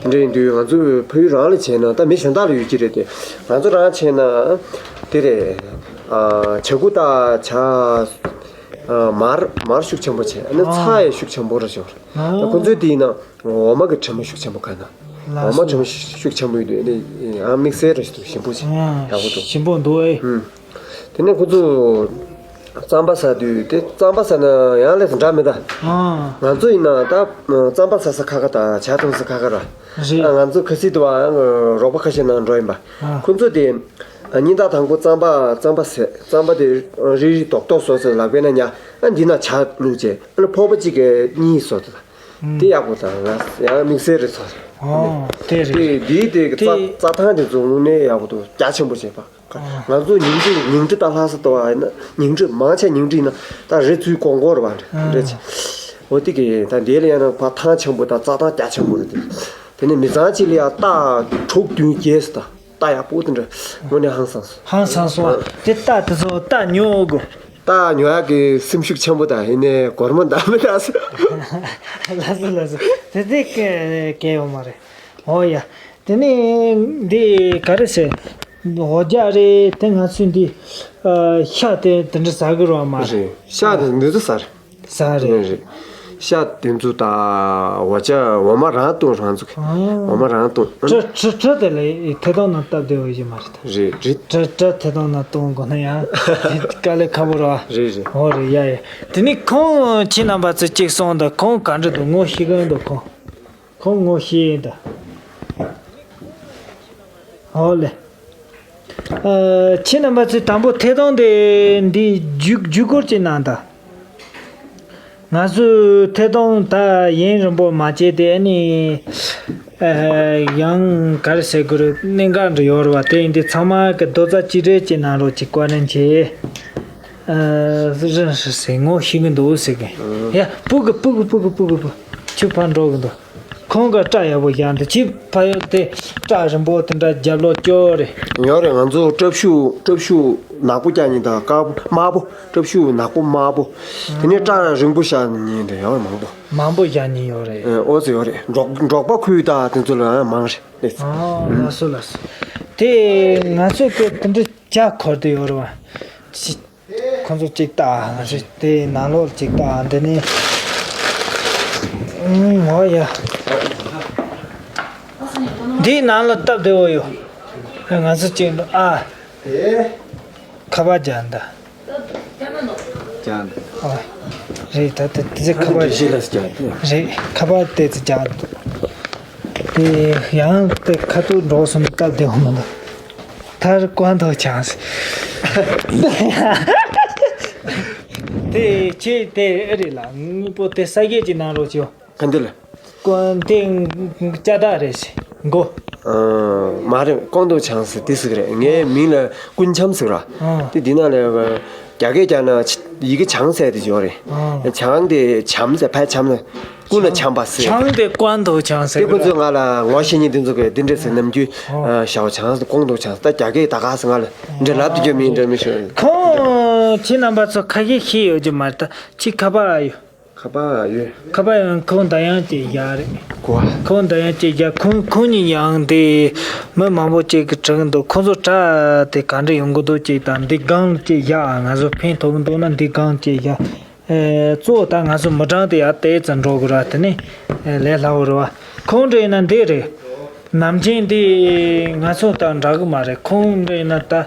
ཨ། དེ་འདྲ་ཡིན་དུས་ང་ཚོ་ཕ་ཡུལ་རང་ལ་བྱས་ན་ད་མི་གཞན་དག་ལ་ཡོད་ཀྱི་རེད་དེ། ང་ཚོ་རང་བྱས་ན་དེ་རེད། ཨ། ཇ་ཁུ་དང་ཇ། ཨ། མར་མར་ཤུགས་ཆེན་པོ་བྱས། ཨ་ནི་ཨ། ཚྭ་ཡང་ཤུགས་ཆེན་པོ་རེད་ཤག་ཨ། ད་ཁོ་ཚོའི་དེ་ཡིན་ན་འོ་མ་གི་དྲི་མ་ཤུགས་ཆེན་པོ་ག་ན། ལགས་འོ་མ་སོ། དྲི་མ་ཤུགས་ཆེན་པོ་ཡོད་དུས་ཨ་ནི་ཡང་དམིགས་བསལ་རེད་ཤག་ཞིམ་པོ་བྱས། ཨ། ཡག་པོ་འདུག་ཞིམ་པོ་འདུག་ཨེ། ཨུམ། དེ་ནས་ཁོ་ཚོ་རྩམ་པ་ཟ་དུས་དེ་རྩམ་པ་ཟ་ན་ཡང་ལས་སུ་འདྲ་མི་འདྲ། ཨ། ང་ཚོ་ཡིན་ན་ད་རྩམ་པ་ཟ་ས་ཁ་ཁ་དང་ཇ་འཐུང་ས་ཁ་ཁ་ར། རེད། ཨ། ང་ཚོ་ཁ་སང་དུ་བ་རོགས་པ་ཁ་ཤས་ནང་འགྲོ་ཡིན་པ། ཨ། ཁོ་ཚོ་དེ་ཨ་ཉིན་ལྟར་དང་པོ་རྩམ་པ་རྩམ་པ་ཟས་རྩམ་པ་དེ་རིལ་རིལ་རྡོག་རྡོག་བཟོས་ཟེར་ལག་པས་ན་ཉ། ཨ། འདི་ན་ཇ་བླུགས་རྗེས་ཨ་ནི་ཕོར་པ་གཅིག་གིས་གཉིས་བཟོ་དེ་དང་། དེ་ཡག་པོ་དང་ང་ཡང་དམིགས་བསལ་རེད་ཚོ། ཨོ། དེ་རེད། དེ་དེའི་དེ་རྩ་དེ་རྩྭ་ཐང་དེ་ཚོ་དངོས་གནས་ཡག་པོ་འདུག་རྒྱ་ཆེན་པོ་བྱས་པ། ཨོ། ང་ཚོ་ཉིང་ཁྲི་ཉིང་ཁྲི་ད་ལྷ་ས་ལྟ་བ་ཡིན་ན་ཉིང་ཁྲི་མང་ཆེ་ཉིང་ཁྲི་ཡིན་ན་ད་རི་ཚུའི་གོང་གོང་རེད་བ་རེད་ཆེ། འོ་དེ་གི་ད་འདི་ལ་ཡང་ན་ཕ་ཐང་ཆེན་པོ་ད་རྩྭ་ཐང་རྒྱ་ཆེན་པོ་རེད་དེ། དེ་ནས་མི་ཚང་གཅིག་ལ་ཡང་རྟ་དྲུག་བདུན་བརྒྱད་ཟེར་ད། རྟ་ཡག་པོ་དེ་འདྲ་དངོས་གནས་ཧང་སངས་སོང་། ཧང་སངས་སོང་། དེ་རྟ་དེ་ཚོ་རྟ་ཉོ་དགོས། རྟ་ཉོ་ཡག་གི་སེམས་ཤུགས་ཆེན་པོ་དང་ཡིན་ནའི་སྒོར་མོ་འདང་མི་འདང་ཟེར། ལགས་སོ་ལགས་སོ། དེ་དེ་སྐད་སྐད་ཡོད་མ་རེད། འོ་ཡ། དེ་ནས་འདི་ག་རེ་ཟེར། འོ་རྒྱ་རེད་དེ་ང་ཚོས་འདི་ཤ་དེ་དེ་འདྲ་ཟ་གི་རོགས་མ་རེད། རེད། ཤ་དེ་འདི་ཚོ་ཟ་རེད། ཟ་རེད། རེད་རེད། ཤ་དེ་ཚོ་དང་འོ་ཅག་འོ་མ་རང་བཏུང་རང་ཚུགས། ཨ། འོ་མ་རང་བཏུང་། གྲི་གྲི་གྲི་དེ་ལ་ཐད་གཏོང་ནང་སྟབས་བདེ་བོ་ཡོད་མ་རེད་ད། རེད་རེད། གྲི་གྲི་ཐད་གཏོང་ནང་གཏོང་དགོས་ན་ཡང་དཀའ་ལས་ཁག་པོ་རེད་བ། རེད་རེད། འོ་རེད་ཡ་ཡ། དེ་ནི་ཁོང་ཁྱེད་རྣམ་པ་ཚོ་གཅིག་སོང་ད་ཁོང་ག་འདྲ་འདུག་ངོ་ཤེས་གི་འདུག་ཁོང་། ཁོང་ངོ་ཤེས་ཡིན་ད། འོ་ལེ། ཨ། ཁྱེད་རྣམ་པ་ཚོས་དང་པོ་ཐད་གཏོང་དེ་འདི་བརྒྱུད་བརྒྱུད་སྐུར་ཅིག་གནང་དང་། ང་ཚོས་ཐད་གཏོང་ད་ཡུན་རིང་པོ་མ་བྱས་ཏེ་ཨ་ནི། ཨ། ཡང་ག་རེ་ཟེར་དགོས་རེད། གནད་འགག་འདྲ་ཡོད་རེད་བ། དེ་ཡིན་དུས་ཚང་མ་གི་རྡོག་རྩ་གཅིག་སྒྲིལ་གྱི་ནང་ལོགས་ཀྱི་བཀའ་དྲིན་ཆེ། ཨ། རིན་ཧྲི་སེ་ངོ་ཤེས་གི་འདུག་ཟེར་གི། ཡ། སྤུ་གུ་སྤུ་གུ་སྤུ་གུ་སྤུ་གུ་སྤུ། ཁྱོད་ཕར་འགྲོ་གི་འདུག་ཁོང་གི་སྐྲ་ཡག་པོ་བཞག་འདུག་ཁྱི་ཕ་ཡོད་དེ་སྐྲ་རིང་པོ་དེ་འདྲ་རྒྱབ་ལོགས་སྐྱོར་རེད། ཡོད་རེད། ང་ཚོ་སྐྲ་ཤུ་སྐྲ་ཤུ་ནག་པོ་རྒྱག་མཁན་དང་དཀར་པོ་དམར་པོ་སྐྲ་ཤུ་ནག་པོ་དམར་པོ། དེ་ནས་སྐྲ་རིང་པོ་བཞག་མཁན་དེ་ཡང་མང་པོ། མང་པོ་བཞག་མཁན་ཡོད་རེད། ཨེ། ཨོ་ཙི་ཡོད་རེད། འབྲོག་འབྲོག་པ་ཁུལ་དང་དེ་ཚོ་ལ་ཡང་མང་རེད། ཨོ་ལགས་སོ་ལགས་སོ། དེ་ང་ཚོ་གི་དེ་འདྲ་ཇ་འཁོར་དེ་ཡོད་རེད་བ། ཁོང་ཚོ་གཅིག་ལྟ། ང་ཚོ་དེའི་ནང་ལོགས་གཅིག་ལྟ། འདི་ནི། ཨུམ། འོ་ཡ། འདིའི་ནང་ལ་སྟབས་བདེ་བོ་ཡོད། ང་ཚོ་གཅིག་ལ། ཨ། ཁ་པར་རྒྱག་འདི། རྒྱག་འདི། ཨ། རེད། ད་ལྟ་དེ་ཚེ་ཁ་པར། ཁ་པར་ཞིག་ལ་རྒྱག་འདི། རེད། ཁ་པར་དེ་ཚེ་རྒྱག་འདི། དེ་ཡང་དེ་ཁ་ཐུག་འགྲོ་སོང་ན་སྟབས་བདེ་བོ་མི་འདུག་ཐར་ཀོན་ཐོ་ཆང་སི། དེ་ཁྱེད་དེ་ཨེ་རེད་ལ། དངོས་པོ་དེ་ས་གཞི་ཅིག་གནང་རོགས་བྱོས། ག་འདི་ལ། ཀོན་དེ་ལྕགས་ཐག་རེད་ཟེར་མགོ། ཨ། མ་རེད། ཀོན་ཐོ་ཆང་སི་དེ་ཟེར་གི་རེད། ངའི་མིང་ལ་ཀུན་འཆམ་ཟེར་ར། ཨ། དེ་འདི་ན་ལ་རྒྱ་སྐད་རྒྱག་ན་ཡི་གེ་ཆང་ཟེར་དེ་ཡོད་རེད། ཨ། ཆང་དེ་འཆམ་ཟེར། ཕར་འཆམ་ན། ཀུན་ལ་འཆམ་པ་ཟེར། ཆང་དེ་ཀོན་ཐོ་ཆང་ཟེར་དེ་གི་ཁོ་ར། ཚོས་ང་ལ་ངོ་ཤེས་མཁན་དེ་ཚོ་གིས་འདི་འདྲ་ཟེར། ནམ་རྒྱུན། ཨ། ཨ། ཞའོ་ཆང་ཟེར། ཀོན་ཐོ་ཆང་ཟེར། ད་རྒྱ་སྐད་ད་ག་ཟེར། ང་ལ་འདྲ་ལབ་དུས་རྒྱུ་མིན་འདྲ་མི་ཤོད། ཁོང་ཁྱེད་རྣམ་པ་ཚོ་ཁ་ཤས་ཤེས་ཡོད་རྒྱུ་མ་རེད། ད་ཁྱེད་ཁ་པར་ཨ་ཡོད། ཁ་པར་ཡོད། ཁ་པར་ཡང་ཁོང་འདི་ཡང་ཅིག་བཞག་རེད། གོ། ཁོང་འདི་ཡང་ཅིག་བཞག་ཁོང་ཁོང་གཉིས་ཡང་འདི་མི་མང་པོ་ཅིག་གིས་དྲི་གི་འདུག་ཁོང་ཚོ་སྐྲ་དེ་ག་འདྲ་ཡོང་གི་འདུག་ཅིག་དང་། འདི་སྒང་ཅིག་བཞག་ང་ཚོ་ཕན་ཐོགས་གི་འདུག་ན་འདི་སྒང་ཅིག་བཞག་ཨེ། གཙོ་བོ་ད་ང་ཚོ་མི་གྲངས་དེ་ཡར་ཏོག་ཙམ་འགྲོ་དགོས་ར། དེ་ནས་ཨེ་ལས་སླ་བོ་རེད་བ། ཁོང་འདྲ་ཡིན་ན་འདི་རེད། ནམ་རྒྱུན་འདི་ང་ཚོ་དང་འདྲ་གི་མ་རེད། ཁོང་འདྲ་ཡིན་ན་ད་ཨེ་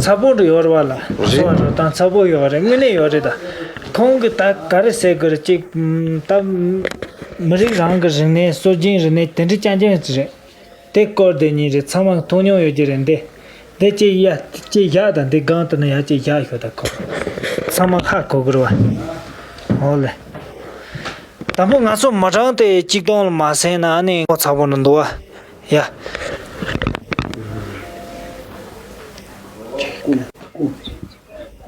ཚ་པོ་འདྲ་ཡོད་རེད་བ་ལ། རེད། སོ་ར་དང་ཚ་པོ་ཡོད་རེད། དངོས་གནས་ཡོད་རེད། ད་ཁོང་གི་ད་ག་རེ་ཟེར་དགོས་རེད། ཅིག་ད་མི་རིགས་རང་གི་རིག་གནས། སྲོལ་རྒྱུན་རིག་གནས་དེ་འདྲ་རྐྱང་རྐྱང་ཞིག་རེད། དེ་སྐོར་དེ་གཉིས་རེད། ཚང་མ་མཐོང་མྱོང་ཡོད་ཀྱི་རེད། འདི་འདི་ཅིག་ཡ་ཅིག་བཞག་དང་། འདི་སྒང་དེ་ན་ཡ་ཅིག་བཞག་ཤོག་ད་ཁོ་ཚང་མ་ཧ་གོ་གི་རེད་བ། འོ་ལེ། དང་པོ་ང་ཚོ་མི་གྲངས་དེ་གཅིག་སྟོང་ལ་མ་ཟིན་ན་ཨ་ནི་ངོ་ཚ་པོ་འདྲ་འདུག་བ། ཡ།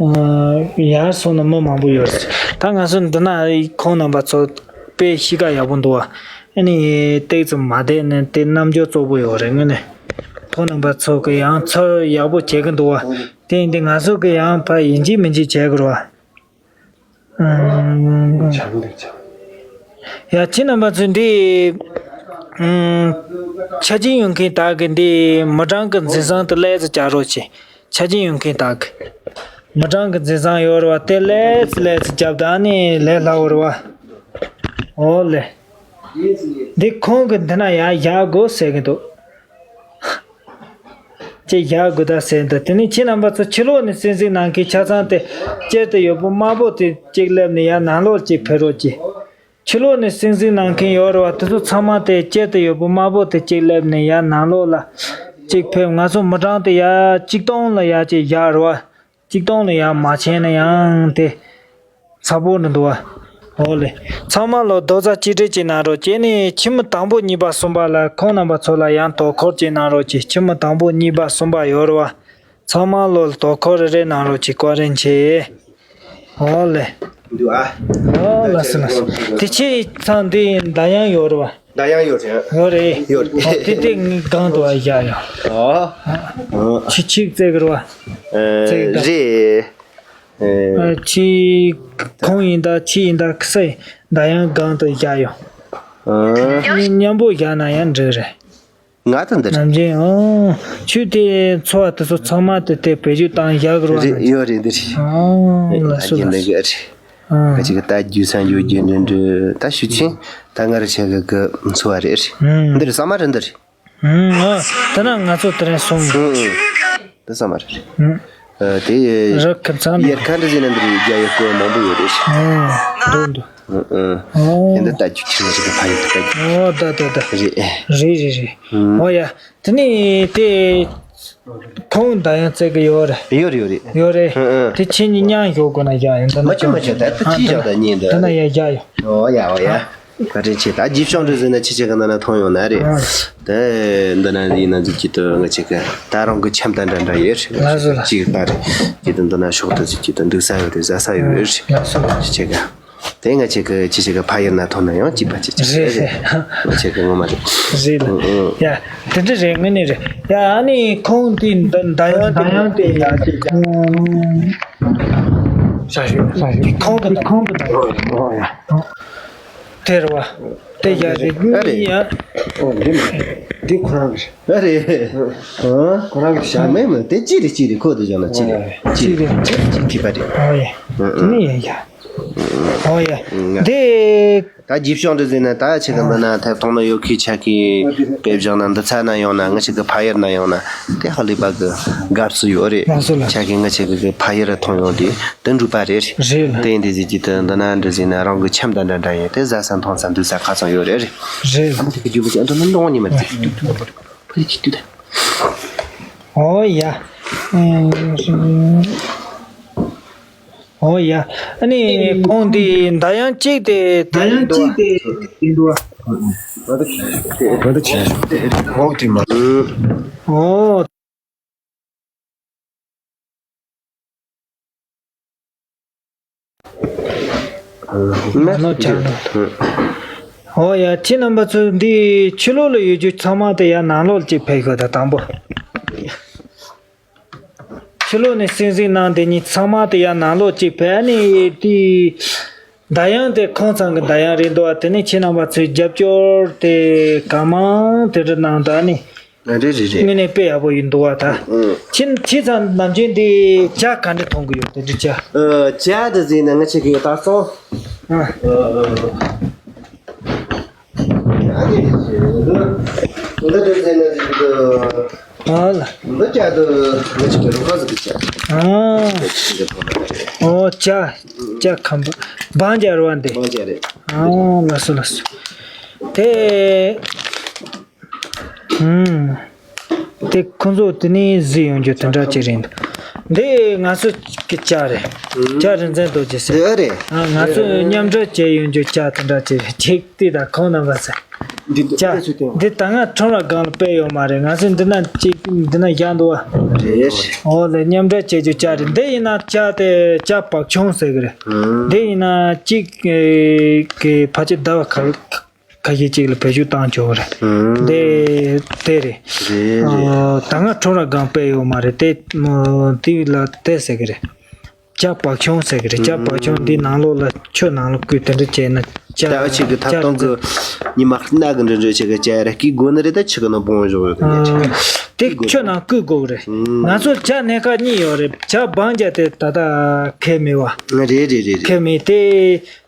ཨ། ཡར་སོང་ན་མི་མང་པོ་ཡོད་རེད། ད་ང་ཚོ་འདི་ན་ཁོང་རྣམ་པ་ཚོ་དཔེ་གཤིས་ཀ་ཡག་པོ་འདུག་བ། ཨ་ནི་ཏོག་ཙམ་མ་བསྡད་ན་དེ་རྣམ་འགྱུར་བཙོག་པོ་ཡོད་རེད། དངོས་གནས་ཁོང་རྣམ་པ་ཚོ་གི་ཡང་ཚོར་ཡག་པོ་བྱེད་ཀྱི་འདུག་བ། དེ་ཡིན་དུས་ང་ཚོ་གི་ཡང་ཕར་ཡིན་གཅིག་མིན་གཅིག་བྱེད་དགོས་རེད་བ། ཨང་། ཡ། ཁྱེད་རྣམ་པ་ཚོས་འདི། ཨང་། ཆ་རྐྱེན་ཡོད་མཁན་དག་གིས་འདི་མི་གྲངས་ཀྱི་འཛིན་བཟང་དེ་ལེགས་སུ་རྒྱག་རོགས་བྱེད། ཆ་རྐྱེན་ཡོད་མཁན་དག་གིས། མི་གྲངས་ཀྱི་འཛིན་བཟང་ཡོད་རེད་བ། དེ་ལེགས་སུ་ལེགས་སུ་རྒྱབ་དང་ནི་ལས་སླ་བོ་རེད་བ། ཨོ་ལེ། འདི་ཁོང་གིས་འདི་ན་ཡར་བཞག་དགོས་ཟེར་གྱི་འདུག་ཅེས་བཞག་དགོས་ད་ཟེར་འདུག་དེ་ནས་ཁྱེད་རྣམ་པ་ཚོ་ཕྱི་ལོགས་ནས་གསན་གཟིགས་གནང་མཁན་ཆ་ཚང་དེ་དཀྱིལ་དུ་ཡོད་པོ་དམར་པོ་དེ་གཅིག་སླེབས་ནས་ཡར་ནང་ལོགས་གཅིག་ཕེབས་རོགས་གྱིས། ཕྱི་ལོགས་ནས་གསན་གཟིགས་གནང་མཁན་ཡོད་རེད་བ། དེ་ཚོ་ཚང་མ་དེ་དཀྱིལ་དུ་ཡོད་པོ་དམར་པོ་དེ་གཅིག་སླེབས་ནས་ཡར་ནང་ལོགས་ལ་གཅིག་ཕེབས། ང་ཚོ་མི་གྲངས་དེ་ཡར་གཅིག་སྟོང་ལ་ཡར་གཅིག་བཞག་རེད་བ། གཅིག་སྟོང་ལ་ཡར་མ་ཕྱིན་ན་ཡང་དེ་ཚ་པོ་འདྲ་འདུག་བ། ཨོ་ལེ། ཚང་མ་ལོ་རྡོག་རྩ་གཅིག་སྒྲིལ་གྱིས་གནང་རོགས་བྱས་ནས། ཁྱི་མོ་དང་པོ་གཉིས་པ་གསུམ་པ་ལ་ཁོང་རྣམ་པ་ཚོ་ལ་ཡང་དོ་ཁུར་གྱིས་གནང་རོགས་གྱིས། ཁྱི་མོ་དང་པོ་གཉིས་པ་གསུམ་པ་ཡོད་རེད་བ། ཚང་མ་ལོ་དོ་ཁུར་རེ་རེ་གནང་རོགས་གྱིས། བཀའ་དྲིན་ཆེ། ཨོ་ལེ། འདུག་ཨ། ཨོ་ལགས་སོ་ལགས་སོ། དེ་ཁྱེད་ཚང་འདི་མདའ་ཡང་ཡོད་རེད་བ། མདའ་ཡང་ཡོད་རེད། ཡོད་རེད། ཡོད་རེད། དེ་དེ་ངའི་སྒང་དུ་བ་བཞག་ཡོད། ཨོ། ཨ། ཁྱི་ཁྱི་བཙལ་གི་རེད་བ། ཨ། བཙལ་གི་ད། རེད། ཨ། ཁྱི་ཁོང་ཡིན་ད་ཁྱི་ཡིན་ད་ཁི་སའི་མདའ་ཡང་སྒང་དུ་བཞག་ཡོད། ཨ། མཉམ་པོ་བཞག་ན་ཡང་འགྲིག་རེད། ང་ད་འདིར། ནམ་རྒྱུན། ཨོ། ཆུ་དེ་འཚོ་བ་དེ་ཚོ་ཚང་མ་དེ་དེ་བེད་སྤྱོད་བཏང་བཞག་གི་རེད་བ། རེད། ཡོད་རེད། འདི་རེད། ཨོ། ལགས་སོ་ལགས་སོ། ཨ། ང་ཅིག་ད་རྒྱུ་སྲང་རྒྱུ་རྒྱུ་འདྲ་འདྲ་ད་ཞུ་ཆེན་ད་ང་རེ་ཆེ་གི་གི་འཚོ་བ་རེད། ཨང་། འདི་རེད། ས་མ་རེད། འདི་རེད། ཨང་། ཨ། ད་ན་ང་ཚོ་དེ་རིང་སོང་། ཨང་ཨང་། འདི་ས་མ་རེད། ཨང་། ཨ། དེ་རི་ཁ་མཚམས་ཡར་ཁ་འདྲ་ཟེར་ན་འདི་རེད། རྒྱ་ཡི་སྐོར་མང་པོ་ཡོད་རེད། ཨང་། འདུག་འདུག་ཨང་ཨང་། ཨོ། དེ་འདི་ལྟ་རྒྱུ་ཁྱེད་རང་ཚོ་གི་ཕ་ཡུལ་དུ་ལྟ་རྒྱུ། ཨོ། ད་ད་ད། རེད། རེད་རེད་རེད། ཨང་། ཨོ་ཡ། དེ་ནས་དེ་ཁོང་མདའ་ཡང་བཙལ་གི་ཡོད་རེད། ཡོད་རེད་ཡོད་རེད། ཡོད་རེད། ཨང་ཨང་། དེ་ཁྱེད་གཉིས་མཉམ་ཞོག་དགོས་ན་བཞག་ཡོང་། ད་ན་མ་བྱུང་མ་བྱུང་། ད་ད་ཅི་བཞག་ད་གཉིས་འདི། ད་ན་ཡ་བཞག་ཡོང་། ཨོ་ཡ་ཨོ་ཡ། བཀའ་དྲིན་ཆེ། ད་རྗེས་ཕྱོགས་འདྲ་ཟེར་ན་ཁྱེད་ཆ་ག་ན་ན་མཐོང་ཡོང་ན་རེད། ཨང་། དེ་འདི་ན་ཡིན་ན་ཅིག་ཅིག་ཏུ་ང་ཅིག་གི་ད་རང་གི་འཆམ་དང་འདྲ་འདྲ་ཡོད་རེད། ལགས་སོ་ལགས། ཅིག་ད་རེད། ཅིག་ཏུ་འདི་ན་ཕྱོགས་ཏུ་ཅིག་ཅིག་ཏུ་འདུག་ས་ཡོད་རེད། ཟ་ས་ཡོད་རེད། ལགས་སོ་ལགས། ཅིག་ཅིག་གི། དེ་ང་ཅིག་གི་ཅིག་ཅིག་གི་ཕ་ཡུལ་ན་མཐོང་ན་ཡང་ཅིག་པ་ཅིག་ཅིག་རེད་རེད། ཅིག་གི་ངོ་མ་རེད། རེད་ལགས། ཨང་ཨང་། ཡ། དེ་འདྲ་རེད། དངོས་གནས་རེད། ཡ། ཨ་ནི་ཁོང་དེ་མདའ་མདའ་ཡང་དེ་མདའ་ཡང་དེ་ཡ་ཅིག་ས་ཞིག་ས་ཞིག་ཁོང་གི་ཁོང་གི་མདའ་ཡང་། ཨོ་ཡ། དེ་རེད་བ། དེ་ཡ་རེད། ཨ་རེད། ཡ། ཨོ་འདི་མ་རེད། འདི་ཁོ་རང་གི་རེད། ཨ་རེད། ཨ། ཁོ་རང་གི་བཞག་མེད་མོད། དེ་ཅི་རེད་ཅི་རེད། ཁོ་དེ་བཞག་ན་ཅི་རེད། ཅི་རེད། ཅི་རེད། ཅི་ཐིག་པ་རེད། ཨོ་ཡ། ཨ་ཨ། དེ་ནི་ཡ་ཡ། ཨོ་ཡ། ཨ། དེ། ད་རྗེས་ཕྱོགས་འདྲ་ཟེར་ན་ད་ཆེ་གི་འདི་ན་ཐད་གཏོང་ན་ཡོད་ཁི་ཆ་ཁི་དཔེ་བཞག་ན་འདི་ཚ་ན་ཡོང་ན་ང་ཆེ་གི་ཕ་ཡུལ་ན་ཡོང་ན་དེ་ཧ་ལས་པ་གི་དགའ་བསུ་ཡོད་རེད། ལགས་སོ་ལགས། ཆ་ཁི་ང་ཆེ་གི་གི་ཕ་ཡུལ་མཐོང་ཡོང་དེ། དེ་འགྲུབ་པ་རེད། རེད་ལགས། དེ་ཡིན་དེ་ཟེར་གྱི་དེ་འདི་ན་འདྲ་ཟེར་ན་རང་གི་ཁྱིམ་དང་འདྲ་འདྲ་ཡིན། དེ་བཟའ་ས་འཐུང་ས་འདུག་ས་ཁ་ཚང་ཡོད་རེད། རེད། ཨ་མ་དེ་གི་རྒྱུ་བ་ཅན་འདྲ་ན་འདང་ཉི་མ་དེ་ཕ་གི་ཅི་དུས་ད། ཨོ་ཡ། ཨོ་ཡ། ཨ་ནི་ཁོང་དེ་མདའ་ཡང་གཅིག་དེ་དེ་ཡིན་འདུག་བ། ཨོ། ཨོ་ཡ། ཁྱེད་རྣམ་པ་ཚོ་འདི་ཕྱི་ལོགས་ལ་ཡོད་རྒྱུ་ཚང་མ་དེ་ཡར་ནང་ལོགས་གཅིག་ཕེབས་ཤོག་ད་དང་པོ། ཕྱི་ལོགས་ནས་གསན་གཟིགས་གནང་དེ་གཉིས་ཚང་མ་དེ་ཡར་ནང་ལོགས་གཅིག་ཕེབས། ཨ་ནི་དེ་མདའ་ཡང་དེ་ཁོང་ཚང་གི་མདའ་ཡང་རེད་འདུག་བ། དེ་ནས་ཁྱེད་རྣམ་པ་ཚོས་རྒྱབ་སྐྱོར་དེ་གང་མང་དེ་འདྲ་གནང་དང་ནི། རེད་རེད་རེད། དངོས་གནས་དཔེ་ཡག་པོ་ཡིན་འདུག་བ་ད། ཨང་། ཁྱེད་ཁྱེད་ཚང་ནམ་རྒྱུན་འདི་ཇ་ག་འདྲ་འཐུང་གི་ཡོད་དེ་འདྲ་ཇ། ཨ། ཇ་དེ་ཟེར་ན་ང་ཆེ་གི་ད་སོང་། ཨ། ཨ་ནི་འདི་འདི་ཟེར་ན་ཟེར་གི་འདུག་ཨ་ལ། འདི་ཇ་དེ་ང་ཆེ་གི་རུ་ཁ་ཟེར་གི་ཇ། ཨ། ཨོ་ཇ། ཇ་ཁམ་པ། བང་ཇ་རེད་བ་འདི། བང་ཇ་རེད། ཨ་ལགས་སོ་ལགས་སོ། དེ། ཨུམ། དེ་ཁོང་ཚོ་དེ་ནས་གཟིགས་ཡོང་རྒྱུ་དེ་འདྲ་ཅིག་རེད། འདི་ང་ཚོ་གི་ཇ་རེད། ཨུམ། ཇ་རིན་ཆེན་རྡོ་རྗེ་ཟེར། དེ་རེད། ཨ། ང་ཚོ་མཉམ་འབྲེལ་བྱས་ཡོང་རྒྱུ་ཇ་དེ་འདྲ་ཅིག་རེད། ཅིག་དེ་དང་ཁོང་རྣམ་པ་ཟེར། འདི་འདི་ཇ་ཨེ་ཚུད་དེ། འདི་ད་ང་ཁྲོམ་ར་སྒང་ལ་སྤེལ་ཡོད་མ་རེད། ང་ཚོ་འདི་ན་ཅིག་འདི་ན་བཞག་འདུག་བ། རེད། ཨོ་ལེ། མཉམ་འབྲེལ་བྱེད་རྒྱུ་ཇ་རེད། འདི་ཡིན་ན་ཇ་དེ་ཇ་བག་ཆུང་ཟེར་གི་རེད། ཨུམ། འདི་ཡིན་ན་ཅིག་གི་ཕལ་ཆེར་ཟླ་བ་ཁ། ཁ་ཤས་ཅིག་ལ་བེད་སྤྱོད་བཏང་ཆོག་གི་རེད། ཨུམ། དེ་དེ་རེད། རེད་རེད། ཨ། ད་སྔ་ཁྲོམ་ར་སྒང་སྤེལ་ཡོད་མ་རེད་དེ། ཨ། དེ་ལ་དེ་ཟེར་གི་རེད། ཇ་བག་ཆང་ཟེར་གི་རེད། ཇ་བག་ཆང་འདི་ནང་ལོགས་ལ་ཆུ་ནང་ལོགས་བསྐོལ་དེ་འདྲ་བྱས་ན་ཇ། ད་ཨ་ཆེ་གི་ཐབ་ཐང་གི་ཉི་མ་སྣ་གི་འདྲ་འདྲ་ཆེ་གི་ཇ་ར་སྐྱེ་དགོས་ནི་རེད། ད་ཆུ་གི་ནང་སྤུངས་བཞག་ཡོད་གི་ནས་ཆེ། དེ་ཆུ་ནང་བསྐོལ་དགོས་རེད། ང་ཚོ་ཇ་སྣ་ཁ་གཉིས་ཡོད་རེད། ཇ་སྦང་ཇ་དེ་ད་ལྟ་ཁེལ་མེད་བ། རེད་རེད་རེད་རེད། ཁེལ་མེད་དེ།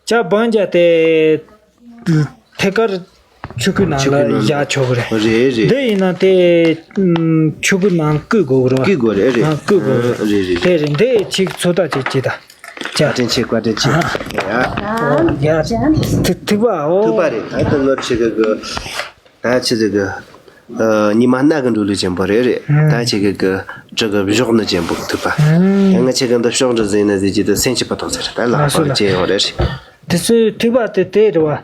ཇ་སྦང་ཇ་དེ་ཐད་ཀར་ཆུ་ཁོལ་ནང་ལ་བཞག་ཆོག་གི་རེད། རེད་རེད། འདི་ཡིན་ན་དེ་ཆུ་ཁོལ་ནང་བསྐོལ་དགོས་གི་རེད་བ། བསྐོལ་དགོས་རེད། རེད། ཨ། བསྐོལ་དགོས་རེད། རེད་རེད། དེ་རེད། འདི་ཅིག་ཚོད་ལྟ་ཅིག་བྱེད་ད། ཇ། བཀའ་དྲིན་ཆེ། བཀའ་དྲིན་ཆེ། ཨ། ཡ། ཡ། ཐིགས་པ་འོ། ཐིགས་པ་རེད། ད་དེ་ལོ་ཆེ་གི་གི། ད་ཆི་ཟིག་གི། ཨ། ཉི་མ་སྣ་གི་འགྲོ་ལུགས་ཅན་པོ་རེད་རེད། ཨ། ད་ཆི་གི་གི་གྲི་གི་བཞོག་ནི་ཅན་པོ་ཐིགས་པ། ཨ། ད་ང་ཆི་གི་འདི་ཕྱོགས་འདྲི་ཟིན་ན་ཟིན་གྱི་དུ་སེམས་སྐྱིད་པོ་ཐོག་ཚེ་རེད། ད་ལག་པ་ཅན་ཡོང་རེད། དེ་ཚོའི་ཐིགས་པ་དེ་དེ་རེད་བ། ཨ།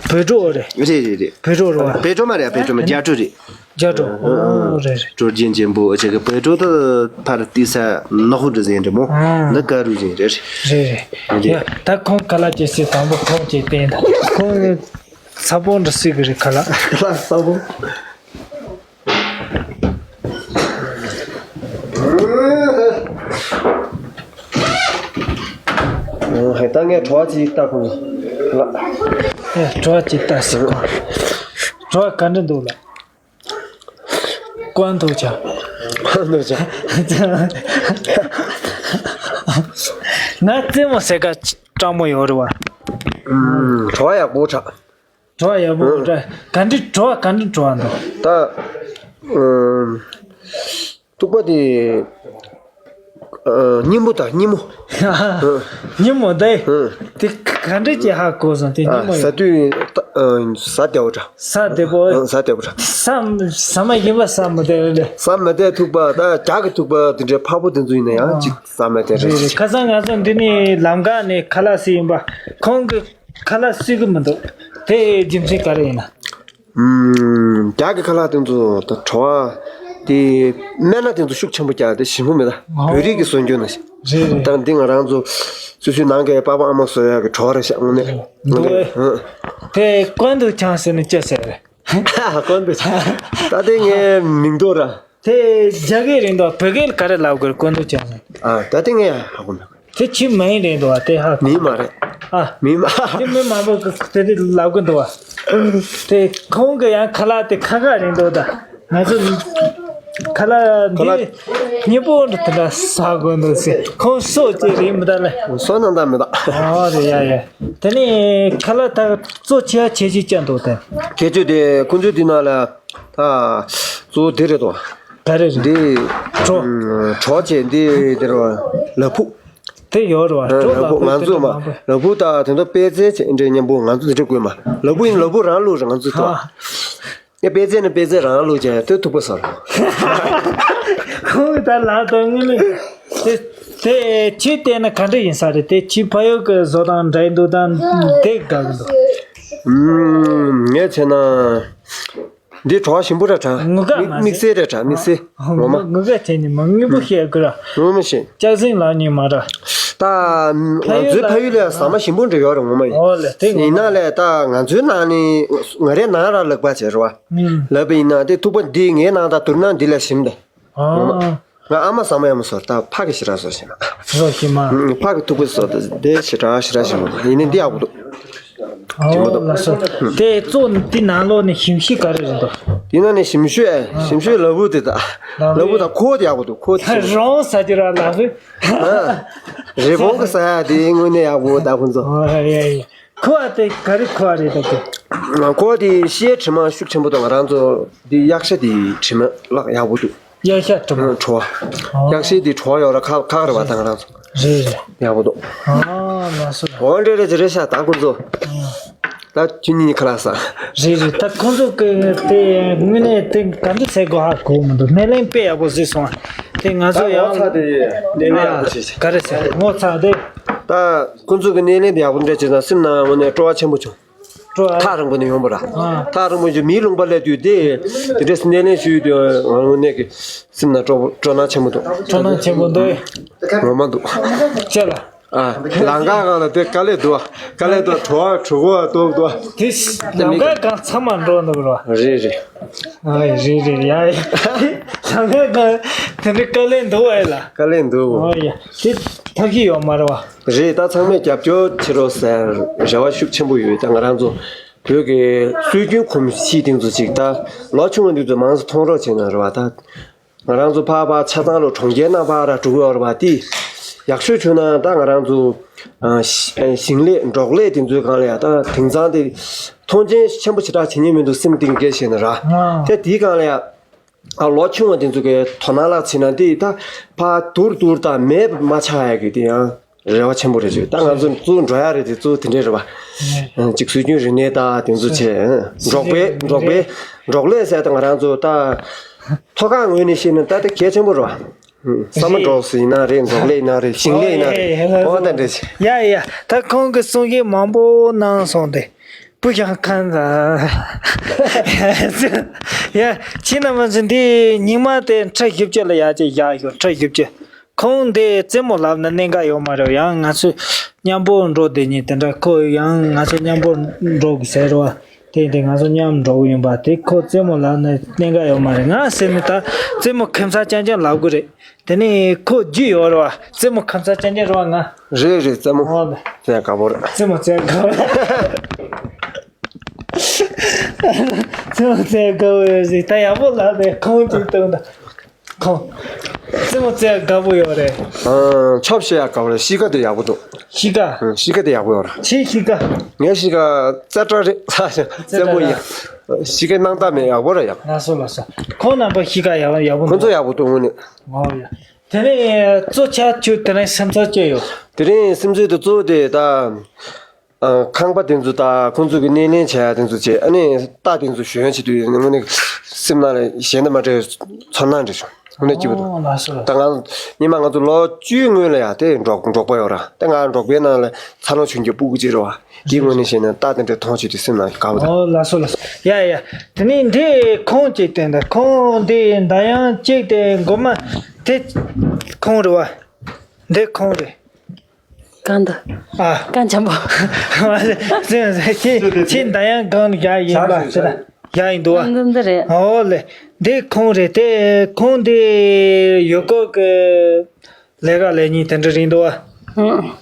བོད་བྲོ་རེད། རེད་རེད་རེད། བོད་བྲོ་རེད་བ། བོད་བྲོ་མ་རེད། བོད་བྲོ་མ་རྒྱ་བྲོ་རེད། རྒྱ་བྲོ། ཨོ་རེད་རེད། བྲོ་རྒྱན་ཅན་པོ་ཆི་གི་བོད་བྲོ་དུ་ཕར་ཏི་ས་ནག་པོ་འདྲི་ཟིན་རེད་མོ། ཨ། འདི་དཀར་རུ་ཅན་རེད། རེད་རེད། ཡ། ད་ཁོང་ཁ་ལག་ཅིག་སེ་དང་པོ་ཁོང་ཅིག་བསྟན་ད། ཁོང་ས་པོ་འདྲ་སྲིད་གི་རེད་ཁ་ལག་ཁ་ལག་ས་པོ། ཧེ། ད་ངས་བྲོ་བ་ཅིག་ལྟ་ཁོང་ལ། ཨེ། བྲོ་བ་ཅིག་ལྟ་སྲིད་ཁོང་། བྲོ་བ་ག་འདྲ་འདུག་ལ། ཀོན་ཐུག་ཆ། ཀོན་ཐུག་ཆ། ང་རྩེད་མོ་ཟེར་ག་སྤྲང་མོ་ཡོད་རེད་བ། ཨུམ། བྲོ་བ་ཡག་པོ་ཆགས། བྲོ་བ་ཡག་པོ་འདྲ། ག་འདྲི་བྲོ་བ་ག་འདྲི་བྲོ་བ་འདུག་ད། ཨུམ། ཐུག་པ་དེ། ཨ། སྙི་མོ་དང་སྙི་མོ། སྙི་མོ་དེ། ཨུམ། དེ་ག་འདྲི་ཅི་ཧ་གོ་སོང་དེ་སྙི་མོ་ཡོད། ཟ་དུས་ད། ཨ། ཟ་བདེ་བོ་འདྲ། ཟ་བདེ་བོ། ཨ། ཟ་བདེ་བོ་འདྲ། ཟ་ཟ་མ་ཡིན་པ་ཟ་མི་བདེ་རེད། ཟ་མི་བདེ་ཐུག་པ་ད་རྒྱ་གི་ཐུག་པ་དེ་འདྲའི་ཕ་བོ་དེ་ཚོ་ཡིན་ན་ཡང་ཅིག་ཟ་མི་བདེ་རེད། རེད་རེད། ཁ་སང་ང་ཚོ་འདི་ནས་ལམ་ཁ་ནས་ཁ་ལག་ཟས་ཡིན་པ་ཁོང་གི་ཁ་ལག་ཟས་གི་མི་འདུག་དེ་རྒྱུ་མཚན་ག་རེ་ཡིན་ན། ཨུམ། རྒྱ་གི་ཁ་ལག་དེ་ཚོ་ད་བྲོ་བ་དེ་སྨན་སྣ་དེ་ཚོ་ཤུགས་ཆེན་པོ་རྒྱག་དེ་ཞིམ་པོ་མེད་ད། ཨོ། བོད་རིགས་ཀྱི་བཟོ་རྒྱུ་ན་ཞིག་རེད་རེད། ད་འདི་ང་རང་ཚོ་སོ་སོའི་ནང་གི་པགས་པ་ཨ་མ་བཟོ་ཡག་གི་བྲོ་བ་རེད་ཤག་དངོས་གནས། འདུག་གས། ཨུམ། དེ་ཀོན་ཐུག་ཆང་ཟེར་ནས་ཅི་ཟེར་རེད། ཀོན་ཐུག་ཆང་། ད་དེ་ངའི་མིང་འདོགས་ར། དེ་རྒྱ་སྐད་རེད་འདུག་བོད་སྐད་ག་རེ་ལབ་དགོས་རེད། ཀོན་ཐུག་ཆང་ཟེར། ཨ། ད་དེ་ངས་ཧ་གོ་མེད། དེ་ཕྱི་མིང་རེད་འདུག་བ། དེ་ཧ་གོ། མིང་མ་རེད། ཨ། མིང་མ། དེ་མི་མང་པོ་གི་དེ་དེ་ལབ་གི་འདུག་བ། དེ་ཁོང་གི་ཡང་ཁ་ལག་དེ་ཁ་ཁ་རེད་འདུག་ད་ང་ཚོ་ཁ་ལག་ཁ་ལག་འདི་སྙིང་པོ་འདྲ་དེ་འདྲ་ཟ་དགོས་འདུག་ཟེར། ཁོང་སོ་ཅིག་རེད་མི་ད་ལེ། སོ་ནང་ད་མི་ད། ཨོ་རེད། ཡ་ཡ། དེ་ནས་ཁ་ལག་ད་གཙོ་ཆེ་ཆེ་ཆེ་ཅན་འདུག་དེ། ཁྱེད་ཚོས་དེ་ཁོང་ཚོའི་དེ་ནང་ལ། ད་གཙོ་བོ་དེ་རེད་དོ། ག་རེ་རེད། འདི་གྲོ། གྲོ་བྱས་འདི་དེ་རེད་བ། ལ་ཕུག་དེ་ཡོད་རེད་བ། གྲོ། ལ་ཕུག། ང་ཚོ་མ་ལ་ཕུག་ད་དེ་ཚོ་པད་ཚལ་བྱས་འདྲ་མཉམ་པོ་ང་ཚོ་དེ་འདྲ་དགོས་མ། ལ་ཕུག་ཡིན། ལ་ཕུག་རང་ལུགས་རེད་ང་ཚོ་ད། ཨ། ཡ། པད་ཚལ་ནི་པད་ཚལ་རང་ལུགས་ཀྱང་དེ་ཐུག་པ་ཟ་ལ། ཁོང་གི་ད་ལ་དོན་ངོས་ནས་དེ་དེ་ཁྱེད་བལྟས་ན་ག་འདྲ་ཡིན་ས་རེད། དེ་ཁྱེད་ཕ་ཡུལ་གི་བཟོ་སྟངས་འདྲ་ཡིན་འདུག་དང་དེ་དགའ་གི་འདུག་ངས་བྱས་ན། འདི་བྲོ་བ་ཞིམ་པོ་ར་དྲ། ངུ་ག་མ་དམིགས་བསལ་ར་དྲ། དམིགས་བསལ། ངུ་ག་ངུ་ག་བྱས་ནས་མ་དངོས་པོ་བཤད་དགོས་ར། ངོ་མ་བཤད། ལྕགས་སྲིན་ལག་གཉིས་མ་ར། ད་ང་ཚོའི་ཕ་ཡུལ་ལ་ཟ་མ་ཞིམ་པོ་འདྲ་ཡོད་རེད་ངོ་མ་ཡིན། ཨོ་ལེ་དེ་ངོ་མ། ཡིན་ན་ལས་ད་ང་ཚོའི་ནང་ནས་ང་རའི་ནང་ར་ལག་པ་བྱས་རེད་བ། ལབ་པ་ཡིན་ན་དེ་ཐུག་པ་འདི་ངའི་ནང་ད་དུར་ནང་འདི་ལ་ཞིམ་ད། ཨོ། ང་ཨ་མ་ཟ་མ་ཡ་མ་ཟོ་ད་ཕ་གི་ཞེ་དྲག་ཟོ་ཞིམ། ཟོ་ཞིམ་མ། ཕ་གི་ཐུག་པ་ཟོ་ད་དེ་ཞེ་དྲག་ཞེ་དྲག་ཞིམ་མ་ཡིན་ནི་འདི་ཡག་པོ་འདུག་ཨོ་ལགས་སོ། དེ་གཙོ་དེ་ནང་ལོགས་ནས་ཞིམ་ཤོས་ག་རེ་རེད་འདུག་དེ་ནང་ནས་ཞིམ་ཤོས་ཨེ། ཞིམ་ཤོས་ལ་ཕུག་དེ་ད། ལ་ཕུག་ད་ཁོ་དེ་ཡག་པོ་འདུག་ཁོ་དེ། རང་ཟ་རྒྱུ་ར་ལ་ཕུག་རི་བོང་གི་ཟ་ཡ་དེ་དངོས་གནས་ཡག་པོ་ད་ཁོ་ཚོ། ཨོ་ཡ་ཡ། ཁོ་བ་དེ་ག་རེ་ཁོ་བ་རེད་ད་དེ། ཁོ་བ་དེ་ཤའི་དྲི་མ་ཤུགས་ཆེན་པོ་དང་ང་རང་ཚོ་དེ་གཡག་ཤ་དེ་དྲི་མ་བརླག་ཡག་པོ་འདུག་གཡག་ཤ་དྲི་མ། བྲོ་བ། གཡག་ཤའི་དེ་བྲོ་བ་ཡོད་ར་ཁ་ཁ་རེ་བ་དང་ང་རང་ཚོ། རེད་རེད། ཡག་པོ་འདུག་ཨ་ལགས་སོ། འོ་འདྲ་རེད་ཅེ་རེད་ཤ་ད་ཁོ་ཚོ། ད་ཁྱོད་གཉིས་ཁ་ལག་ཟ། རེད་རེད། ད་ཁོང་ཚོ་གི་དེ་དངོས་གནས་དེ་ག་འདྲ་ཟེར་དགོས་ཧ་གོ་མི་འདུག་སྣེ་ལེན་དཔེ་ཡག་པོ་བཟོས་སོང་། དེ་ང་ཚོ་ད་ཡང་ངོ་ཚ་དེ་སྣེ་ལེན་ཡག་པོ་བྱས་ཤག་ག་རེ་ཟེར་ངོ་ཚ་དེ། ད་ཁོང་ཚོ་གི་སྣེ་ལེན་དེ་ཡག་པོ་འདྲ་བྱས་ཙང་སེམས་ནང་དངོས་གནས་སྤྲོ་བ་ཆེན་པོ་བྱུང་། སྤྲོ་བ། ཐག་རིང་པོ་ནས་ཡོང་པ་ར། ཨ། ཐག་རིང་པོ་ཞིག་མིའི་ལུང་པ་སླེབས་དུས་དེ་དེ་འདྲའི་སྣེ་ལེན་ཞུས་དུས་དངོས་གནས་ཀྱི་སེམས་ནང་སྤྲོ་སྤྲོ་སྣང་ཆེན་པོ་འདུག་སྤྲོ་སྣང་ཆེན་པོ་འདུག་ངོ་མ་འདུག་ཅེ་ལ། ཨ། ལམ་ཁ་སྒང་ལ་དེ་དཀའ་ལས་འདུག་བ། དཀའ་ལས་འདུག་བྲོ་བ་བྲོ་བ་ཏོག་ཏོག་དེ་ལམ་ཁ་སྒང་ཚང་མ་འགྲོ་འདུག་ར། རེད་རེད། ཨ་རེད་རེད་ཡ་ཡ། ལམ་ཁ་སྒང་དེ་འདྲའི་དཀའ་ལས་འདུག་བ་ཡ་ལ། དཀའ་ལས་འདུག་ཨ་ཡ་དེ་ཐབས་ཤེས་ཡོད་མ་རེད་བ། རེད། ད་ཚང་མས་རྒྱབ་སྐྱོར་བྱེད་རོགས་ཟེར་རེ་བ་ཤུགས་ཆེན་པོ་ཡོད། ད་ང་རང་ཚོ་བོད་ཀྱི་སྲོལ་རྒྱུན་གོམས་གཤིས་དེ་ཚོ་ཅིག་ད་ལོ་ཆུང་བ་འདི་ཚོ་མང་ཙམ་མཐོང་རོགས་བྱས་ན་རེད་བ། ད་ང་རང་ཚོ་ཕར་ཕར་ཆ་ཚང་ལ་གྲོང་ཁྱེར་ནང་ཕར་ར་འགྲོ་གི་ཡོད་རེད་བ། དེ་ཡག་ཤོས་བྱུང་ན་ད་ང་རང་ཚོ་ཨ་ཞི་ཨ་ཞིང་ལས་འབྲོག་ལས་དེ་ཚོའི་སྒང་ལ་ཡ་ད་དེང་སང་དེ་མཐོང་ཆེན་ཆེན་པོ་ཞེ་དྲག་བྱེད་མཁན་མི་འདུག་སེམས་གཏིང་སྐྱེ་བྱས་ན་ར། ཨ། དེ་དེའི་སྒང་ལ་ཡ་ཨ་ལོ་ཆུང་བ་དེ་ཚོ་གི་དོ་སྣང་ལ་བྱས་ན་དེ་ད་ཕར་དུར་དུར་དང་མེད་མ་ཆགས་ཡ་གི་དེ་ཡང་རེ་བ་ཆེན་པོ་རེད་ཅིག་ད་ང་ཚོ་གཙོ་བོ་འགྲོ་ཡ་རེད་དེ་གཙོ་བོ་དེ་འདྲས་རེད་བ། ཨ་ཅིག་སྲོལ་རྒྱུན་རིག་གནས་དང་དེ་ཚོ་བྱས། ཨ་འབྲོག་པའི་འབྲོག་པའི་འབྲོག་ལས་ཟེར་ད་ང་རང་ཚོ་ད་མཐོ་སྒང་ངོས་ནས་བཤད་ན་ད་དེ་གལ་ཆེན་པོ་རེད་བ། ཨ་ས་མ་རེད། འབྲོག་ཟེར་ཡིན་ན་རེད། འབྲོག་ལས་ཡིན་ན་རེད། ཞིང་ལས་ཡིན་ན་རེད། ཨོ་ད་འདྲས་བྱས། ཡ་ཡ་ད་ཁོང་གིས་གསུང་གི་མང་པོ་གནང་སོང་སྟེ། པུ་ཞང་ཁན་ཟ། ཡ། ཁྱེད་རྣམ་པ་ཚོ་འདི་ཉིན་མ་དེ་ཁྲི་བཞི་བཅུ་ལ་ཡར་ཅིག་བཞག་ཡོད། ཁྲི་བཞི་བཅུ། ཁོང་འདི་རྩེད་མོ་ལབ་ན་གནད་འགག་ཡོད་མ་རེད། ཡང་ང་ཚོ་མཉམ་པོ་འགྲོ་བསྡད་མཁན་དེ་འདྲ། ཁོ་ཡང་ང་ཚོ་མཉམ་པོ་འགྲོ་དགོས་ཟེར་བ། དེ་དེ་ང་ཚོ་མཉམ་འགྲོ་གི་ཡིན་པ། དེ་ཁོ་རྩེད་མོ་ལབ་ན་གནད་འགག་ཡོད་མ་རེད། ང་ཟེར་ནི་ད་རྩེད་མོ་ཁམས་ཚ་རྐྱང་རྐྱང་ལབ་དགོས་རེད། དེ་ནས་ཁོ་རྒྱུས་ཡོད་རེད་བ། རྩེད་མོ་ཁམས་ཚ་རྐྱང་རྐྱང་རེད་བ། ང་། རེད་རེད། རྩེད་མོ། ཨོ་ལེ། རྩེ་དགའ་པོ་རེད། རྩེད་མོ་རྩེ་དགའ་པོ་རེད། རྩེད་མོ་རྩེ་དགའ་པོ་ཡོད་ཟིག་ད་ཡག་པོ་ལབ་པས་ཁོང་ཅིག་བཏང་ད། ཁོང་། རྩེད་མོ་རྩེ་དགའ་པོ་ཡོད་རེད། ཨང་། ཆོབ་བཤད་ཡག་དགའ་པོ་རེད། གཤིས་ཀ་དེ་ཡག་པོ་འདུག་གཤིས་ཀ། ཨང་། གཤིས་ཀ་དེ་ཡག་པོ་ཡོད་རེད། ཁྱེད་གཤིས་ཀ། ངའི་གཤིས་ཀ་རྩེ་དྲག་རེད། རྩེ་མོ་ཡག་གཤིས་ཀ་སྣང་དག་མེད། ཡག་པོ་རེད་ཡ། ལགས་སོ་ལགས་སོ། ཁོང་རྣམ་པ་གཤིས་ཀ་ཡག་ཡག་པོ་འདུག་ཁོང་ཚོ་ཡག་པོ་འདུག་དངོས་གནས། ཨོ་ཡ། དེ་ནས་གཙོ་ཆེ་ཁྱོད་དེ་རིང་སེམས་ཚོར་ཅི་ཡོད། དེ་རིང་སེམས་ཚོར་དེ་གཙོ་བོ་དེ་ད། ཨ། ཁང་པ་དེ་ཚོ་དང་ཁོང་ཚོ་གི་སྣེ་ལེན་བྱས་ཡ་དེ་ཚོ་བྱས། ཨ་ནི་རྟ་དེ་ཚོ་ཞོན་བྱེད་དུས་དངོས་གནས་སེམས་ནང་ལ་གཞན་དང་མ་འདྲ་བའི་ཚོར་སྣང་འདྲ་བྱུང་། དངོས་གནས་སྐྱིད་པོ་འདུག་ཨོ་ལགས་སོ་ལགས་སོ། ད་ང་སྔོན་མ་ང་ཚོ་ལོ་བཅུའི་སྔོན་ལ་ཡ་དེ་འབྲོག་འབྲོག་པ་ཡོད་ར། དེ་ང་འབྲོག་པའི་ནང་ལ་འཚར་ལོངས་བྱུང་རྒྱུ་སྤུ་གུ་གཅིག་རེད་བ། དེའི་ངོས་ནས་བཤད་ན་རྟ་དེ་འདྲ་མཐོང་བྱེད་དུས་སེམས་ནང་དགའ་པོ་འདུག་ཨོ་ལགས་སོ་ལགས་སོ། ཡ་ཡ། དེ་ནས་འདི་ཁོང་གཅིག་བསྟན་ད། ཁོང་འདི་མདའ་ཡང་གཅིག་དེ་མགོ་མ་དེ་ཁོང་རེད་བ། འདི་ཁོང་རེད། གང་འདི། ཨ། གང་འཇམ་པོ། ཟེར་ཟེར་ཁྱེད་ཁྱེད་མདའ་ཡང་གང་ལ་བཞག་ཡིན་པ་ཟེར་ན་བཞག་ཡིན་འདུག་བ། འདི་འདི་རེད། ཨོ་ལེ། འདི་ཁོང་རེད་དེ། ཁོང་འདི་ཡུལ་སྐོར་གི་ལས་ཀ་ལས་ཉིན་དེ་འདྲ་རེད་འདུག་བ། ཨང་།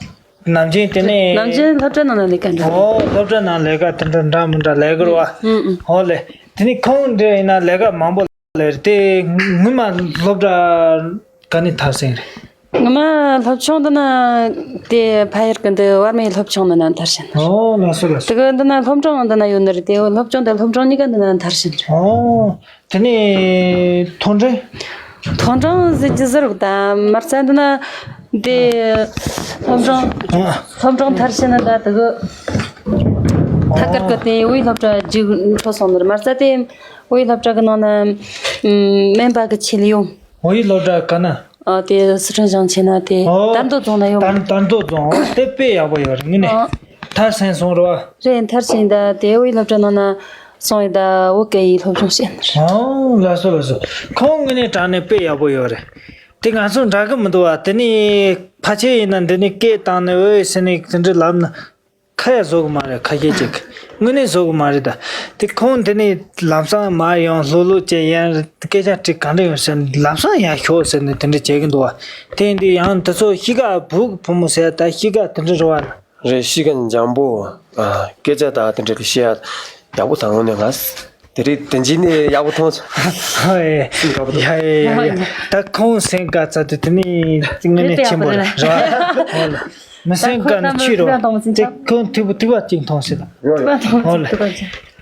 ནམ་རྒྱུན་དེ་ནས། ནམ་རྒྱུན་སློབ་གྲྭ་ནང་ལ་ལས་ཀ་འདྲ་རེད། ཨོ། སློབ་གྲྭ་ནང་ལས་ཀ་དེ་འདྲ་འདྲ་མི་འདྲ་ལས་ཀ་རེད་བ། ཨང་ཨང་། ཨོ་ལེ། དེ་ནས་ཁོང་འདྲ་ཡིན་ན་ལས་ཀ་མང་པོ་ལས་རེད་དེ། སྔོན་མ་སློབ་གྲྭ་ག་ནས་མཐར་ཕྱིན་རེད། སྔོན་མ་སློབ་ཆུང་དུ་ན་དེ་ཕ་ཡུལ་གི་འདི་བར་མའི་སློབ་ཆུང་འདི་ན་མཐར་ཕྱིན། ཨོ་ལགས་སོ་ལགས་སོ། དེ་གི་འདི་ན་སློབ་འབྲིང་འདི་ན་ཡོད་ནི་རེད་དེ། སློབ་ཆུང་དང་སློབ་འབྲིང་གཉིས་ཀ་འདི་ན་མཐར་ཕྱིན་རེད། ཨོ། དེ་ནས་མཐོ་འབྲིང་། མཐོ་འབྲིང་ཟེར་གྱི་ཟེར་བ་དང་མ་རྩ་འདི་ན་དེ་སློབ་འབྲིང་། ཨ། སློབ་འབྲིང་མཐར་ཕྱིན་ན་ད་དེ་གི་ཐད་ཀར་གི་དེ་བོད་ཡིག་སློབ་གྲྭ་རྒྱུགས་འགྲོ་སོང་ནི་རེད། མ་རྩ་དེ་བོད་ཡིག་སློབ་གྲྭ་གི་ནང་ན་སྨན་པ་གི་ཆེད་ལས་ཡོང་། བོད་ཡིག་སློབ་གྲྭ་ག་ན། ཨ། དེ་སི་ཁྲོན་ཞིང་ཆེན་ན་དེ། ཨོ། དར་མདོ་རྫོང་ན་ཡོད། དར་དར་མདོ་རྫོང་དེ་དཔེ་ཡག་པོ་ཡོད་རེད་དངོས་གནས། ཨ། མཐར་ཕྱིན་སོང་རེད་བ། རེད། མཐར་ཕྱིན་ད་དེ་བོད་ཡིག་སློབ་གྲྭ་ནང་ན་སོང་ཡོད་ད། བོད་སྐད་ཡིག་སློབ་སྦྱོང་བྱས་ནི་རེད། ཨོ་ལགས་སོ་ལགས་སོ། ཁོང་དངོས་གནས་དྲང་གནས་དཔེ་ཡག་པོ་ཡོད་རེད། དེ་ང་ཚོ་འདྲ་གི་མི་འདུག་བ། དེ་ནས་ཕལ་ཆེར་ཡིན་ན་འདི་ནས་སྐད་བཏང་ནས་འོས་ཟེར་ནས་དེ་འདྲ་ལབ་ན། ཁ་ཡ་བཟོ་གི་མ་རེད། ཁ་ཤས་ཅིག་དངོས་གནས་བཟོ་གི་མ་རེད་ད། དེ་ཁོང་འདི་ནས་ལམ་སང་མར་ཡོང་ལྷོད་ལྷོད་བྱས་ཡང་སྐད་ཆ་དྲི་ག་འདྲ་ཡོང་ཟེར་ནས་ལམ་སང་ཡར་ཤོག་ཟེར་ནས་དེ་འདྲ་བྱེད་གི་འདུག་བ། དེ་འདི་ཡང་འདི་ཚོ་གཤིས་ཀ་བུ་གི་བུ་མོ་ཟེར་ད་གཤིས་ཀ་དེ་འདྲ་རེད་བ། རེད། གཤིས་ཀ་འཇམ་པོ། ཨ། སྐད་ཆ་དང་དེ་འདྲ་གི་བཤད་ཡག་པོ་དང་ནས་ང་དེ་རིང་དེ་འཇིག་ནས་ཡག་པོ་མཐོང་སོང་། ཡ་ཡ་ཡ་ཡ། ད་ཁོང་སེམས་དགའ་ཚར་དུས་དེ་ནས་དངོས་གནས་ཆེན་པོ་རེད་རེད་བ། མི་སེམས་དགའ་ནི་ཆོས་རེད་བ། དེ་ཁོང་ཐུག་པ་ཐུག་པ་གཅིག་མཐོང་སྲིད་ལ། ཧོ་ལ།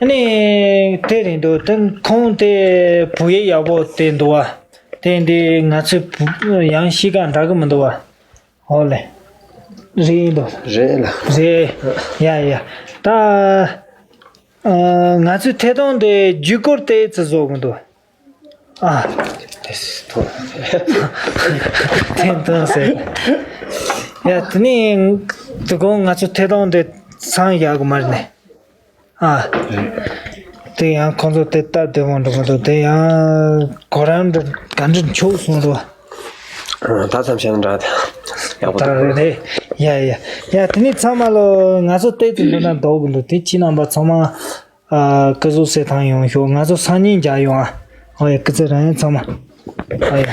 ཨ་ནི་དེ་རེད་འདུག་དེ་ཁོང་དེ་བུ་ཡས་ཡག་པོ་དེ་འདུག་བ། དེ་འདི་ང་ཚོའི་བུ་ཡང་གཤིས་ཀ་འདྲ་གི་མི་འདུག་བ། ཧོ་ལེ། རེད་འདུག་རེད་ལ། རེད། ཡ་ཡ། ད། ཨ། ང་ཚོའི་ཐད་གཏོང་དེ་བརྒྱུད་སྐུར་དེ་ཙི་བཟོ་གི་འདུག་ཨ། དེ་ཐོ། ཐེན་ཐོན་ཟེར། ཡ། དེ་ནི་དེ་གོང་ང་ཚོ་ཐད་གཏོང་དེ་ཚང་ཡག་གི་མ་རེད་ནས། ཨ། དེ་ཡང་ཁོང་ཚོ་དེ་སྟབས་བདེ་བོ་འགྲོ་མི་འདུག་དེ་ཡང་གོ་རམས་འདྲ་ག་འདྲ་འཁྱོག་སོང་རོ། ཨ། ད་ཙམ་བཤད་ན་འདྲ་དེ། ཡག་པོ་འདུག་ད་རེད་རེད། ཡ་ཡ་ཡ། དེ་ནས་ཚང་མ་ལོ། ང་ཚོ་བལྟས་ཏེ་འདུག་ན་འདོག་གི་འདུག་དེ་ཁྱེད་རྣམ་པ་ཚང་མ་ཨ་སྐུ་གཟུགས་གསལ་ཐང་ཡོང་ཤོག་ང་ཚོ་སང་ཉིན་མཇལ་ཡོང་ཨ། ཨོ་ཡ། སྐུ་ཚེ་རིང་ཡ་ཚང་མ། ཨོ་ཡ།